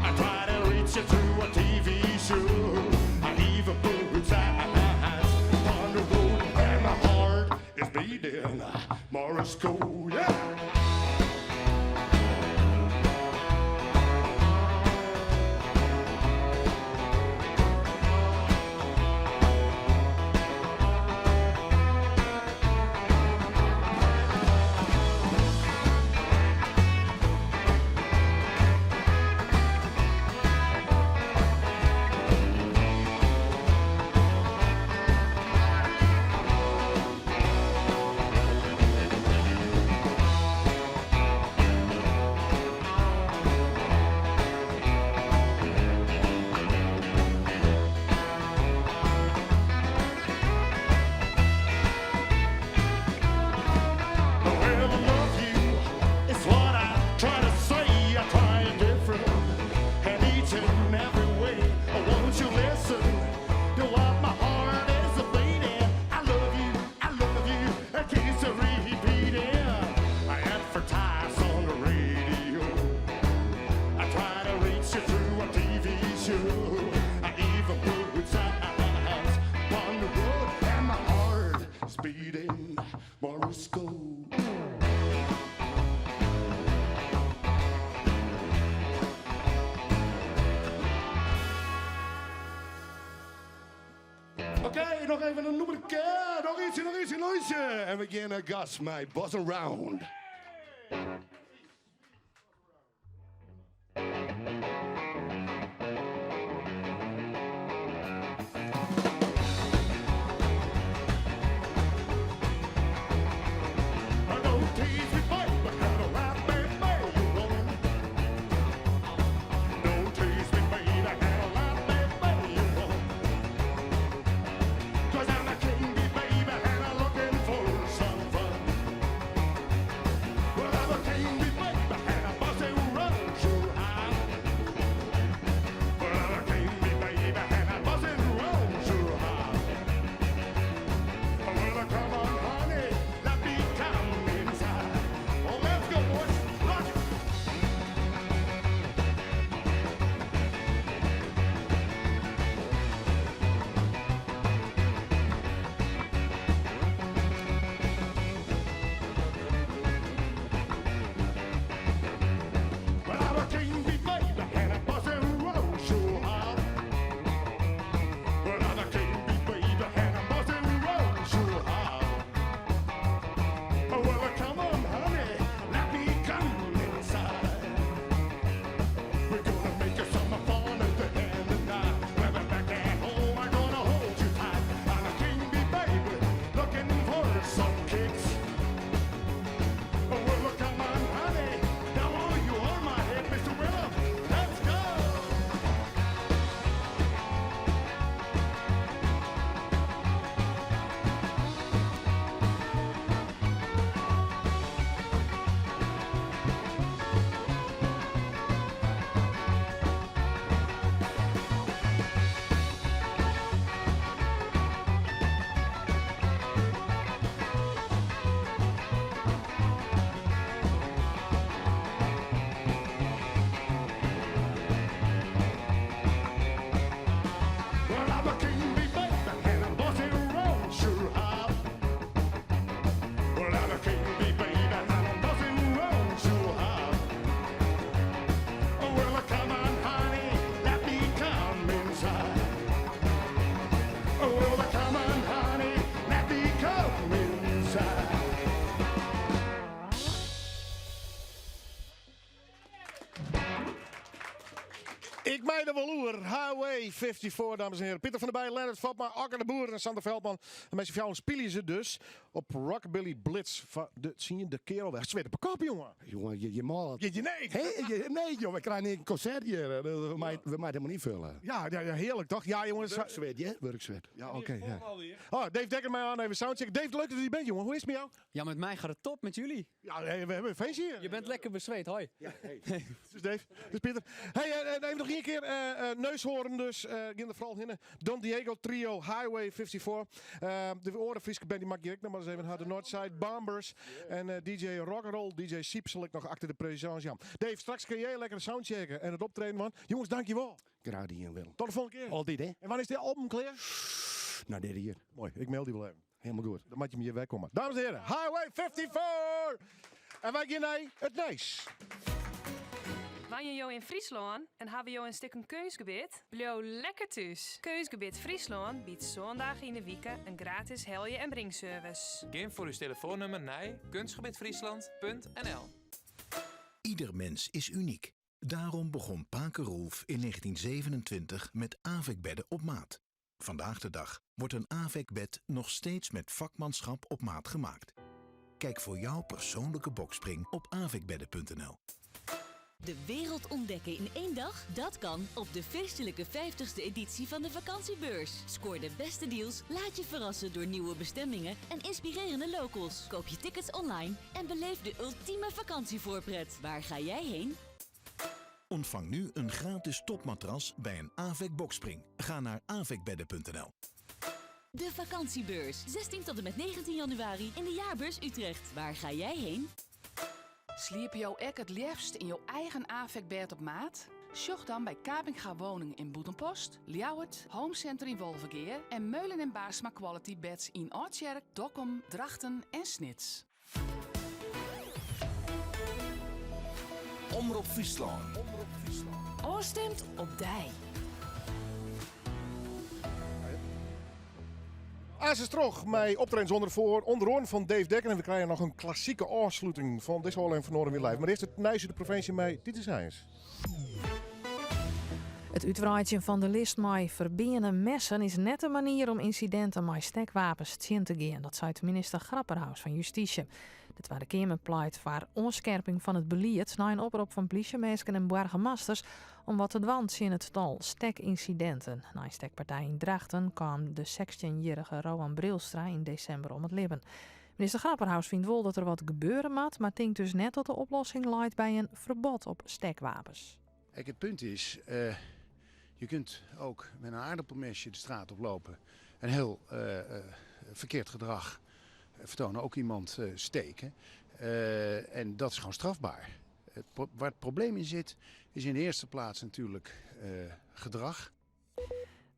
I try to reach you through a TV show. I even put signs on the road, and my heart is beating. Morse code, yeah. Well, I love you. It's what I try to say. I try it different, and each and every way. Oh, won't you listen to what my heart is beating? I love you, I love you. I keep repeating. I advertise on the radio. I try to reach you through a TV show. I even put signs on the road, and my heart is beating. Morse code. Oké, noch even in nûmerke. Noch iets, noch iets, noch iets. En we geane gas mei Buzz Around. Don't tease me, baby, gotta rap me, baby, woman. Don't tease me, baby, gotta rap me, baby, woman. 'Cause I'm a king bee, baby, and I'm looking for some fun. Well, I'm a king bee, baby, and I bust a run so high. Highway 54, dames en heren. Pieter van der Bij, Lennart Fopma, Okke de Boer en Sander Veldman. En met z'n fjouweren spylje se dus op Rockabilly Blitz foar de tsiende kear alwer. Sweet op 'e kop, jongen. Jongen, je, je mal. Je, je, nee. Hey, je, nee, joh, we krijgen een concert hier. We we mij helemaal niet vullen. Ja, ja, ja, heerlijk toch? Ja, jongens. Wurkswit, ja? Wurkswit. Ja, oké. ja. Oh, Dave Dekker mij aan, even soundcheck. Dave, leuk dat je bent, jongen. Hoe is het met jou? Ja, met mij gaat het top, met jullie. Ja, we hebben een feestje hier. Je bent lekker bezweet, hoi. Ja, hey. Dus Dave, dus Pieter. Hey, even nog één keer Neushoorn dus. Uh, vooral hinnen. Don Diego Trio, Highway 54. De oare Fryske band die maak ik nog maar eens even. De Northside Bombers. En DJ Rock'n'Roll, DJ Siep zal ik nog achter de présence. Ja. Dave, straks kun jij lekker soundchecken en het optreden, man. Jongens, dankjewel. Graag hier, Willem. Tot de volgende keer. Altijd, hè. En wanneer is dit album klaar? Nou, dit hier. Mooi, ik mail die wel even. Helemaal goed. Dan moet je me hier wegkomen. Dames en heren, Highway 54! En wij gaan naar het Nijs. Wenje jo yn Fryslân en hawwe jo in stikken keunstgebit? Bliuw lekker thús. Keunstgebit Fryslân biedt sân dagen yn 'e wike in gratis helje- en bringservice. Gean foar ús telefoannûmer nei kunstgebitfriesland.nl. Ieder mens is uniek. Daarom begon Pake Rolf in 1927 met AVEC-bedden op maat. Vandaag de dag wordt een AVEC-bed nog steeds met vakmanschap op maat gemaakt. Kijk voor jouw persoonlijke boxspring op avecbedden.nl. De wereld ontdekken in één dag? Dat kan op de feestelijke 50ste editie van de vakantiebeurs. Scoor de beste deals, laat je verrassen door nieuwe bestemmingen en inspirerende locals. Koop je tickets online en beleef de ultieme vakantievoorpret. Waar ga jij heen? Ontvang nu een gratis topmatras bij een AVEC boxspring. Ga naar avecbedden.nl. De vakantiebeurs. 16 tot en met 19 januari in de Jaarbeurs Utrecht. Waar ga jij heen? Sliep jou ek het liefst in jouw eigen AVEC-bed op maat? Sjoch dan by Kapinga Woning yn Bûtenpost, Ljouwert, Home Center yn Wolvegea en Meulen en Baarsma Quality Beds yn Aldtsjerk, Dokkum, Drachten en Snits. Omrop Fryslân. Ofstimd op dy. Asis troch mei optredens ûnder foar ûnder oaren fan Dave Dekker. En we krije noch in klassike ôfsluting fan dizze ôflevering fan Noardewyn Live. Mar earst it nijs út de provinsje mei Titus Heijens. It útwreidzjen fan de list mei ferbeane messen is net de manier om ynsidinten mei stekwapens tsjin te gean. Dat seit minister Grapperhaus fan Justysje. De Twadde Keamer pleit foar oanskerping fan it belied nei in oprop fan plysjeminsken en boargemasters om wat te dwaan tsjin it tal stekynsidinten. Nei in stekpartij yn Drachten kaam de sechstjinjierrige Roan Brilstra yn desimber om it libben. Minister Grapperhaus fynt wol dat der wat gebeure moat, mar tinkt dus net dat de oplossing leit by in ferbod op stekwapens. Kijk, het punt is, uh, je kunt ook met een aardappelmesje de straat oplopen en heel uh, uh, verkeerd gedrag vertonen, ook iemand steken. en dat is gewoon strafbaar. Het waar het probleem in zit, is in de eerste plaats natuurlijk gedrag.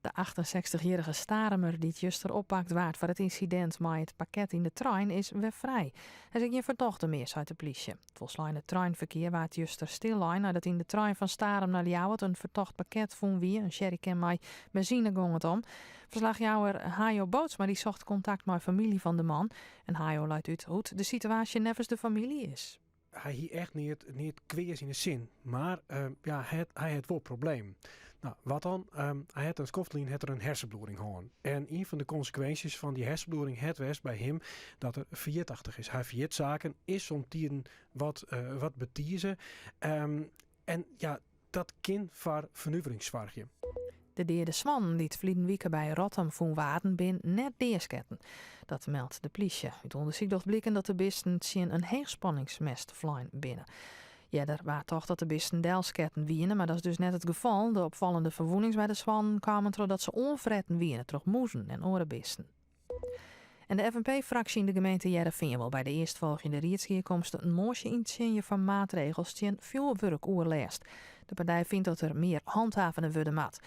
De 68-jierrige Starumer dy't juster oppakt waard foar it ynsidint mei it pakket yn de trein is wer frij. Hy is gjin fertochte mear, seit de plysje. It folsleine treinferkear waard juster stillein neidat yn de trein fan Starum nei Ljouwert in fertocht pakket fûn wie, in sjerrycan mei benzine gong it om. Ferslachjouwer Hajo Bootsma dy socht kontakt mei famylje fan de man en Hajo leit út hoe't de situaasje neffens de famylje is. Hy hie echt neat, neat kweas yn 'e sin, mar uh, ja, hy hat, hy hat wol probleem. No, wat dan? Um, hy hat in skoft lyn hat er in hersenbloeding hân. En ien fan de konsekwinsjes fan dy hersenbloeding hat west by him dat er ferjitachtich is. Hy ferjit saken, is somtiden wat, uh, wat betize. Um, en ja, dat kin foar fernuvering soargje. De deade swannen dy't ferliden wike by Rottum fûn waarden binne net deasketten. Dat meldt de plysje. Ut ûndersyk docht bliken dat de bisten tsjin in heechspanningsmêst flein binne. Earder waard tocht dat de bisten delsketten wiene, mar dat is dus net it gefal. De opfallende ferwûnings by de swannen kamen trochdat se oanfretten wiene troch mûzen en oare bisten. En de FNP-fraksje yn de gemeente Hearrenfean wol by de earstfolgjende riedsgearkomste in moasje yntsjinje foar maatregels tsjin fjoerwurkoerlêst. De partij fynt dat der mear hanthavene wurde moat.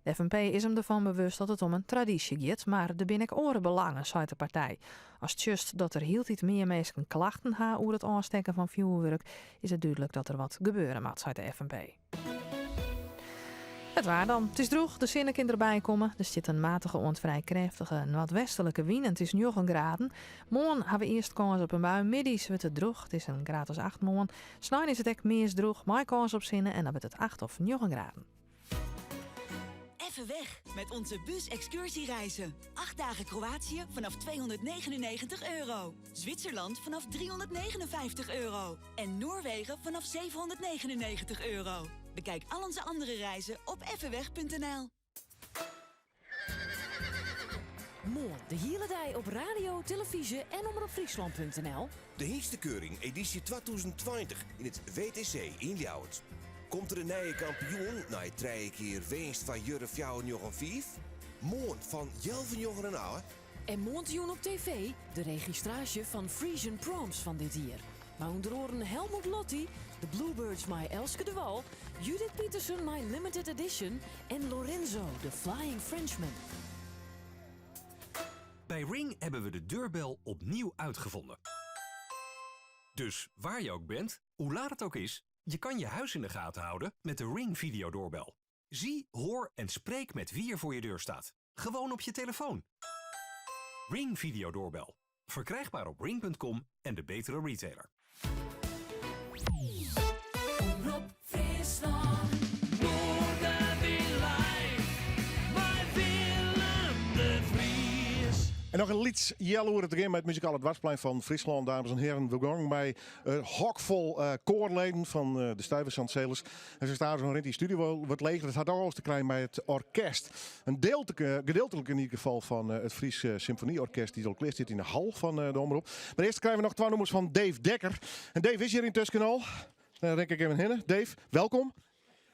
De FNP is him derfan bewust dat it om in tradysje giet, mar der binne ek oare belangen, seit de partij. Ast sjochst dat der hieltyd mear minsken klachten ha oer it ôfstekken fan fjoerwurk, is it dúdlik dat der wat gebeure moat, seit de FNP. It waar dan. It is drûch, de sinne kin derby komme. Der stiet in matige oant frij krêftige noardwestlike wyn en it is njoggen graden. Moarn ha we earst kâns op in bui. Middeis wurdt it drûch. It is in graad as acht moarn. Snein is it ek meast drûch mei kâns op sinne en dan wurdt it acht of njoggen graden. Even weg met onze bus-excursiereizen. 8 dagen Kroatië vanaf 299 euro. Zwitserland vanaf 359 euro. En Noorwegen vanaf 799 euro. Bekijk al onze andere reizen op effenweg.nl. Moarn de hiele dei op radio, televyzje en omropfryslân.nl. De Hynstekeuring editie 2020 yn it WTC yn Ljouwert. Komt der in nije kampioen nei trije kear winst foar Jurre 495? Moarn fan healwei njoggenen ôf. En moarntejûn op TV de registraasje fan Frisian Proms fan dit jier. Mei ûnder oaren Helmut Lotti, de Bluebirds mei Elske DeWall, Judith Petersen mei Limited Edition en Lorenzo, de Flying Frenchman. Bij Ring hebben we de deurbel opnieuw uitgevonden. Dus waar je ook bent, hoe laat het ook is, je kan je huis in de gaten houden met de Ring videodoorbel. Zie, hoor en spreek met wie er voor je deur staat. Gewoon op je telefoon. Ring videodoorbel. Verkrijgbaar op ring.com en de betere retailer. Omrop Fryslân. Noardewyn live mei Willem de Vries. En noch in lyts healoere te gean mei it muzikale dwarsplein fan Fryslân, dames en hearen. We gongen mei in hok fol eh, koarleden fan eh, de Stuyvesant Sailors. En se staan zo'n rint die studio wat leger. Dat hat alles te krijen mei it orkest. In deelteke, gedeeltelijk in ieder geval fan eh, it Fries eh, Symfonieorkest dy't al klear stiet yn de hal fan eh, de Omrop. Mar earst krije we noch twa nûmers fan Dave Dekker. En Dave is hjir yntusken al. Dan rin ik even hinne. Dave, welkom.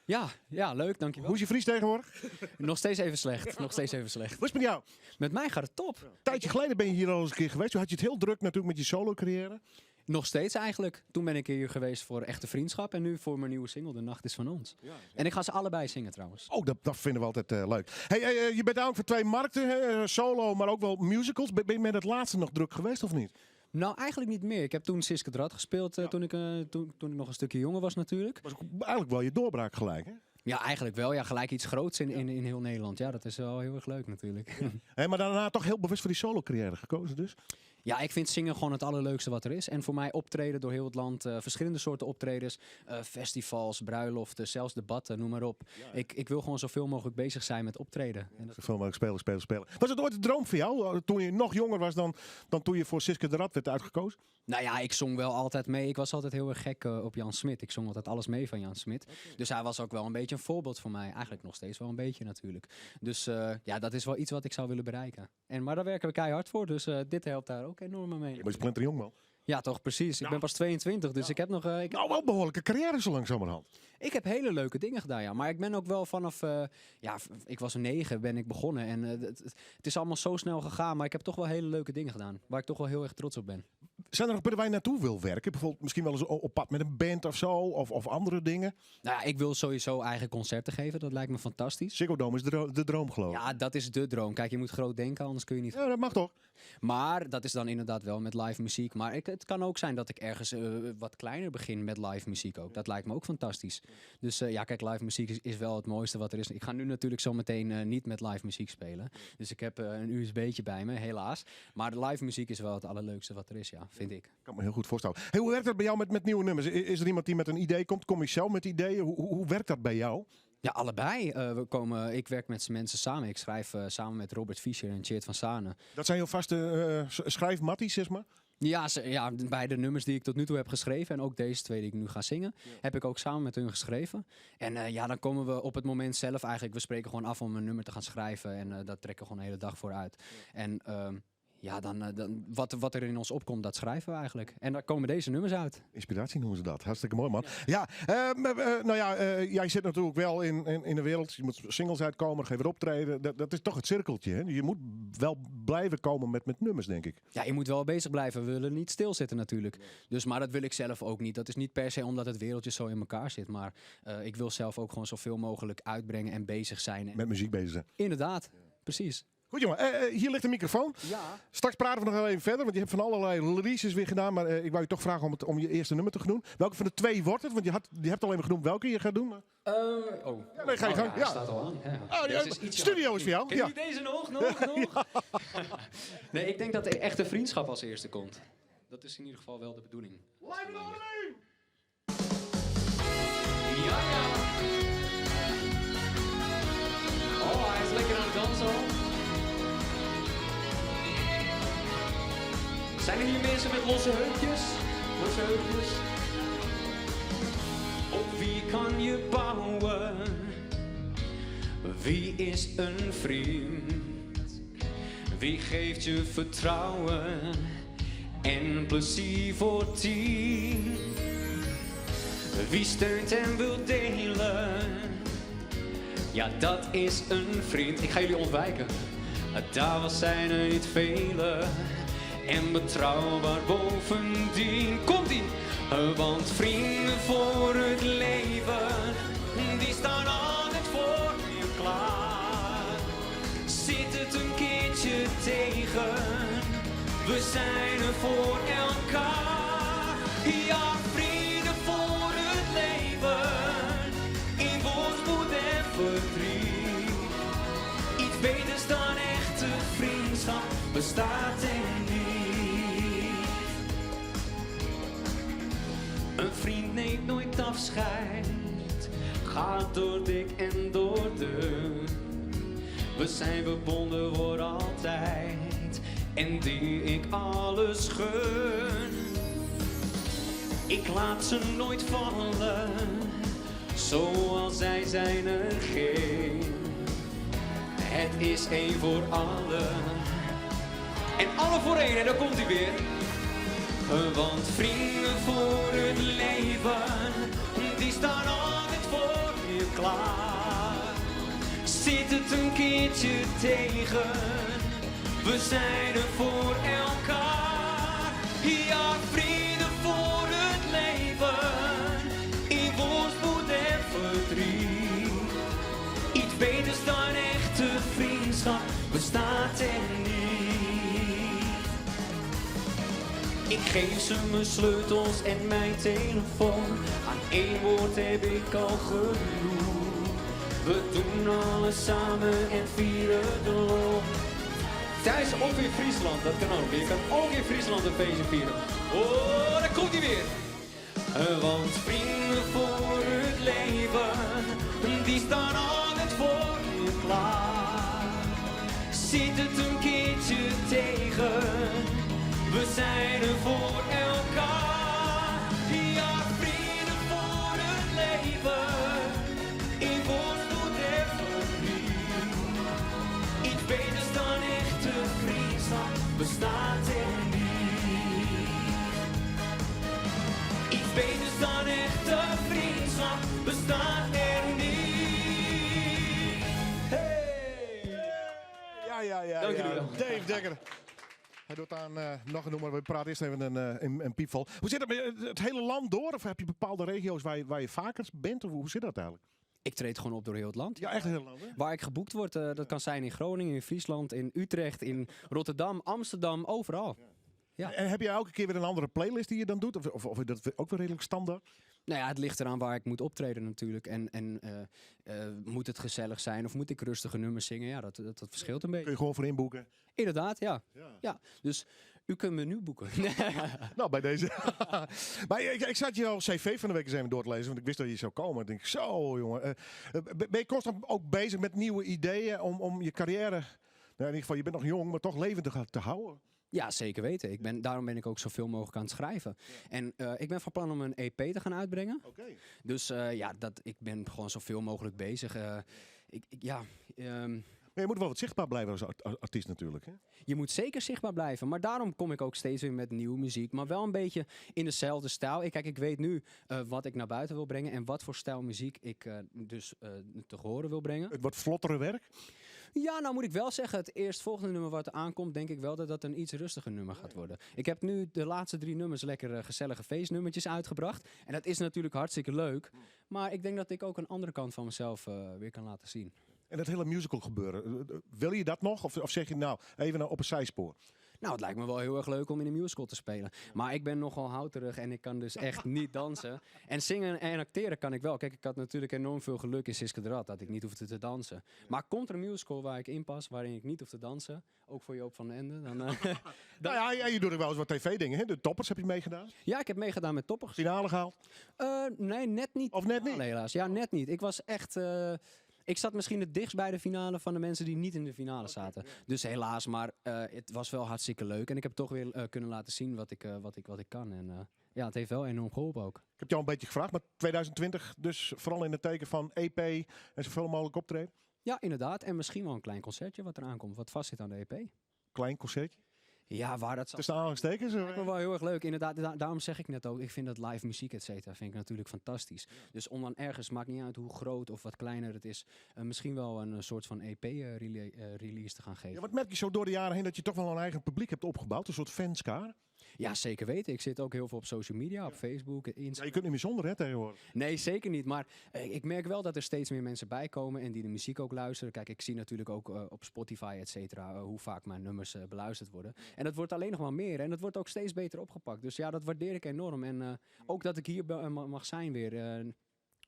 Ja, ja, leuk, dankjewel. Hoe is je Fries tegenwoordig? Nog steeds even slecht, nog steeds even slecht. Hoe is het met jou? Met mij gaat het top. Een tijdje geleden ben je hier al eens een keer geweest. Toen had je het heel druk natuurlijk met je solo carrière. Nog steeds eigenlijk. Toen ben ik hier geweest voor Echte Vriendschap en nu voor mijn nieuwe single, De Nacht is van ons. En ik ga ze allebei zingen trouwens. Oh, dat, dat vinden we altijd eh, leuk. Hey, hey, eh, je bent ook voor twee markten, hè? Eh, solo, maar ook wel musicals. Ben, ben je met het laatste nog druk geweest of niet? Nou, eigenlijk niet meer. Ik heb toen Siske Drat gespeeld eh, toen, ik, toen, toen ik nog een stukje jonger was natuurlijk. Was eigenlijk wel je doorbraak gelijk, hè? Ja, eigenlijk wel. Ja, gelijk iets groots in, in, in heel Nederland. Ja, dat is wel heel erg leuk natuurlijk. Hey, maar daarna toch heel bewust voor die solo carrière gekozen dus? Ja, ik vind zingen gewoon het allerleukste wat er is. En voor mij optreden door heel het land, eh, verschillende soorten optredens, eh, festivals, bruiloften, zelfs debatten, noem maar op. Ik, ik wil gewoon zoveel mogelijk bezig zijn met optreden. En dat... Zoveel mogelijk spelen, spelen, spelen. Was het ooit een droom voor jou, eh, toen je nog jonger was dan, dan toen je voor Siske de Rat werd uitgekozen? Nou ja, ik zong wel altijd mee. Ik was altijd heel erg gek eh, op Jan Smit. Ik zong altijd alles mee van Jan Smit. Dus hij was ook wel een beetje een voorbeeld voor mij. Eigenlijk nog steeds wel een beetje natuurlijk. Dus eh, ja, dat is wel iets wat ik zou willen bereiken. En, maar daar werken we keihard voor. Dus eh, dit helpt daar ook enorm mee. Je bent splinter jong man. Ja, toch, precies. Ik ben pas 22, dus ik heb nog... eh, ik... Nou, wel behoorlijke carrière zo langzamerhand. Ik heb hele leuke dingen gedaan, ja. Maar ik ben ook wel vanaf... eh, ja, ik was 9, ben ik begonnen. En eh, het, het- het is allemaal zo snel gegaan. Maar ik heb toch wel hele leuke dingen gedaan. Waar ik toch wel heel erg trots op ben. Zijn er nog punten waar je naartoe wil werken? Bijvoorbeeld misschien wel eens op pad met een band of zo, of, of andere dingen? Nou ja, ik wil sowieso eigen concerten geven. Dat lijkt me fantastisch. Ziggo Dome is de, dro- de droom, geloof ik. Ja, dat is de droom. Kijk, je moet groot denken, anders kun je niet... Ja, dat mag toch? Maar dat is dan inderdaad wel met live muziek. Maar ik, het kan ook zijn dat ik ergens eh, wat kleiner begin met live muziek ook. Dat lijkt me ook fantastisch. Dus eh, ja, kijk, live muziek is, is wel het mooiste wat er is. Ik ga nu natuurlijk zo meteen eh, niet met live muziek spelen. Dus ik heb eh, een USB'tje bij me, helaas. Maar de live muziek is wel het allerleukste wat er is, ja, vind ik. Ik kan me heel goed voorstellen. Hey, hoe werkt dat bij jou met, met nieuwe nummers? I- Is er iemand die met een idee komt? Kom je zelf met ideeën? Hoe, hoe, hoe werkt dat bij jou? Ja, allebei. Eh, we komen, ik werk met z'n mensen samen. Ik schrijf eh, samen met Robert Fischer en Tjeerd van Sanen. Dat zijn jouw vaste eh, s- schrijfmatties, zeg maar? Ja, ze, ja, beide nummers die ik tot nu toe heb geschreven en ook deze twee die ik nu ga zingen, heb ik ook samen met hun geschreven. En eh, ja, dan komen we op het moment zelf eigenlijk, we spreken gewoon af om een nummer te gaan schrijven en eh daar trekken we gewoon de hele dag voor uit. En ehm, ja, dan, eh, dan, wat, wat er in ons opkomt, dat schrijven we eigenlijk. En daar komen deze nummers uit. Inspiratie noemen ze dat. Hartstikke mooi, man. Ja, ehm, eh, nou ja, eh, jij zit natuurlijk wel in, in, in de wereld. Je moet singles uitkomen, geef weer optreden. Dat, dat is toch het cirkeltje, hè? Je moet wel blijven komen met, met nummers, denk ik. Ja, je moet wel bezig blijven. We willen niet stilzitten natuurlijk. Dus, maar dat wil ik zelf ook niet. Dat is niet per se omdat het wereldje zo in elkaar zit. Maar eh, ik wil zelf ook gewoon zoveel mogelijk uitbrengen en bezig zijn. Met muziek bezig zijn. Inderdaad, precies. Goed jongen, Eh, eh, hier ligt de microfoon. Ja. Straks praten we nog wel even verder, want je hebt van allerlei releases weer gedaan. Maar eh, ik wou je toch vragen om, het, om je eerste nummer te gaan doen. Welke van de twee wordt het? Want je, had, je hebt al even genoemd welke je gaat doen. Maar... oh. Ja, nee, ga je Oh, gang. ja, hij Ja. staat al aan. Ja. Oh, ja, Deze is ietsje studio harder. is voor jou. Ken Ja. jullie deze nog? Nog? Nog? Nee, ik denk dat de echte vriendschap als eerste komt. Dat is in ieder geval wel de bedoeling. Ja, ja. Oh, is lekker aan het dansen al. Zijn er hier mensen met losse heupjes? Losse heupjes? Op wie kan je bouwen? Wie is een vriend? Wie geeft je vertrouwen en plezier voor 10? Wie steunt en wil delen? Ja, dat is een vriend. Ik ga jullie ontwijken. Daar zijn er niet vele. En betrouwbaar bovendien. Komt-ie! Want vrienden voor het leven, die staan altijd voor je klaar. Zit het een keertje tegen, we zijn er voor elkaar. Ja, vrienden voor het leven, in voorspoed en verdriet. Iets beters dan echte vriendschap bestaat er niet. Een vriend neemt nooit afscheid, gaat door dik en door dun. We zijn verbonden voor altijd en die ik alles gun. Ik laat ze nooit vallen, zoals zij zijn er geen. Het is één voor allen en alle voor één en daar komt hij weer. Want vrienden voor het leven, die staan altijd voor je klaar. Zit het een keertje tegen, we zijn er voor elkaar. Ja, vrienden voor het leven, in voorspoed en verdriet. Iets beters dan echte vriendschap bestaat er niet. Ik geef ze mijn sleutels en mijn telefoon. Aan één woord heb ik al genoeg. We doen alles samen en vieren de lol. Thuis of in Friesland, dat kan ook. Je kan ook in Friesland een feestje vieren. Oh, daar komt hij weer. Want vrienden voor het leven, die staan altijd voor je klaar. Zit het een keertje tegen, we zijn er voor elkaar. Ja, vrienden voor het leven, in voorspoed en verdriet. Iets beters dan echte vriendschap bestaat er niet. Iets beters dan echte vriendschap bestaat er niet. Ja. Dank jullie ja. wel. Dave Dekker. Hij doet aan nog een nummer. We praten eerst even een piepval. Hoe zit dat met het hele land door? Of heb je bepaalde regio's waar je vaker bent? Of hoe zit dat eigenlijk? Ik treed gewoon op door heel het land. Ja, echt heel het land, hè? Waar ik geboekt word, dat kan zijn in Groningen, in Friesland, in Utrecht, in Rotterdam, Amsterdam, overal. Ja. En heb je elke keer weer een andere playlist die je dan doet? Of is dat ook weer redelijk standaard? Nou ja, het ligt eraan waar ik moet optreden natuurlijk. En moet het gezellig zijn of moet ik rustige nummers zingen? Ja, dat verschilt een beetje. Kun je gewoon voor inboeken? Inderdaad, ja. Ja. Dus u kunt me nu boeken. Nou, bij deze. Maar ik zat jouw cv van de week eens even door te lezen, want ik wist dat je zou komen. Ik denk, zo jongen. Ben je constant ook bezig met nieuwe ideeën om je carrière, nou, in ieder geval, je bent nog jong, maar toch levend te houden? Ja, zeker weten. Daarom ben ik ook zoveel mogelijk aan het schrijven. En ik ben van plan om een EP te gaan uitbrengen. Dus ik ben gewoon zoveel mogelijk bezig. Maar je moet wel wat zichtbaar blijven als artiest natuurlijk, hè? Je moet zeker zichtbaar blijven. Maar daarom kom ik ook steeds weer met nieuwe muziek. Maar wel een beetje in dezelfde stijl. Ik weet nu wat ik naar buiten wil brengen. En wat voor stijl muziek ik dus te horen wil brengen. Het wat vlottere werk? Ja, nou moet ik wel zeggen, het eerstvolgende nummer wat er aankomt, denk ik wel dat dat een iets rustiger nummer gaat worden. Ik heb nu de laatste 3 nummers lekker gezellige feestnummertjes uitgebracht. En dat is natuurlijk hartstikke leuk. Maar ik denk dat ik ook een andere kant van mezelf weer kan laten zien. En dat hele musical gebeuren, wil je dat nog? Of zeg je nou, even op een zijspoor? Nou, het lijkt me wel heel erg leuk om in een musical te spelen. Maar ik ben nogal houterig en ik kan dus echt niet dansen. En zingen en acteren kan ik wel. Ik had natuurlijk enorm veel geluk in Siske de Rat dat ik niet hoefde te dansen. Maar komt er een musical waar ik in pas, waarin ik niet hoef te dansen, ook voor Joop van den Ende, dan Nou ja, ja, je doet ook wel eens wat tv-dingen, hè? De Toppers heb je meegedaan? Ja, ik heb meegedaan met Toppers. Finale gehaald? Nee, net niet. Of net niet? Helaas. Ja, net niet. Ik was echt... Ik zat misschien het dichtst bij de finale van de mensen die niet in de finale zaten. Dus helaas, maar het was wel hartstikke leuk. En ik heb toch weer kunnen laten zien wat ik kan. En ja, het heeft wel enorm geholpen ook. Ik heb jou een beetje gevraagd, maar 2020 dus vooral in het teken van EP en zoveel mogelijk optreden? Ja, inderdaad. En misschien wel een klein concertje wat eraan komt, wat vast zit aan de EP. Klein concertje? Ja, waar dat zal Tussen aanhalingstekens, Lijkt me wel heel erg leuk. Inderdaad, daarom zeg ik net ook, ik vind dat live muziek, et cetera, vind ik natuurlijk fantastisch. Dus om dan ergens, maakt niet uit hoe groot of wat kleiner het is, misschien wel een soort van E P release te gaan geven. Ja, wat merk je zo door de jaren heen dat je toch wel een eigen publiek hebt opgebouwd, een soort fanskar? Ja, zeker weten. Ik zit ook heel veel op social media, op Facebook, Instagram. Ja, je kunt niet meer zonder, hè, tegenwoordig. Nee, zeker niet. Maar ik merk wel dat er steeds meer mensen bij komen en die de muziek ook luisteren. Kijk, ik zie natuurlijk ook op Spotify, et cetera, hoe vaak mijn nummers beluisterd worden. En dat wordt alleen nog maar meer. En dat wordt ook steeds beter opgepakt. Dus ja, dat waardeer ik enorm. En ook dat ik hier mag zijn weer.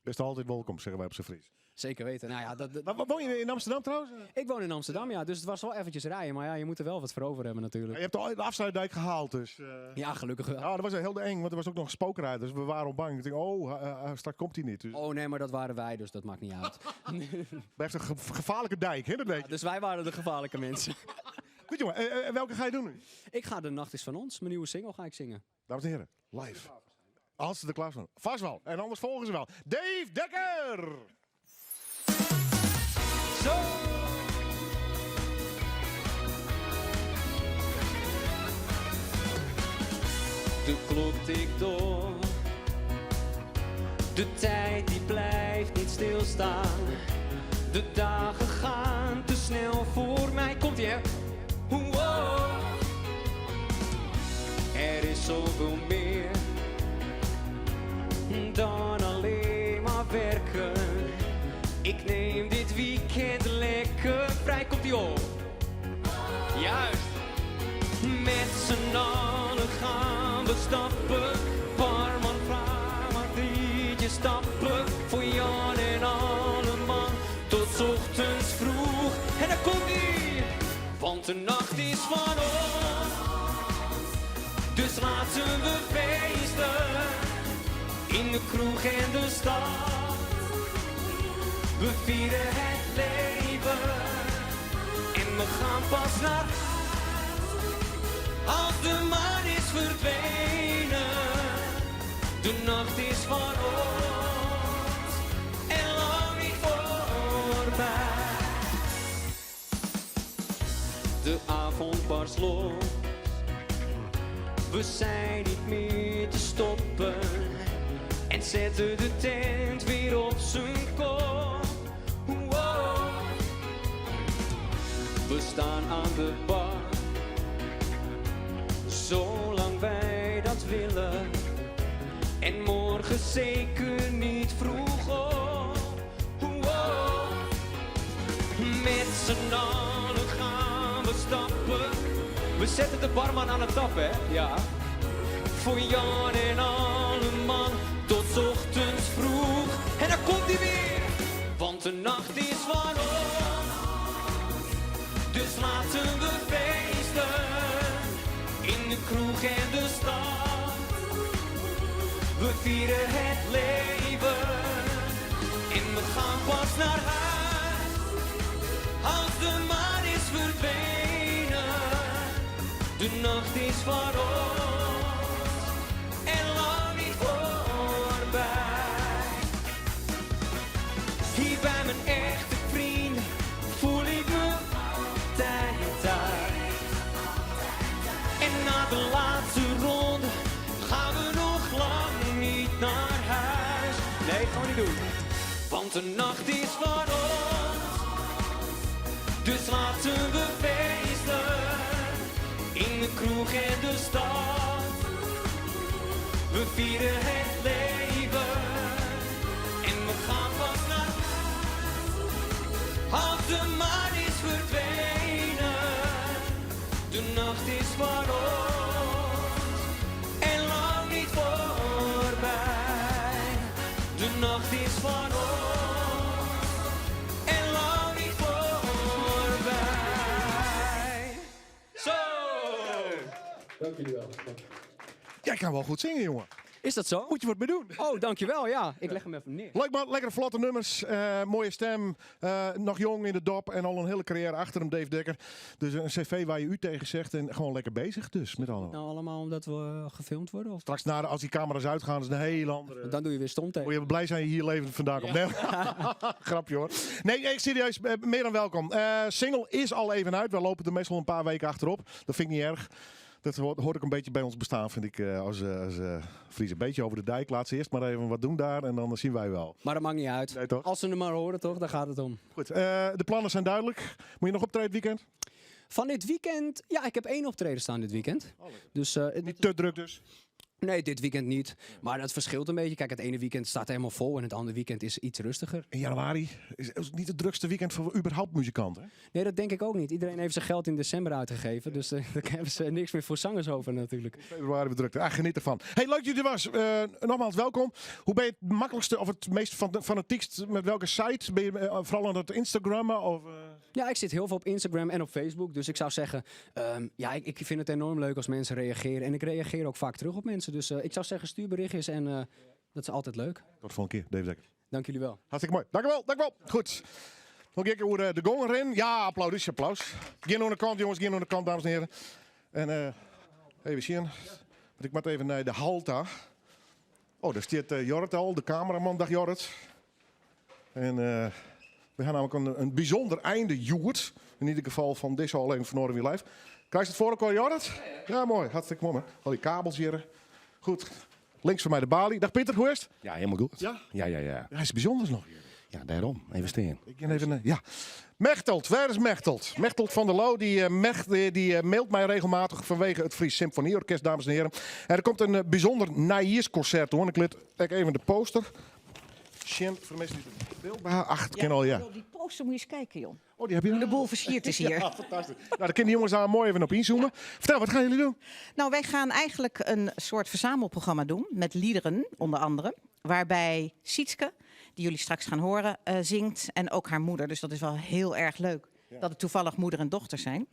Best altijd welkom, zeggen wij op z'n Fries. Zeker weten. Nou ja, dat, dat Maar woon je in Amsterdam trouwens? Ik woon in Amsterdam, ja. Dus het was wel eventjes rijden. Maar ja, je moet er wel wat voor over hebben natuurlijk. Ja, je hebt de afsluitdijk gehaald dus. Ja, gelukkig wel. Ja, dat was heel eng, want er was ook nog een spookrijder. Dus we waren al bang. Ik dacht, oh, straks komt hij niet. Dus... Oh nee, maar dat waren wij, dus dat maakt niet uit. Blijft een gevaarlijke dijk, hè? Dat weet je. Ja, dus wij waren de gevaarlijke mensen. Goed jongen, welke ga je doen nu? Ik ga De Nacht is van ons, mijn nieuwe single ga ik zingen. Dames en heren, live. Als ze er klaar zijn. Vast wel. En anders volgen ze wel. Dave Dekker! Zo! De klok tikt door. De tijd die blijft niet stilstaan. De dagen gaan te snel voor mij. Komt ie, hè? Wow. Er is zoveel meer dan alleen maar werken. Ik neem dit weekend lekker vrij. Komt ie op? Juist. Met z'n allen gaan we stappen. Barman, vraag maar drietje stappen. Voor Jan en alle man. Tot ochtends vroeg. En daar komt ie. Want de nacht is van ons. Dus laten we feesten. In de kroeg en de stad. We vieren het leven. En we gaan pas naar huis. Als de maan is verdwenen. De nacht is van ons. En lang niet voorbij. De avond barst los. We zijn niet meer te stoppen. En zetten de tent weer op zijn kop. Wow. We staan aan de bar. Zolang wij dat willen. En morgen zeker niet vroeg op. Wow. Met z'n allen gaan we stappen. We zetten de barman aan het tap, hè? Ja. Voor Jan en alle man. Tot ochtends vroeg. En daar komt hij weer. Want de nacht is van ons. Dus laten we feesten. In de kroeg en de stad. We vieren het leven. En we gaan pas naar huis. Als de maan is verdwenen. De nacht is van ons. En lang niet voorbij. Hier bij mijn echte vrienden voel ik me altijd thuis. En na de laatste ronde gaan we nog lang niet naar huis. Nee, gaan we niet doen. Want de nacht is van ons. Dus laten we feesten. In de kroeg en de stad. We vieren het leven. En we gaan pas naar huis. Als de maan is verdwenen. De nacht is van ons. En lang niet voorbij. De nacht is van ons. En lang niet voorbij. Zo! Dank jullie wel. Jij kan wel goed zingen, jongen. Is dat zo? Moet je wat mee doen. Oh, dankjewel. Ja, ik leg hem even neer. Leuk man, lekkere vlotte nummers. eh, mooie stem. eh, nog jong in de dop en al een hele carrière achter hem, Dave Dekker. Dus een cv waar je u tegen zegt en gewoon lekker bezig dus met allemaal. Nou, allemaal omdat we eh, gefilmd worden? Of? Straks na de, als die camera's uitgaan, is het een hele andere... Dan doe je weer stom tegen. Moet je blij zijn je hier levend vandaan komt. Nee, grapje hoor. Nee, echt serieus, eh, meer dan welkom. Eh, single is al even uit. We lopen er meestal een paar weken achterop. Dat vind ik niet erg. Dat hoort, hoort ook een beetje bij ons bestaan, vind ik, eh, als, eh, als eh, Fries. Een beetje over de dijk. Laat ze eerst maar even wat doen daar en dan zien wij wel. Maar dat maakt niet uit. Nee, toch? Als ze hem maar horen, toch? Daar gaat het om. Goed, eh, de plannen zijn duidelijk. Moet je nog optreden het weekend? Van dit weekend? Ja, ik heb één optreden staan dit weekend. Dus, Oh, niet te druk dus? Nee, dit weekend niet. Maar dat verschilt een beetje. Kijk, het ene weekend staat helemaal vol en het andere weekend is iets rustiger. In januari is is niet het drukste weekend voor überhaupt muzikanten. hè? Nee, dat denk ik ook niet. Iedereen heeft zijn geld in december uitgegeven. Dus eh, daar hebben ze niks meer voor zangers over natuurlijk. Februari bedrukt. Ah, geniet ervan. Hey, leuk dat je er was. Eh, nogmaals, welkom. Hoe ben je het makkelijkste of het meest fanatiekst met welke site? Ben je eh, vooral aan het Instagrammen? Of, eh? Ja, ik zit heel veel op Instagram en op Facebook. Dus ik zou zeggen, ehm, ja, ik, ik vind het enorm leuk als mensen reageren. En ik reageer ook vaak terug op mensen. Dus eh, ik zou zeggen, stuur berichtjes en eh, dat is altijd leuk. Tot de volgende keer, Dave Dekker. Dank jullie wel. Hartstikke mooi. Dank u wel, dank u wel. Goed. Nog een keer hoe de, de gong erin. Ja, applaus, applaus. Geen aan de kant, jongens. Geen aan de kant, dames en heren. En eh, even zien. Want ik moet even naar de Halta. Oh, daar staat eh, Jorrit al, de cameraman. Dag Jorrit. En eh, we gaan namelijk een, een bijzonder einde, Joert. In ieder geval van deze aflevering van Noorderwiel Live. Krijg je het voor elkaar, Jorrit? Ja, mooi. Hartstikke mooi, man. Al die kabels hier. Goed. Links van mij de balie. Dag Pieter, hoe is het? Ja, helemaal goed. Ja? Ja, ja, ja. Hij is bijzonder nog hier. Ja, daarom. Even staan. Ik ga even, eh, ja. Mechtelt, waar is Mechtelt? Mechtelt van der Loo, die, eh, Mecht, die, die, eh, mailt mij regelmatig vanwege het Fries Symfonieorkest, dames en heren. En er komt een eh, bijzonder naïersconcert hoor. Ik let ik even de poster. Sjen, vermis niet het beeld. Maar, Ach, het kan al, ja. Op die poster moet je eens kijken, joh. Oh, die heb je De boel versierd is hier. Ja, fantastisch. Nou, dan kunnen die jongens daar mooi even op inzoomen. Vertel, wat gaan jullie doen? Nou, wij gaan eigenlijk een soort verzamelprogramma doen. Met liederen, onder andere. Waarbij Sietske, die jullie straks gaan horen, eh, zingt. En ook haar moeder. Dus dat is wel heel erg leuk. Dat het toevallig moeder en dochter zijn.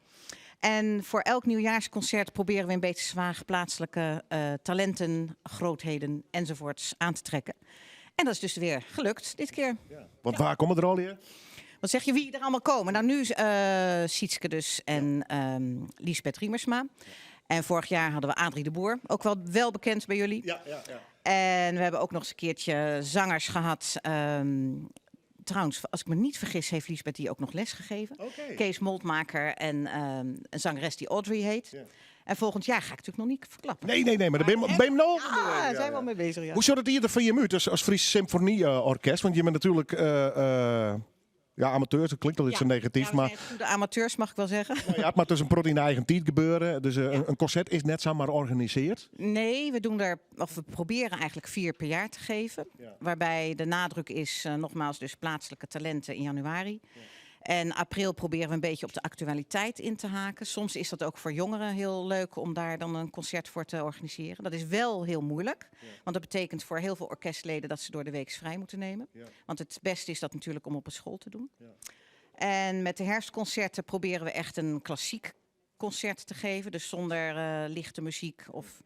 En voor elk nieuwjaarsconcert proberen we in Beetsterzwaag plaatselijke eh, talenten, grootheden enzovoorts aan te trekken. En dat is dus weer gelukt dit keer. Want waar komen er al hier? Wat zeg je, wie er allemaal komen? Nou, nu eh Sietske dus en ehm Liesbeth Riemersma. En vorig jaar hadden we Adrie de Boer, ook wel, wel bekend bij jullie. Ja, ja, ja. En we hebben ook nog eens een keertje zangers gehad. Ehm, trouwens, als ik me niet vergis, heeft Liesbeth die ook nog les gegeven. Kees Moltmaker en ehm, een zangeres die Audrey heet. En volgend jaar ga ik natuurlijk nog niet verklappen. Nee, nee, nee, maar daar ben je, ben je nou al Ja, daar zijn we al mee bezig, ja. Hoe zou dat hier er van je muur als, als Fries Symfonieorkest? Want je bent natuurlijk eh, eh, ja, amateurs, dat klinkt al iets zo negatief. Ja, we maar zijn goede amateurs, mag ik wel zeggen. Nou ja, het maar tussen een prot in de eigen tijd gebeuren. Dus eh, een, een concert is net zomaar georganiseerd. Nee, we doen er, of we proberen eigenlijk vier per jaar te geven. Waarbij de nadruk is, eh, nogmaals, dus plaatselijke talenten in januari. En april proberen we een beetje op de actualiteit in te haken. Soms is dat ook voor jongeren heel leuk om daar dan een concert voor te organiseren. Dat is wel heel moeilijk, want dat betekent voor heel veel orkestleden dat ze door de week vrij moeten nemen. Want het beste is dat natuurlijk om op een school te doen. En met de herfstconcerten proberen we echt een klassiek concert te geven. Dus zonder eh, lichte muziek of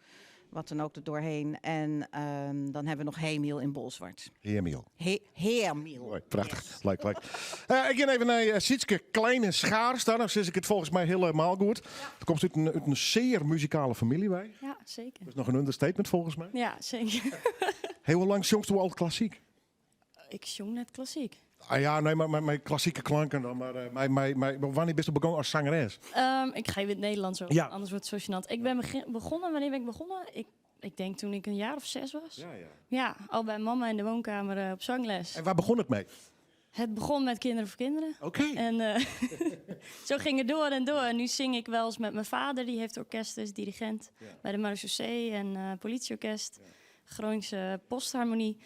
wat dan ook er doorheen. En ehm, dan hebben we nog Hemiel in Bolzwart. Hemiel. He Hemiel. Mooi, prachtig. Leuk, leuk. Eh, ik ga even naar eh, Sietske Kleine Schaar staan. Nou zit ik het volgens mij helemaal goed. Er komt uit een, uit een zeer muzikale familie bij. Ja, zeker. Dat is nog een understatement volgens mij. Ja, zeker. Heel lang zongst u al klassiek? Ik zong net klassiek. Ah ja, nee, maar, maar, maar klassieke klanken dan. Maar, eh, maar, maar, maar, wanneer bist u begonnen als zangeres? Ehm, ik ga even in het Nederlands over, Ja. anders wordt het zo gênant. Ik ben begonnen, wanneer ben ik begonnen? Ik, ik denk toen ik een jaar of 6 was. Ja, ja. Ja, al bij mama in de woonkamer eh, op zangles. En waar begon het mee? Het begon met Kinderen voor Kinderen. Oké. En eh, zo ging het door en door. En nu zing ik wel eens met mijn vader, die heeft orkest, is dirigent bij de Marechaussee en eh, politieorkest. Groningse postharmonie.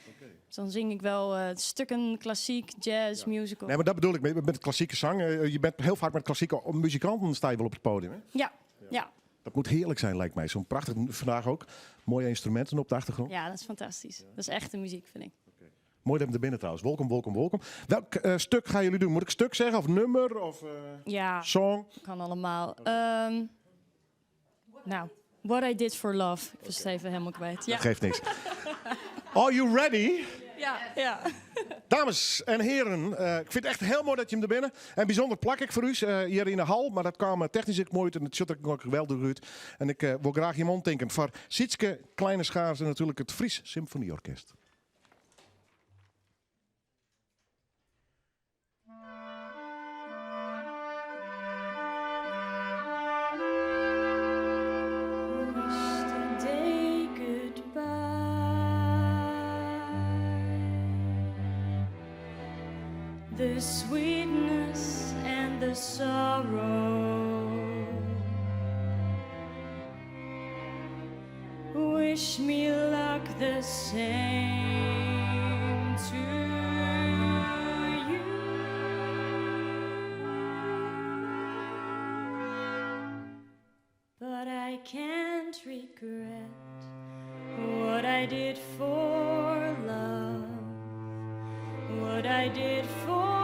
Dus dan zing ik wel eh, stukken klassiek, jazz, musical. Nee, maar dat bedoel ik met, met klassieke zang. Eh, Je bent heel vaak met klassieke muzikanten sta je wel op het podium. Hè? Ja, ja. Dat moet heerlijk zijn, lijkt mij. Zo'n prachtig, vandaag ook. Mooie instrumenten op de achtergrond. Ja, dat is fantastisch. Dat is echte muziek, vind ik. Mooi dat we er binnen trouwens. Welkom, welkom, welkom. Welk eh, stuk gaan jullie doen? Moet ik stuk zeggen of nummer of eh, Ja, song? kan allemaal. Ehm, nou, What I Did For Love. Ik was het even helemaal kwijt. Ja. Dat geeft niks. Are you ready? Ja, ja. Dames en heren, ik vind het echt heel mooi dat je hem er binnen. En bijzonder plak ik voor u hier in de hal, maar dat kwam technisch ook mooi uit en het zit er ook geweldig uit. En ik wil graag je mond denken voor Sietske Kleine Schaars en natuurlijk het Fries Symfonieorkest. Wish the day goodbye. The sweetness and the sorrow. Wish me luck the same to you. But I can't regret what I did for love, what I did for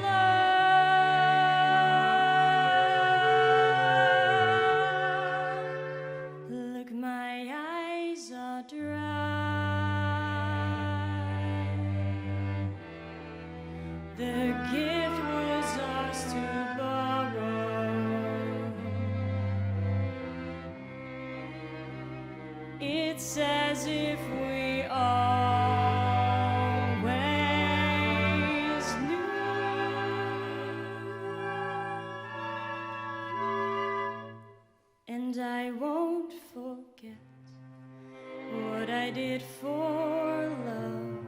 love. Look, my eyes are dry. The gift was ours to borrow. It's as if we always knew. And I won't forget what I did for love,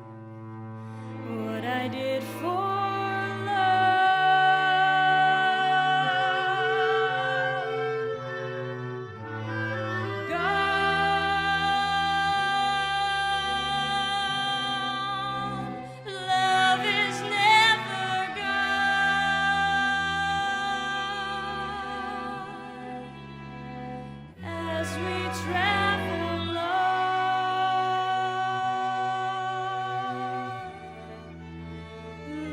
what I did for love. Gone. Love is never gone. As we travel on,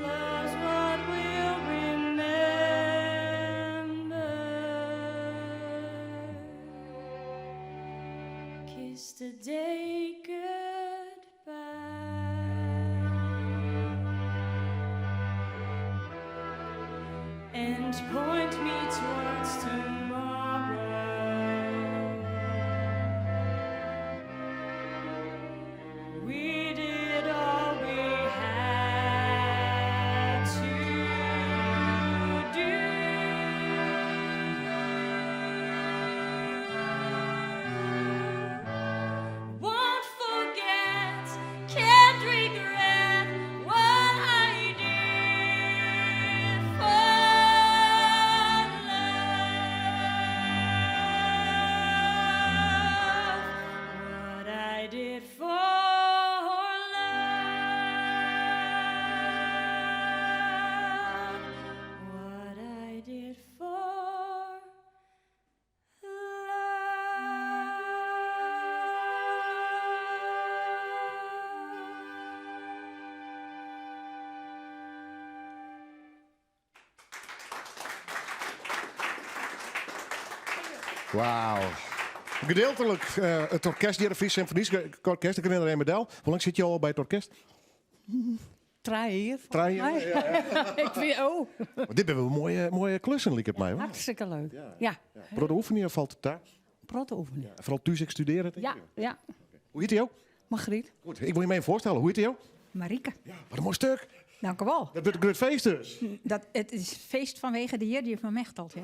love's what we'll remember. Kiss the day goodbye and point me towards tomorrow. We did all we had to do. Won't forget, can't regret what I did for love. What I did for love. What I did for Wauw. Gedeeltelijk het orkest hier, de Fries Symfonie Orkest. Ik herinner me Medel. Hoe lang zit je al bij het orkest? 3 jaar. 3 jaar, ja. Ik vind, oh. Maar dit zijn wel mooie, mooie klussen, liep het mij. Hoor. Hartstikke leuk. Ja. Protte oefenen valt het daar? Protte oefenen. Ja, vooral thuis ik studeer het. Ja. Hoe heet hij ook? Margriet. Goed, ik wil je me even voorstellen. Hoe heet hij ook? Marieke. Ja, wat een mooi stuk. Dank u wel. Dat wordt een groot feest dus. Het is feest vanwege de heer die heeft me mechteld. Ja.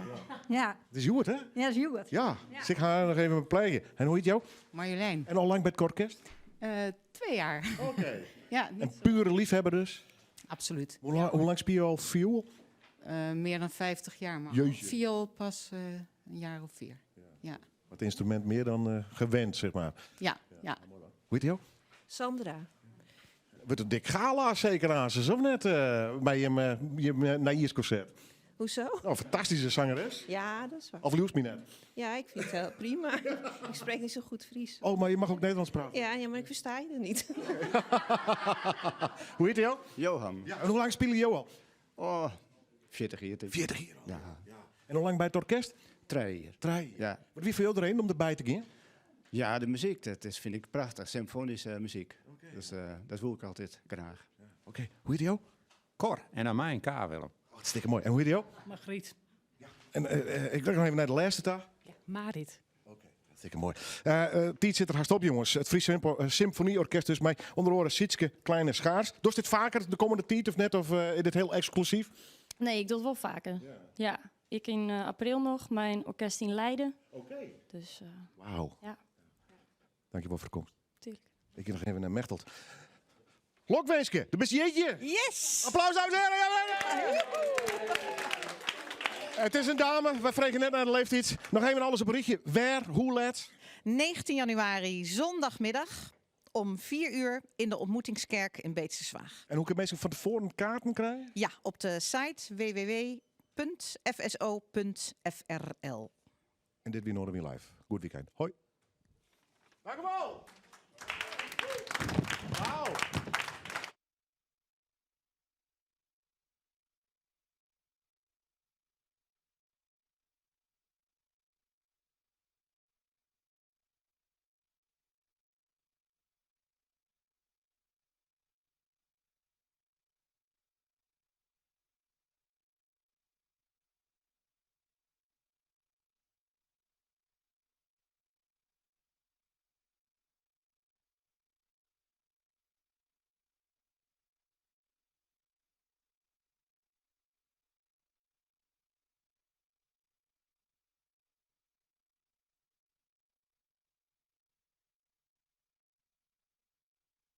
Ja. Het is Joert, hè? Ja, dat is Joert. Ja. Dus ik ga nog even plegen. En hoe heet jou? Marjolein. En al lang bij het orkest? 2 jaar. Oké. Ja, niet Een zo- pure liefhebber dus? Absoluut. Hoe lang speel je al viool? Meer dan 50 jaar, maar Jeetje. viool pas een jaar of 4. Ja. Het instrument meer dan gewend, zeg maar. Ja. Hoe heet jou? Sandra. Wordt een dik gala zeker aan ze, of net bij je naïersconcert? Hoezo? Oh, fantastische zangeres. Ja, dat is waar. Of liefst me net. Ja, ik vind het wel prima. Ik spreek niet zo goed Fries. Oh, maar je mag ook Nederlands praten. Ja, maar ik versta je er niet. Hoe heet hij Johan. Ja, en hoe lang spelen jou al? Oh, 40 jaar. 40 jaar al? Ja. En hoe lang bij het orkest? Trije jier. Trije jier. Ja. Wat wie foar jo de reden om derby te gean? Ja, de muzyk, dat is, fyn ik prachtich. Symfoanyske muzyk. Dus dat woe ik altyd graach. Oké. Hoe hjit jo? Cor. En dan mei in K, Willem. Hartstikke moai. En hoe hjit jo? Margriet. En ik druk noch even nei de lêste ta. Marit. Hartstikke moai. Tiid sit der hast op, jonges. It Fries Symfonieorkest dus mei ûnder oare Sietske Kleine Schaars. Dochst dit faker de kommende tiid of net? Of is dit hiel eksklusyf? Nee, ik doch it wol faker. Ja. Ik yn april noch, mei in orkest yn Leiden. Oké. Dus, Wauw. Ja. Dankjewol foar de komst. Tuurlijk. Ik gean noch even nei Mechteld. Lokwinske, do bist jierdei. Yes! Applaus, dames en heren. It is in dame, wy freegje net nei de leeftiid. Noch even alles op in rychje. Wêr, hoe let? 19 januari, zondagmiddag om 4 uur in de ontmoetingskerk in Beetsterzwaag. En hoe kinne minsken fan tefoaren kaarten krije? Ja, op de site www.fso.frl. En dit wie Noardewyn Live. Goed wykein. Hoi. Dankjewol! Wauw!